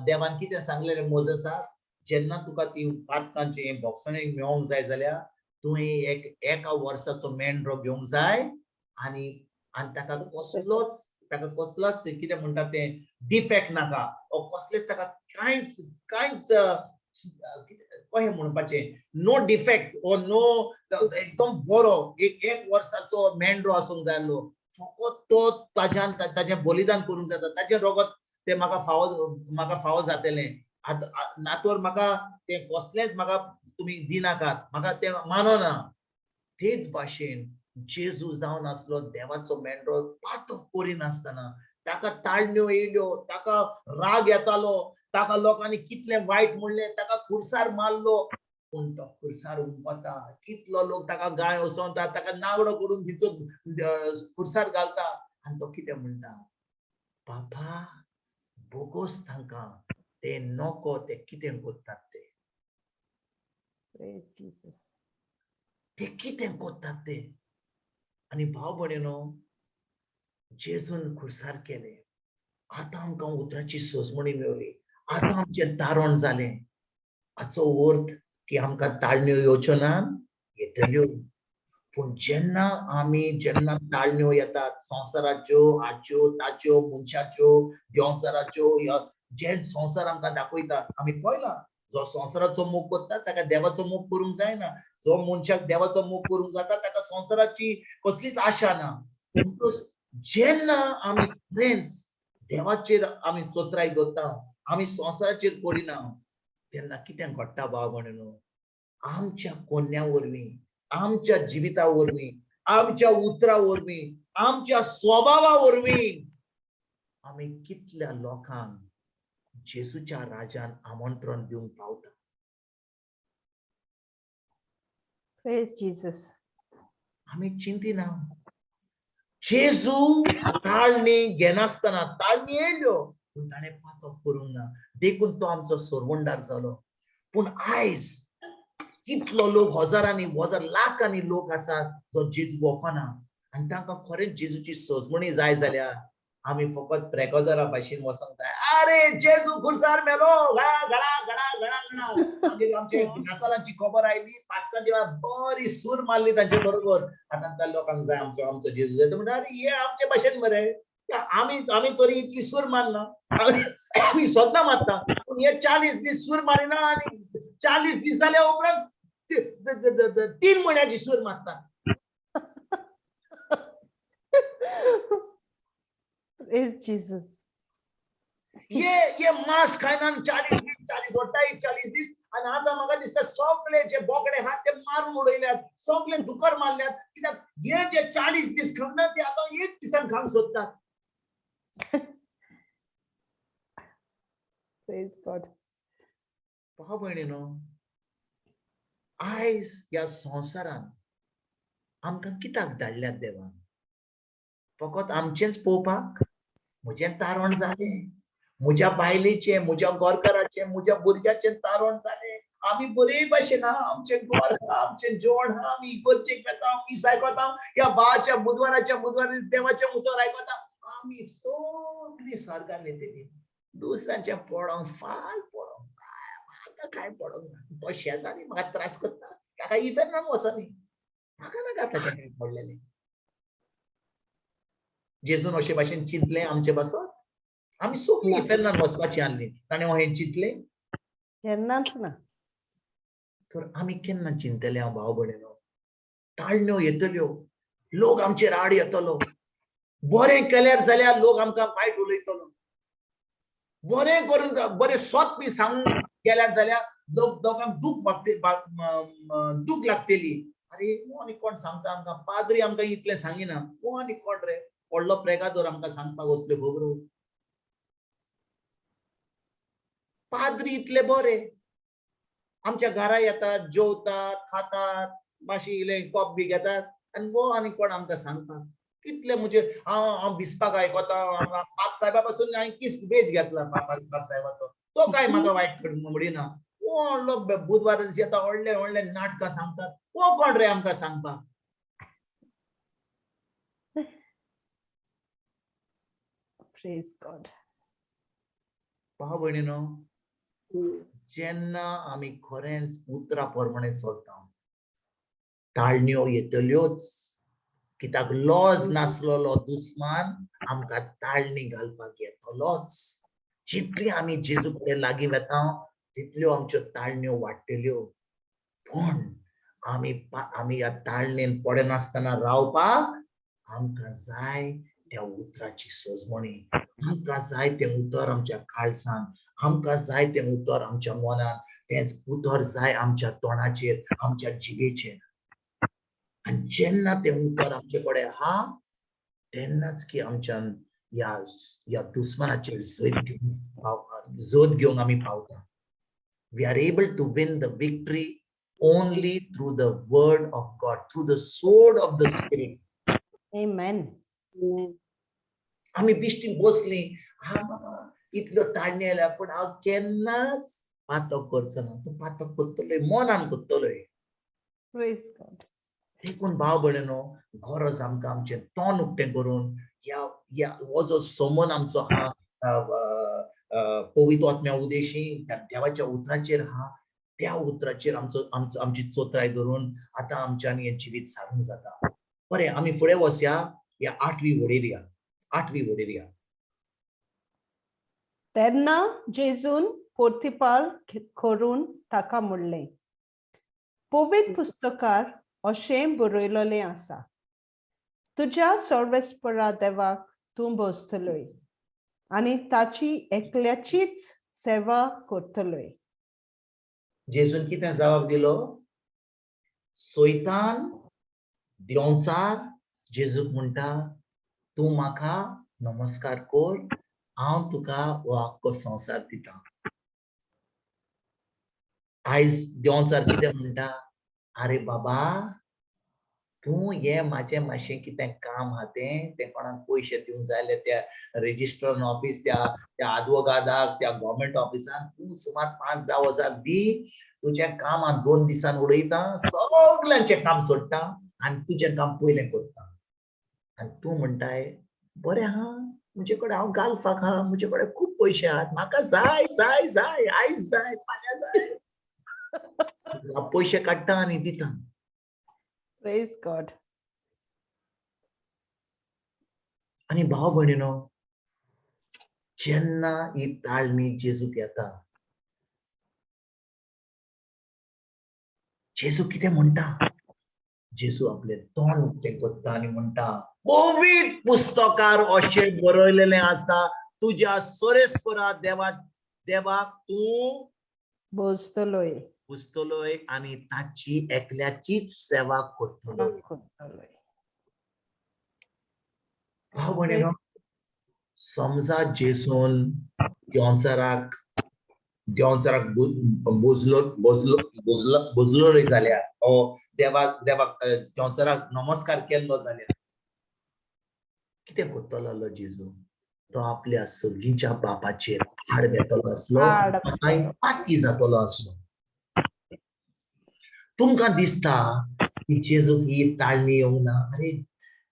[SPEAKER 4] देवान कितें सांगलेलें मोजसाक? जेन्ना तुका ती पातकांचे भोगसणे मेळोंक जाय जाल्यार तुवें एक एका वर्साचो मेंढरो घेवंक जाय आनी आनी ताका कसलोच कितें म्हणटा तें डिफेक्ट नाका, ओ कसलेच ताका कांयच कांयच कशें म्हणपाचें, नो डिफेक्ट ओ नो, एकदम बरो एक एक वर्साचो मेंढरो आसूंक जाय आसलो. फकत तो ताज्यान ताजें बलिदान करूंक जाता, ताजें रगत तें म्हाका फावो जातलें. आतां नातर म्हाका तें कसलेंच म्हाका तुमी दिनाकात, म्हाका तें मानना. तेच भाशेन जेजू जावन आसलो देवाचो मेंढरो, पातक करिनासतना. ताका ताळण्यो येयल्यो, ताका राग येतालो, ताका लोकांनी कितलें वायट म्हणलें, ताका खुर्सार मारलो, पूण तो खुर्सार उमपता. कितलो लोक ताका गाय वसोवता, ताका नागडो करून थिंचो खुर्सार घालता आनी तो कितें म्हणटा? बाबा बोगोस तांकां, ते नको ते कितें करतात ते.
[SPEAKER 2] Praise Jesus.
[SPEAKER 4] ते कितें करतात ते. आनी भाव भयणीनो, जेजून खुर्सार केले, आतां आमकां उतराची सोजमणी मेवली, आतां आमचें तारण जालें. हाचो अर्थ की आमकां ताळण्यो येवच्यो ना? येतल्यो. पूण जेन्ना आमी, जेन्ना ताळण्यो येतात संवसाराच्यो, हाच्यो ताच्यो, मनशाच्यो, देंवचाराच्यो, ह्या जे संवसार आमकां दाखयता, आमी पळयलां, जो संवसाराचो मोग करता ताका देवाचो मोग करूंक जायना, जो मनशाक देवाचो मोग करूंक जाता ताका संवसाराची कसलीच आशा ना. म्हणटकच जेन्ना आमी खरेंच देवाचेर आमी चोत्राय दवरता, आमी संवसाराचेर करिना, तेन्ना कितें घडटा भाव भयणीनो? आमच्या कोन्या वरवीं, आमच्या जिविता वरवीं, आमच्या उतरा वरवीं, आमच्या स्वभावा वरवीं आमी कितल्या लोकांक जेजूच्या राजान आमंत्रण दिवंक पावता.
[SPEAKER 2] Praise Jesus.
[SPEAKER 4] आमी चिंतिना. जेजू ताळणी घेनासतना, ताळणी येयल्यो पूण ताणें पातक करूंक ना, देखून तो आमचो सरवंडार जालो. पूण आयज कितलो लोक, हजारांनी हजार लाखांनी लोक आसात जो जेजू वळखना आनी तांकां खरेंच जेजूची सजमणी जाय जाल्यार आमी फकत प्रेगोदरा भाशेन वचोंक जाय. अरे जेजू खुर्सार मेलो, गळा गळा गळा गळा गळा. मागीर आमचे नातालांची खबर आयली, पास्कांची बरी सूर मारली तांचे बरोबर. आतां त्या लोकांक जाय आमचो आमचो जेजू जाय. म्हणटा, अरे हे आमचे भाशेन मरे, आमी तरी इतली सूर मारना, आमी सद्दां मारता, पूण हे 40 दीस सूर मारिना आनी 40 दीस जाल्या उपरांत 3 म्हयन्याची सूर मारता.
[SPEAKER 2] Praise Jesus.
[SPEAKER 4] ये मांस खायना 40 दीस, 40 वट्टाय 40 दीस. आनी आतां म्हाका दिसता सगळे जे बोकडे आहात ते मारून उडयल्यात, सगळे दुकर मारल्यात, कित्याक हे जे 40 दीस खावना ते आतां एक दिसान खावंक सोदतात.
[SPEAKER 2] Praise God.
[SPEAKER 4] भाव भयणीनो, आयज ह्या संवसारान आमकां कित्याक धाडल्यात देवान? फकत आमचेंच पळोवपाक? म्हजें तारण जालें, म्हज्या बायलेचें, म्हज्या गोरकाराचें, म्हज्या भुरग्याचें तारण जालें, आमी बरे भाशेन आहा, आमचें घर आहा, आमचें जेवण आहा, आमी इगर्जेक वेता, मीस आयकता, ह्या बाच्या बुधवाराच्या बुधवार देवाचें उतर आयकता, आमी सगळीं स्वर्गान वयतलीं. दुसऱ्यांचें पडोंक फाल पडोंक, आतां कांय पडोंक ना. तो शेजारी म्हाका त्रास करता, ताका इफेर्नान वचोनी, म्हाका नाका ताचें कांय पडलेलें. जेजून अशे भाशेन चिंतलें आमचे पासत? आमी सगळीं इफेर्नान वचपाची आसली, ताणें अहें चिंतलें?
[SPEAKER 2] केन्नाच ना.
[SPEAKER 4] तर आमी केन्ना चिंतले हांव भाव भयणीनो? ताळण्यो येतल्यो, लोक आमचेर आड येतलो, बरें केल्यार जाल्यार लोक आमकां वायट उलयतलो, बरें करून बरें सत बी सांगूंक गेल्यार जाल्यार लोकांक दूख दूख लागतली. अरे हो आनी कोण सांगता आमकां? पाद्री आमकां इतलें सांगिना, हो आनी कोण रे व्हडलो प्रेगादोर आमकां सांगपाक असल्यो खबरो? पाद्री इतले बरे आमच्या घरा येतात, जेवतात, खातात, मातशें इल्लें कॉप बी घेतात, आनी हो आनी कोण आमकां सांगता? कितले म्हणजे हांव बिस्पाक आयकता, पाप साहेबा पासून हांवें किस बेज घेतला पाप साहेबाचो, तो काय म्हाका वायट म्हणिना. हो व्हडलो बुधवारा दिसा येता, व्हडले व्हडले नाटकां सांगतात, हो कोण रे आमकां सांगपाक?
[SPEAKER 2] Praise God.
[SPEAKER 4] भाव भयणीनो, जेन्ना आमी खरेंच उतरा प्रमाणे चलता, ताळण्यो येतल्योच, कित्याक लॉज नासलेलो दुस्मान आमकां ताळणी घालपाक येतलोच. जितली आमी जेजू कडेन लागीं वेता तितल्यो आमच्यो ताळण्यो वाडटल्यो. पूण आमी ह्या ताळणेन पडनासतना रावपाक आमकां जाय त्या उतराची सजमणी, आमकां जाय तें उतर आमच्या काळजान, आमकां जाय तें उतर आमच्या मनान, तेंच उतर जाय आमच्या तोंडाचेर, आमच्या जिबेचेर. आनी जेन्ना तें उतर आमचे कडेन आहा तेन्नाच की आमच्यान ह्या दुस्मानाचेर जैत घेवंक आमी पावता. We are able to win the victory only through the word of God, through the sword of the spirit.
[SPEAKER 2] Amen.
[SPEAKER 1] Amen.
[SPEAKER 4] आमी बिश्टी बसली, हा बाबा इतल्यो ताळणी आयल्या पूण हांव केन्नाच पातक करचो ना. तूं पातक करतलोय, मनान करतलोय.
[SPEAKER 2] Praise God.
[SPEAKER 4] देखून भाव भयणीनो, गरज आमकां आमचें तोंड उक्तें करून ह्या ह्या हो जो समन आमचो आहा, पवित्र आत्म्या उदेशी त्या देवाच्या उतराचेर आहा, त्या उतराचेर आमचो आमचो आमची चोत्राय धरून आतां आमच्यान हें जिवीत सारूंक जाता. बरें, आमी फुडें वसया. ह्या आठवी वडीर, आठवी वडीर.
[SPEAKER 2] तेन्ना जेजून पोर्तिपाल करून ताका म्हणलें, पवित्र पुस्तकार अशें बरयलेलें आसा, तुज्या सर्वेस्परा देवाक तूं बसतलोय आनी ताची एकल्याचीच सेवा करतलोय.
[SPEAKER 4] जेजून कितें जबाब दिलो? सोयतान देंवचार जेजूक म्हणटा, तूं म्हाका नमस्कार कर, हांव तुका हो आख्खो संवसार दिता. आयज देंवचार कितें म्हणटा? आरे बाबा, तूं हें म्हाजें मातशें कितें काम आहा तें, तें कोणाक पयशे दिवंक जाय जाल्यार त्या रेजिस्ट्रर ऑफिस, त्या त्या आदवोगादाक, त्या गव्हर्मेंट ऑफिसान तूं सुमार 5-10 हजार दी, तुजें काम हांव 2 दिसान उडयता, सगल्यांचें काम सोडटा आनी तुजें काम पयलें करता. आनी तूं म्हणटाय, बरें आहा, म्हजे कडेन हांव गाल्फाक आहा, म्हजे कडेन खूब पयशे आहात, म्हाका जाय जाय जाय, आयज जाय, फाल्यां जाय. हांव पयशे काडटा आनी दिता.
[SPEAKER 2] Praise God.
[SPEAKER 4] आनी भाव भयणीनो, जेन्ना ही ताळणी जेजूक येता, जेजू कितें म्हणटा? जेजू आपलें तोंड उक्तें करता आनी म्हणटा, पवित्र पुस्तकार अशें बरयलेलें आसा, तुज्या सोरेस्परा देवाक तूं
[SPEAKER 2] बसतलोय,
[SPEAKER 4] पुजतलोय आनी ताची एकल्याचीच सेवा करतलोय. भाव भयणीनो, समजा जेजून देंवचाराक देंवचाराक बोजलो बोजलो बोजलो बोजलो जाल्यार, ओ देवाक देवाक देंवचाराक नमस्कार केल्लो जाल्यार कितें करतलो आसलो जेजू? तो आपल्या सगळींच्या बापाचेर आड वेतलो आसलो, पाती जातलो आसलो. तुमकां दिसता की जेजूक ही ताळणी येवंक ना? अरे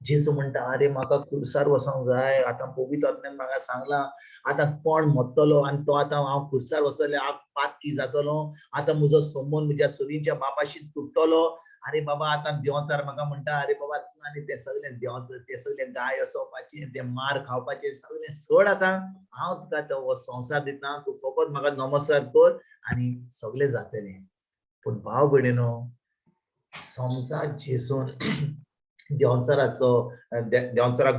[SPEAKER 4] जेजू म्हणटा, अरे म्हाका खुर्सार वचोंक जाय, आतां पवित्र आत्म्यान म्हाका सांगलां, आतां कोण मरतलो आनी तो आतां हांव खुर्सार वचले हांव पातकी जातलो, आतां म्हजो संबंद म्हज्या सरींच्या बापाशी तुट्टलो. अरे बाबा, आतां देंवचार म्हाका म्हणटा, अरे बाबा तूं आनी ते सगळे देंवचार, ते सगळे गाय असोवपाचे, ते मार खावपाचे सगळे सोड, आतां हांव तुका तो संवसार दितना, तूं फकत म्हाका नमस्कार कर आनी सगळे जातले. पूण भाव भयणीनो, समजा जेजून देंवचाराचो देंवचाराक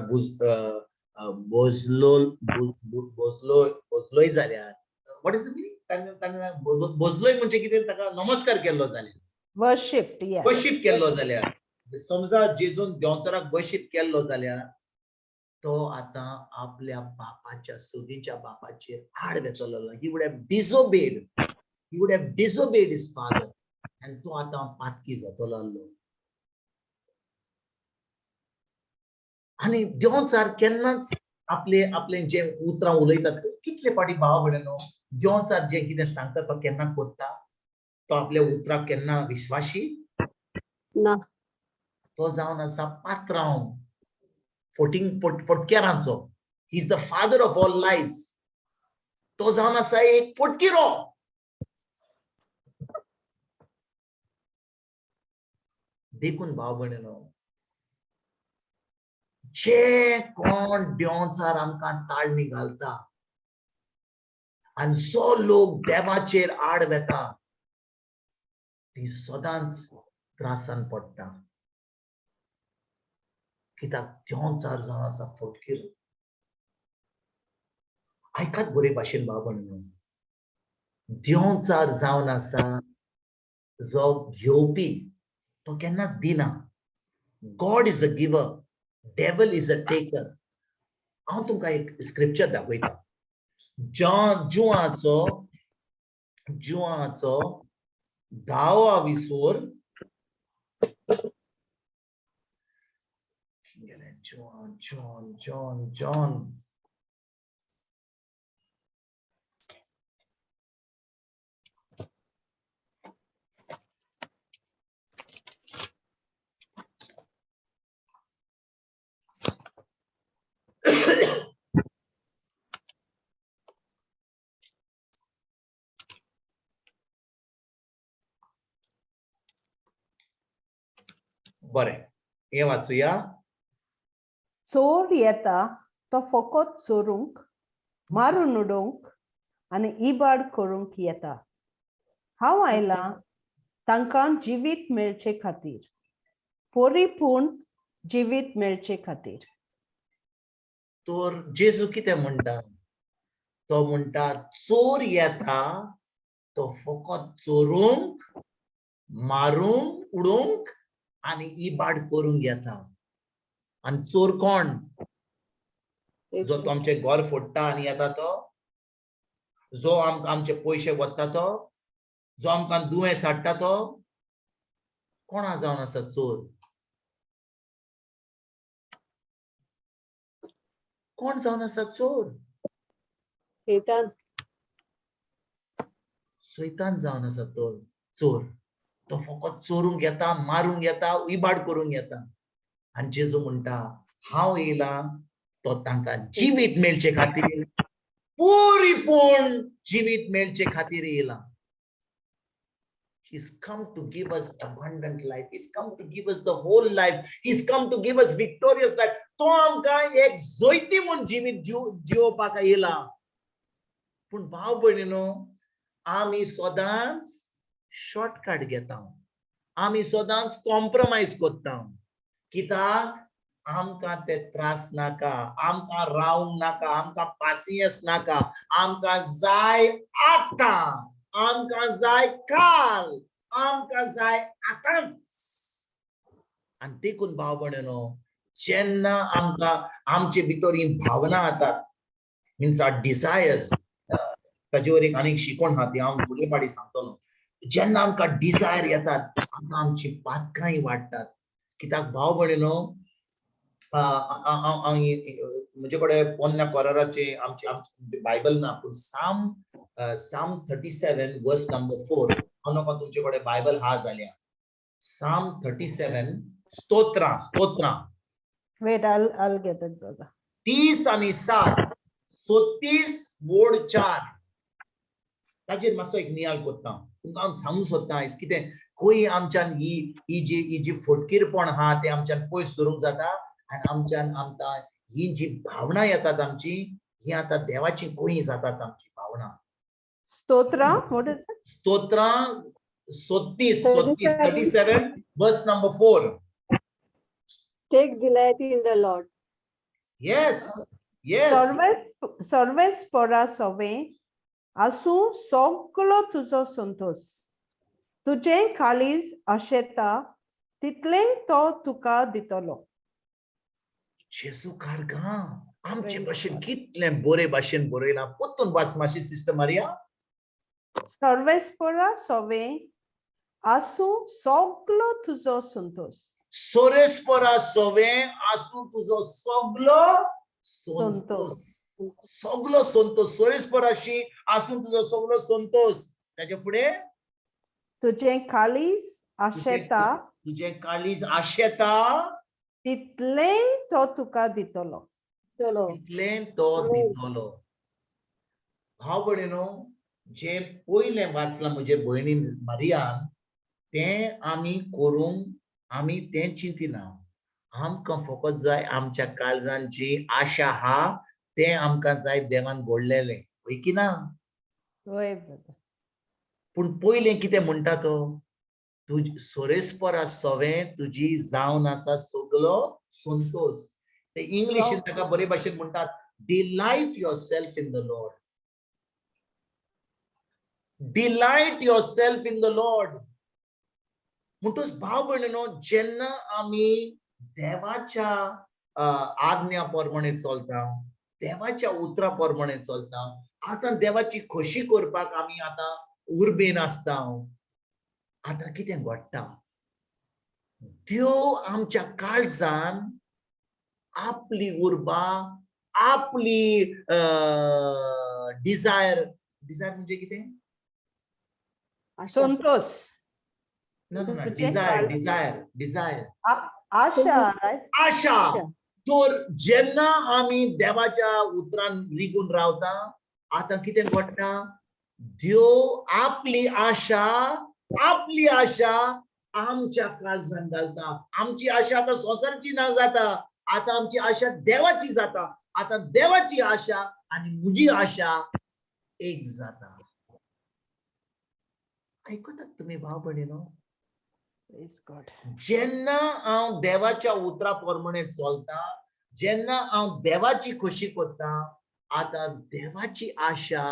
[SPEAKER 4] बोजलो बोजलो बोजलोय जाल्यार, what is the meaning? ताणें बोजलोय म्हणजे कितें? ताका नमस्कार केल्लो जाल्यार,
[SPEAKER 2] वर्शिप,
[SPEAKER 4] वर्शिप केल्लो जाल्यार, समजा जेजून देंवचाराक वर्शिप केल्लो जाल्यार तो आतां आपल्या बापाच्या सगळींच्या बापाचेर आड वेतलो. He would have disobeyed, he would have disobeyed his father आनी तो आतां पातकी जातलो आसलो. आनी देंवचार केन्नाच आपले आपले जे उतरां उलयतात, कितले फावटी भाव भयणीनो, देंवचार जें कितें सांगता तो केन्ना करता? तो आपल्या उतराक केन्ना विश्वाशी
[SPEAKER 1] ना.
[SPEAKER 4] तो जावन आसा पात्रांव, फोटिंग फोटकेरांचो. He is the father of all lies. तो जावन आसा एक फोटकिरो. देखून भाव भयणीनो, जे कोण देंवचार आमकां ताळणी घालता आनी जो लोक देवाचेर आड वेता ती सदांच त्रासान पडटा. कित्याक देंवचार जावन आसा फोटकीर. आयकात बरे भाशेन भाव भयणीनो, देंवचार जावन आसा जो घेवपी, तो केन्नाच दिना. God is a giver, devil is a taker. हांव तुमकां एक स्क्रिप्चर दाखयता. जुवाचो जुवाचो 10वा विसोर गेले. John John John John. बरें, हें वाचुया.
[SPEAKER 2] चोर येता तो फकत चोरूंक, मारून उडोवंक आनी इबाड करूंक येता. हांव आयलां तांकां जिवीत मेळचे खातीर, परिपूर्ण जिवीत मेळचे खातीर.
[SPEAKER 4] तर जेजू कितें म्हणटा? तो म्हणटा चोर येता तो फकत चोरूंक, मारूंक उडोवंक आनी इबाड करूंक येता. आनी चोर कोण? जो तो आमचें घर फोडटा आनी येता तो, जो आमचे पयशे वता तो, जो आमकां दुयेंस हाडटा तो, कोणा जावन आसा चोर? कोण जावन आसा चोर?
[SPEAKER 1] शैतान.
[SPEAKER 4] सैतान जावन आसा तो चोर. तो फकत चोरूंक येता, मारूंक येता, इबाड करूंक येता. आनी जेजू म्हणटा हांव येयला तो तांकां जिवीत मेळचे खातीर, परिपूर्ण जिवीत मेळचे खातीर येयला. He's come to give us abundant life. He's come to give us the whole life. He's come to give us victorious life. तो आमकां एक जैती म्हूण जिवीत जिवोवपाक येयला. पूण भाव भयणीनो, आमी सदांच शॉर्टकट घेता, आमी सदांच कॉम्प्रोमायज करता. कित्याक? आमकां ते त्रास नाका, आमकां रावंक नाका, आमकां पासियेंस नाका, आमकां जाय आतां, आमकां जाय काल, आमकां जाय आतांच. आनी देखून भाव भयणीनो, जेन्ना आमकां आमचे भितर ही भावना येतात, मिन्स are desires, ताजेवर एक आनीक शिकवण आहा ती हांव फुडले फावटी सांगतलो. जेन्ना आमकां डिजायर येतात, आमकां आमची पातकांय वाडटात. कित्याक भाव भयणीनो, म्हजे कडेन पोन्न्या कोराराचे आमचे बायबल ना, पूण Psalm 37 verse number 4, हांव नाका तुमचे कडेन बायबल हा जाल्यार साम 37, स्तोत्रां, स्तोत्रां.
[SPEAKER 2] Wait, I'll get it, brother.
[SPEAKER 4] 30 आनी 7, 36 वोड 4, ताचेर मातसो एक नियाळ करता. तुमकां हांव सांगूंक सोदता आयज कितें, खंय आमच्यान ही ही जी ही जी फटकीरपण आहा तें आमच्यान पयस दवरूंक जाता. आनी आमच्यान आमकां ही जी भावना येतात आमची, ही आतां देवाची खंय जातात आमची भावना.
[SPEAKER 2] स्तोत्रां, what is it?
[SPEAKER 4] स्तोत्रां 36, 36, 37 verse number 4.
[SPEAKER 1] Take delight in the Lord.
[SPEAKER 4] Yes, yes.
[SPEAKER 2] Sarves परा सवे आसूं सगलो तुजो संतोष, तुजें काळीज आशेता तितलें तो तुका दितलो.
[SPEAKER 4] जेजू कारगां आमचे भाशेन कितलें बरे भाशेन बरयलां. परतून वाच मातशी सिस्टर मारिया.
[SPEAKER 2] सर्वेस परा सवे आसूं सगलो तुजो संतोष.
[SPEAKER 4] सोरेस्परा सवे आसूं तुजो सगलो संतोष. सगलो संतोष. सोरेस्पराशी आसूं तुजो सगलो संतोष. ताच्या फुडें
[SPEAKER 2] तुजें काळीज आशेता,
[SPEAKER 4] तुजें काळीज आशेता
[SPEAKER 2] तितलें तो तुका दितलो.
[SPEAKER 4] तितलें तो दितलो. भाव भयणीनो, जें पयलें वाचलां म्हजे भयणीन मारियान, तें आमी करूंक आमी तें चिंतिना. आमकां फकत जाय आमच्या काळजान जी आशा आहा तें आमकां जाय देवान घडलेलें, हय की ना?
[SPEAKER 2] हय brother.
[SPEAKER 4] पूण पयलें कितें म्हणटा तो, तुज सोरेस्परा सवें तुजी जावन आसा सगलो संतोष. ते इंग्लिशीन ताका बरे भाशेन म्हणटात, delight yourself in the Lord. Delight yourself in the Lord. म्हणटूच भाव भयणीनो, जेन्ना आमी देवाच्या आज्ञा प्रमाणे चलता, देवाच्या उतरा प्रमाणे चलता, आतां देवाची खोशी करपाक आमी आतां उर्बेन आसता. आतां कितें घडटा, देव आमच्या काळजान आपली उर्बा, आपली डिझायर. डिझायर म्हणजे कितें?
[SPEAKER 1] आशा.
[SPEAKER 2] संतोष.
[SPEAKER 4] ना ना,
[SPEAKER 2] म्हणजे?
[SPEAKER 4] Desire, desire, desire.
[SPEAKER 2] आशा, रायट?
[SPEAKER 4] आशा.
[SPEAKER 1] आशा.
[SPEAKER 4] तर जेन्ना आमी देवाच्या उतरान रिगून रावता, आतां कितें घडटा? देव आपली आशा, आपली आशा आमच्या काळजान घालता. आमची आशा आतां संवसाराची ना जाता, आतां आमची आशा देवाची जाता. आतां देवाची आशा आनी म्हजी आशा एक जाता. आयकतात तुमी भाव भयणीनो?
[SPEAKER 2] Praise God.
[SPEAKER 4] जेन्ना हांव देवाच्या उतरा प्रमाणे चलता, जेन्ना हांव देवाची खोशी करता, आतां देवाची आशा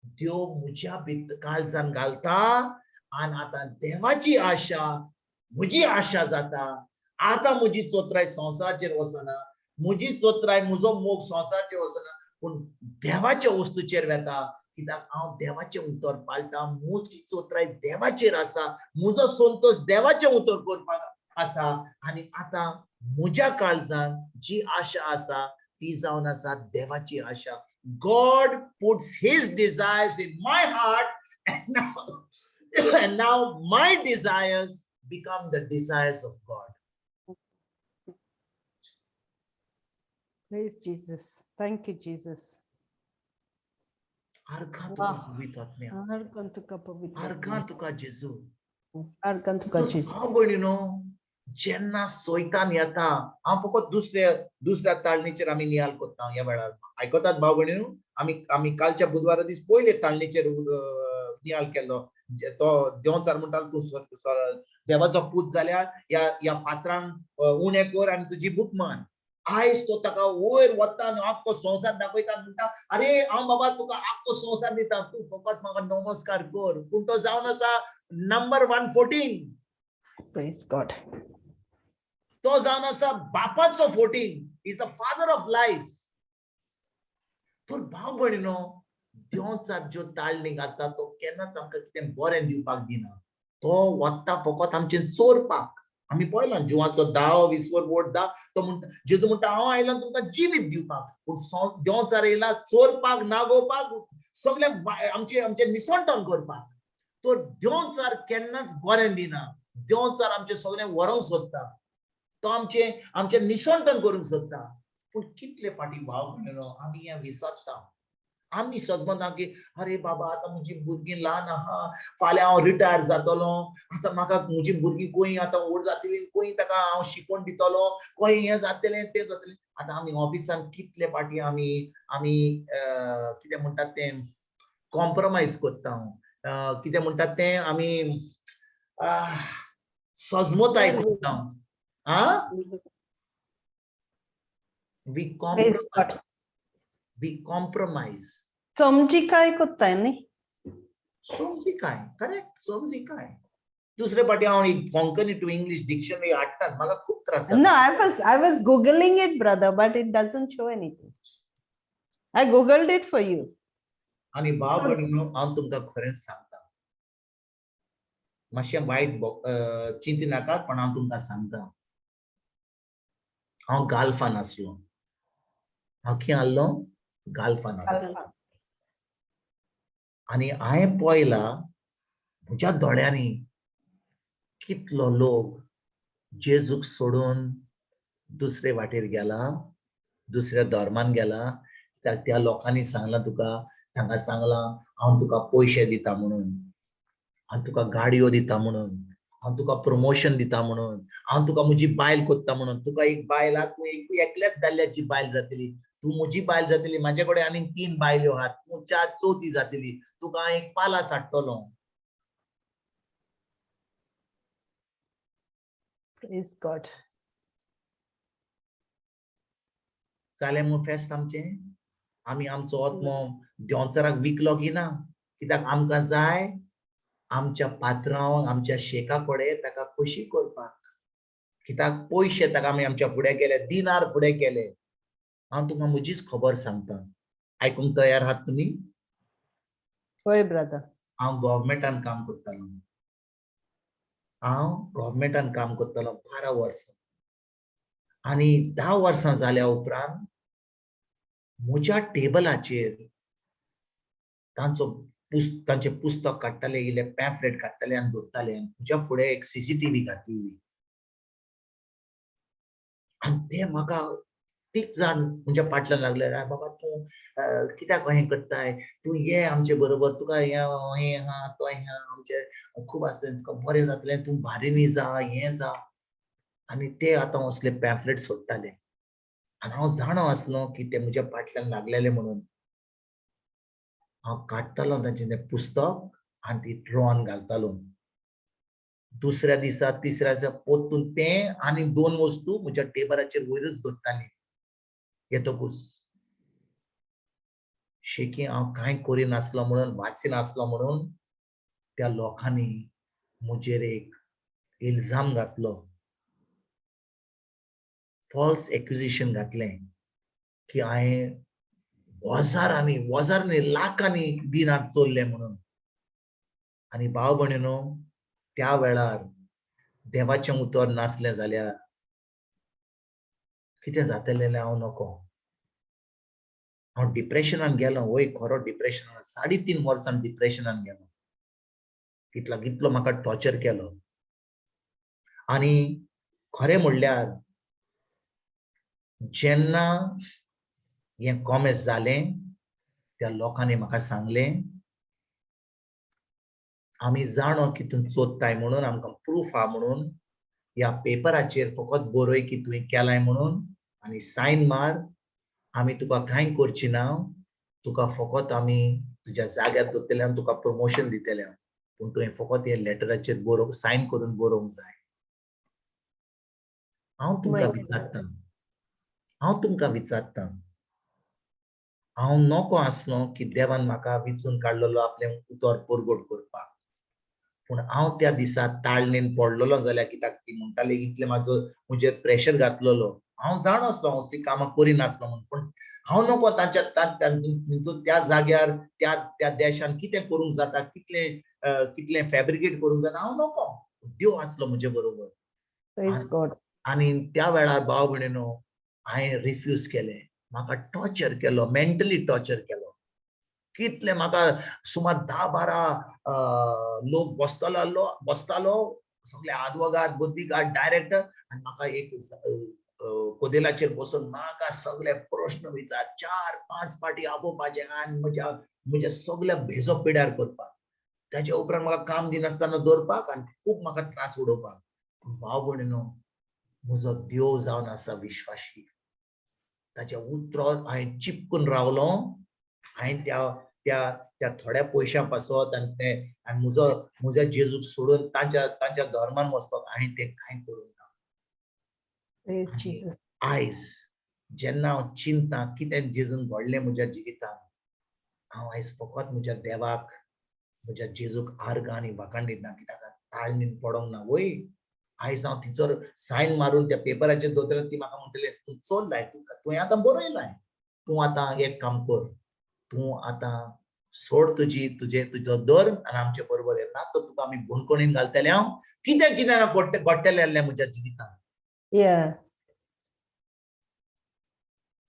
[SPEAKER 4] देव म्हज्या भितर काळजान घालता आनी आतां देवाची आशा म्हजी आशा जाता. आतां म्हजी चोत्राय संवसाराचेर वचना, म्हजी चोत्राय, म्हजो मोग संवसाराचेर वचना, पूण देवाच्या वस्तूचेर वेता. कित्याक हांव देवाचें उतर पाळटा. म्हजी चोत्राय देवाचेर आसा, म्हजो संतोष देवाचें उतर करपाक आसा. आनी आतां म्हज्या काळजान जी आशा आसा ती जावन आसा देवाची आशा. God puts his desires in my heart and now my desires become the desires of God.
[SPEAKER 2] Praise Jesus. Thank you, Jesus.
[SPEAKER 4] आर्गां तुका
[SPEAKER 2] वाह.
[SPEAKER 4] पवित्र आत्म्या.
[SPEAKER 2] आर्गां तुका पवित्र
[SPEAKER 4] आर्गां
[SPEAKER 2] आत्म्या.
[SPEAKER 4] तुका जेजू.
[SPEAKER 2] आर्गां तुका जेजू.
[SPEAKER 4] भाव भयणीनो, जेन्ना सोयतान येता, हांव फकत दुसऱ्या दुसऱ्या ताळणीचेर आमी नियाल करता ह्या वेळार. आयकतात भाव भयणीनो? आमी आमी कालच्या बुधवारा दीस पयले ताळणीचेर नियाल केल्लो. तो देंवचार म्हणटा, तूं देवाचो पूत जाल्यार ह्या ह्या फातरांक उणें कर आनी तुजी भूक मान. आयज तो ताका वयर वता आनी आख्खो संवसार दाखयता, म्हणटा, अरे हांव बाबा तुका आख्खो संवसार दिता, तूं फकत म्हाका नमस्कार कर. पूण तो जावन आसा नंबर 114.
[SPEAKER 2] Praise God.
[SPEAKER 4] तो जावन आसा बापाचो 14, is the father of lies. तर भाव भयणीनो, देंवचार ज्यो ताळणी घालता तो केन्नाच आमकां कितें बरें दिवपाक दिना. तो वता फकत आमचें चोरपाक. आमी पळयला जिवाचो दाव विस्वर वोट दा. तो म्हणटा, जेजू म्हणटा, हांव आयला तुमकां जिवीत दिवपाक. पूण देंवचार येयला चोरपाक, नागोवपाक, सगळें आमचें आमचें निसणटण करपाक. तर देंवचार केन्नाच बरें दिना. देंवचार आमचें सगळें व्हरोंक सोदता, तो आमचें आमचें निसणटण करूंक सोदता. पूण कितले फाटी भाव भयणीनो आमी हें विसरता. आमी सजमना की अरे बाबा, आतां म्हजी भुरगीं ल्हान आहा, फाल्यां हांव रिटायर जातलो, आतां म्हाका म्हजी भुरगीं खंय आतां व्हड जातलीं, खंय ताका हांव शिकोवन दितलो, खंय हें जातलें तें जातलें. आतां आमी ऑफिसान कितले फाटी आमी आमी कितें म्हणटात तें, कॉम्प्रोमायज करता, कितें म्हणटात तें, आमी सजमताय करता. आ we
[SPEAKER 2] Praise God.
[SPEAKER 4] Compromise, we compromise.
[SPEAKER 2] समजी काय करताय न्ही?
[SPEAKER 4] समजिकाय, करेक्ट, समजिकाय. दुसरे पाटी हांव एक कोंकणी टू इंग्लिश डिक्शनरी हाडटाच, म्हाका खूब त्रास
[SPEAKER 2] No,
[SPEAKER 4] जाता.
[SPEAKER 2] I was Googling it, brother, but it doesn't show anything. I Googled it for you.
[SPEAKER 4] आनी भाव भयणीनो, हांव तुमकां खरेंच सांगता, मातशें वायट चिंती नाकात, पण हांव तुमकां सांगता, हांव गाल्फान आसलो. हांव खंय आहलो? गाल्फान आसलो. आनी हांवें पळयला म्हज्या दोळ्यांनी कितलो लोक जेजूक सोडून दुसरे वाटेर गेला, दुसऱ्या धर्मान गेला. त्या लोकांनी सांगलां तुका, तांकां सांगलां, हांव तुका पयशे दिता म्हणून, हांव तुका गाडयो दिता म्हणून, हांव तुका प्रमोशन दिता म्हणून, हांव तुका म्हजी बायल कोत्ता म्हणून. तुका एक बायल आहा, तूं एक एकल्याच दादल्याची बायल जातली, तूं म्हजी बायल जातली. म्हाजे कडेन आनीक तीन बायल्यो आहात, तूं चार चवथी जातली, तुका हांव एक पालास हाडटलो.
[SPEAKER 2] Praise God.
[SPEAKER 4] जालें मू फेस्त आमचें? आमी आमचो आत्मो देंवचाराक विकलो की ना? कित्याक आमकां जाय आमच्या पात्रांव, आमच्या शेका कडेन ताका खोशी करपाक. कित्याक पयशे ताका आमी आमच्या फुडें केले, दिनार फुडें केले. हांव तुमकां म्हजीच खबर सांगता, आयकूंक तयार आहात तुमी?
[SPEAKER 2] हय ब्रदर.
[SPEAKER 4] हांव गव्हर्मेंटान काम करतालो. हांव गव्हर्मेंटान काम करतालो 12 वर्सां. आनी 10 वर्सां जाल्या उपरांत म्हज्या टेबलाचेर तांचो तांचें पुस्तक काडटाले, इल्लें पॅम्फलेट काडटाले आनी दवरताले. आनी म्हज्या फुडें एक सीसीटीव्ही घातिल्ली आनी ते म्हाका तीग जाण म्हज्या फाटल्यान लागले, बाबा तूं कित्याक अहें करताय, तूं ये आमचे बरोबर, तुका हें हें आहा तो हें आहा, आमचें खूब आसलें, तुका बरें जातलें, तूं भारीनी जा, हें जा. आनी ते आतां असले पॅम्फलेट सोडटाले आनी हांव जाणो आसलो की ते म्हज्या फाटल्यान लागलेले म्हणून. हांव काडटालो तांचें तें पुस्तक आनी ती ड्रॉन घालतालो. दुसऱ्या दिसा तिसऱ्या दिसा परतून तें आनी 2 वस्तू म्हज्या टेबलाचेर वयरूच दवरताली. येतकूच शेकी हांव कांय करिनासलो म्हणून, वाचिनासलो म्हणून त्या लोकांनी म्हजेर एक इल्जाम घातलो, फॉल्स एक्विजिशन घातलें की हांवें हजारांनी हजारांनी लाखांनी दिनार चोरले म्हणून. आनी भाव भयणीनो, त्या वेळार देवाचें उतर नासलें जाल्यार कितें जातलें हांव नको. हांव डिप्रेशनान गेलो, वय खरो डिप्रेशनान, 3.5 वर्सां डिप्रेशनान गेलो. कितलो कितलो म्हाका टॉर्चर केलो. आनी खरें म्हणल्यार जेन्ना हें कॉमेस जालें त्या लोकांनी म्हाका सांगलें, आमी जाणो की तूं चोदताय म्हणून, आमकां प्रूफ आहा म्हणून, ह्या पेपराचेर फकत बरय की तुवें केलाय म्हणून आनी सायन मार, आमी तुका कांय करची ना, तुका फकत आमी तुज्या जाग्यार दवरतले आनी तुका प्रमोशन दितले, पूण तुवें फकत हे लेटराचेर बरोवंक, सायन करून बरोवंक जाय. हांव तुमकां विचारतां, हांव तुमकां विचारतां, हांव नको आसलो की देवान म्हाका विचून काडलेलो आपलें उतर परगट करपाक, पूण हांव त्या दिसा ताळणेन पडलेलो जाल्यार कित्याक ती म्हणटाली इतलें म्हाजो म्हजेर प्रेशर घातलेलो. हांव जाण आसलो हांव असलीं कामां करिनासलो म्हणून, पूण हांव नको तांच्या त्या जाग्यार त्या त्या देशान कितें करूंक जाता, कितलें कितलें फॅब्रिकेट करूंक जाता, हांव नको. देव आसलो म्हजे बरोबर. आनी त्या वेळार भाव भयणीनो हांवें रिफ्यूज केलें. म्हाका टॉर्चर केलो, मेंटली टॉर्चर केलो. कितले म्हाका सुमार 10-12 लोक बसतालो, सगळे आदवोगाद बुद्धिगाद डायरेक्टर, आनी म्हाका एक कोदेलाचेर बसून म्हाका सगळे प्रश्न विचार, 4-5 फाटी आपोवपाचे आनी म्हज्या म्हज्या सगळ्या भेजो पिड्यार करपाक. ताच्या उपरांत म्हाका काम दिनासतना दवरपाक आनी खूब म्हाका त्रास उडोवपाक. पूण भाव भयणीनो, म्हजो देव जावन आसा विश्वासी, ताच्या उतरार हांवें चिपकून रावलो. हांवें त्या त्या त्या थोड्या पयशां पासत आनी ते आनी म्हजो म्हज्या जेजूक सोडून तांच्या तांच्या धर्मान वचपाक हांवें तें कांय करूंक ना. आयज जेन्ना हांव चिंता कितें जेजून घडलें म्हज्या जिवितांत, हांव आयज फकत म्हज्या देवाक, म्हज्या जेजूक आर्गां आनी वाखाण दिता कित्याक ताळणीन पडोंक ना. वय आयज हांव थंयसर सायन मारून त्या पेपराचेर दवरतलें, ती म्हाका म्हणटले तूं चोरलाय, तुवें आतां बरयलाय, तूं आतां एक काम कर, तूं आतां सोड तुजी तुजे तुजो धर्म आनी आमचे बरोबर येना तर तुका आमी बणकणीन घालतले. हांव कितें कितें घडटलें आसलें म्हज्या जिवितांत.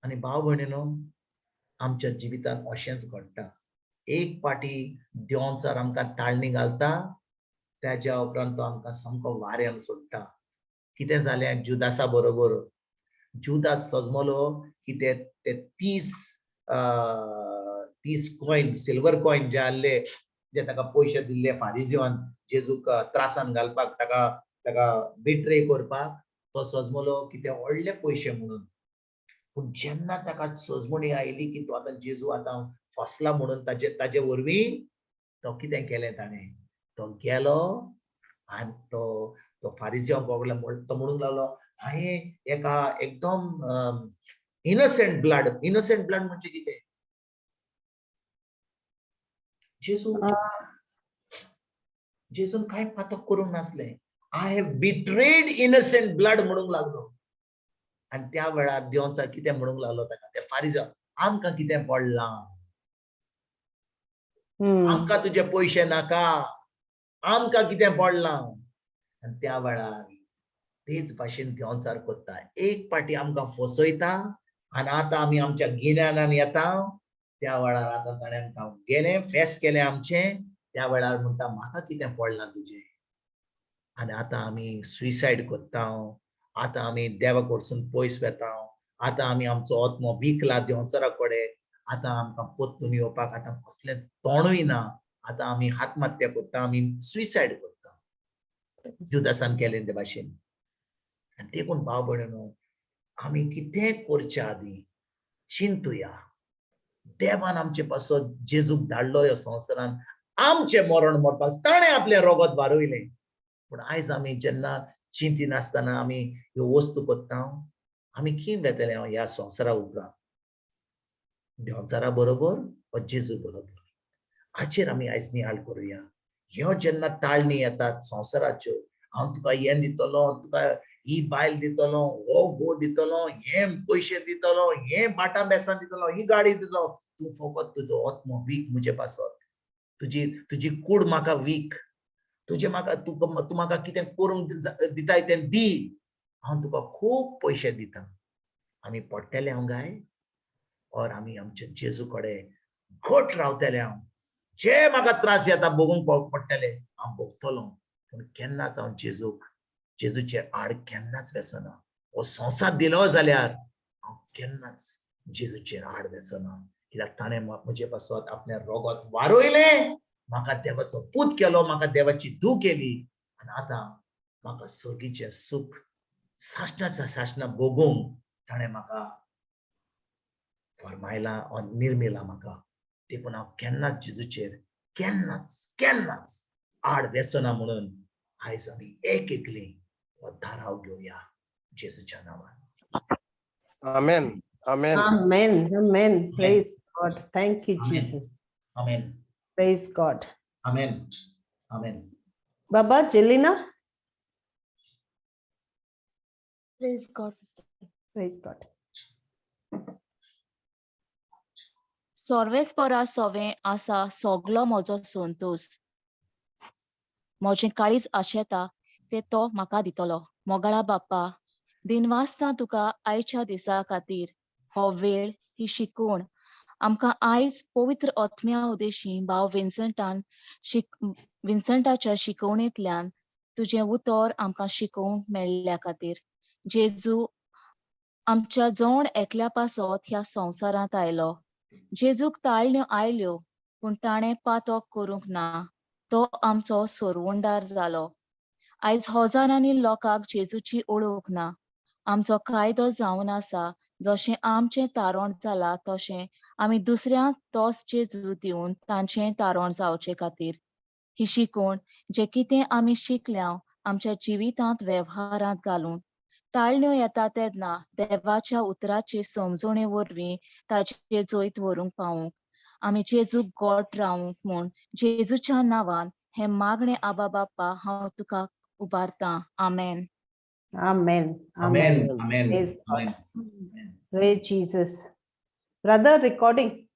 [SPEAKER 4] आनी भाव भयणीनो, आमच्या जिवितांत अशेंच घडटा. एक पाटी देंवचार आमकां ताळणी घालता, त्याच्या उपरांत तो आमकां सामको वाऱ्यान सोडटा. कितें जालें जुदासा बरोबर? जुदास सजमलो की ते ते 30 कॉयन, सिल्वर कॉयन जे आहले, जे ताका पयशे दिल्ले फारिजिवान जेजूक त्रासान घालपाक, ताका ताका बिट्रे करपाक, तो सजमलो की ते व्हडले पयशे म्हणून. पूण जेन्ना ताका सजमणी आयली की तो आतां जेजू आतां फसला म्हणून ताजे ताजे वरवीं तो कितें केलें ताणें, तो गेलो आनी तो तो फारिजिवांक वगळो, तो म्हणूंक लागलो हांवें एका एकदम इनोसंट ब्लड, इनोसंट ब्लड म्हणजे कितें? जेजू जेजून कांय पातक करूंक नासलें. I have betrayed innocent blood म्हणूंक लागलो. आनी त्या वेळार देंवचार कितें म्हणूंक लागलो ताका, ते फारिजाव, आमकां कितें पडलां, आमकां तुजे पयशे नाका, आमकां कितें पडलां. आनी त्या वेळार तेच भाशेन देंवचार करता. एक पाटी आमकां फसयता आनी आतां आमी आमच्या गिन्यानान येता. त्या वेळार आतां ताणें आमकां गेलें फेस केलें आमचें. त्या वेळार म्हणटा म्हाका कितें पडलां तुजें. आनी आतां आमी सुसायड करता, आतां आमी देवा कडसून पयस वेता, आतां आमी आमचो आत्मो विकला देंवचारा कडेन, आतां आमकां परतून येवपाक आतां कसलें तोंडूय ना, आतां आमी आत्महत्या करता, आमी सुसायड करता. जुदासान केलें ते भाशेन. आनी देखून भाव भयणीनो आमी कितें करच्या आदीं चिंतुया. देवान आमचे पासत जेजूक धाडलो ह्या संवसारान आमचें मरण मरपाक, ताणें आपलें रगत बारयलें. पूण आयज आमी जेन्ना चिंतिनासतना आमी ह्यो वस्तू करता, आमी कितें वेतले ह्या संवसारा उपरांत? देंवचारा बरोबर वा जेजू बरोबर? हाचेर आमी आयज निहाल करुया. ह्यो जेन्ना ताळणी येतात संवसाराच्यो, हांव तुका हें दितलो, तुका ही बायल दितलो, हो घोव दितलो, हे पयशे दितलो, हे बाटा बेसां दितलो, ही गाडी दितलो, तूं फकत तुजो आत्मो वीक म्हजे पासत, तुजी तुजी कूड म्हाका वीक, तुजे म्हाका तूं म्हाका कितें करूंक दिताय तें दी, हांव तुका खूब पयशे दिता. आमी पडटले हांव गाय और आमी आमच्या जेजू कडेन घट रावतले. हांव जे म्हाका त्रास येता भोगूंक पडटले हांव भोगतलो, पूण केन्नाच हांव जेजूक जेजूचे आड केन्नाच वेचना. हो संवसार दिलो जाल्यार हांव केन्नाच जेजूचेर आड वेचना, कित्याक ताणें म्हजे पासत आपलें रगत वारयलें, म्हाका देवाचो पूत केलो, म्हाका देवाची धूव केली आनी आतां म्हाका सर्गीचें सूख सासणाच्या सासणां भोगूंक ताणें म्हाका फरमायलां और निर्मिलां म्हाका. देखून हांव केन्नाच जेजूचेर केन्नाच केन्नाच आड वेचना. म्हणून आयज आमी एक एकली हो थाराव घेवया जेजूच्या नांवान.
[SPEAKER 6] Amen, amen.
[SPEAKER 2] Amen. Amen. Praise God. Thank you,
[SPEAKER 4] Amen.
[SPEAKER 2] Jesus.
[SPEAKER 4] Amen.
[SPEAKER 2] Praise God.
[SPEAKER 4] Amen. Amen.
[SPEAKER 2] Baba, Jelena.
[SPEAKER 8] Praise God, sister.
[SPEAKER 2] Praise God.
[SPEAKER 8] सर्वेस्परा सोवें आसा सगलो म्हजो संतोस. म्हजें काळीज आशेता ते तो म्हाका दितलो. मोगाळा बाप्पा, दिनवासता तुका आयच्या दिसा खातीर. हो वेळ, ही शिकवण आमकां आयज पवित्र आत्म्या उदेशी भाव विन्संटान विन्संटाच्या शिकवणेंतल्यान तुजें उतर आमकां शिकोवंक मेळ्ळ्या खातीर. जेजू आमच्या जण एकल्या पासत ह्या संवसारांत आयलो. जेजूक ताळण्यो आयल्यो पूण ताणें पातक करूंक ना. तो आमचो सोरवंडार जालो. आयज हजारांनी लोकांक जेजूची ओळख ना. आमचो कायदो जावन आसा, जशें आमचें तारण जाला तशें आमी दुसऱ्यांक तोच जेजू दिवन तांचें तारण जावचे खातीर. ही शिकवण जें कितें आमी शिकल्या आमच्या जिवितांत वेव्हारांत घालून ताळण्यो येता तेन्ना देवाच्या उतराचे समजणे वरवीं ताचे जैत व्हरूंक पावूंक आमी जेजूक गोट रावूंक म्हूण जेजूच्या नांवान हें मागणें आबा बाप्पा हांव तुका उबारतां. आमेन.
[SPEAKER 2] Amen.
[SPEAKER 4] Amen. Amen.
[SPEAKER 2] Praise God.
[SPEAKER 4] Amen.
[SPEAKER 2] Praise Jesus. Brother, recording.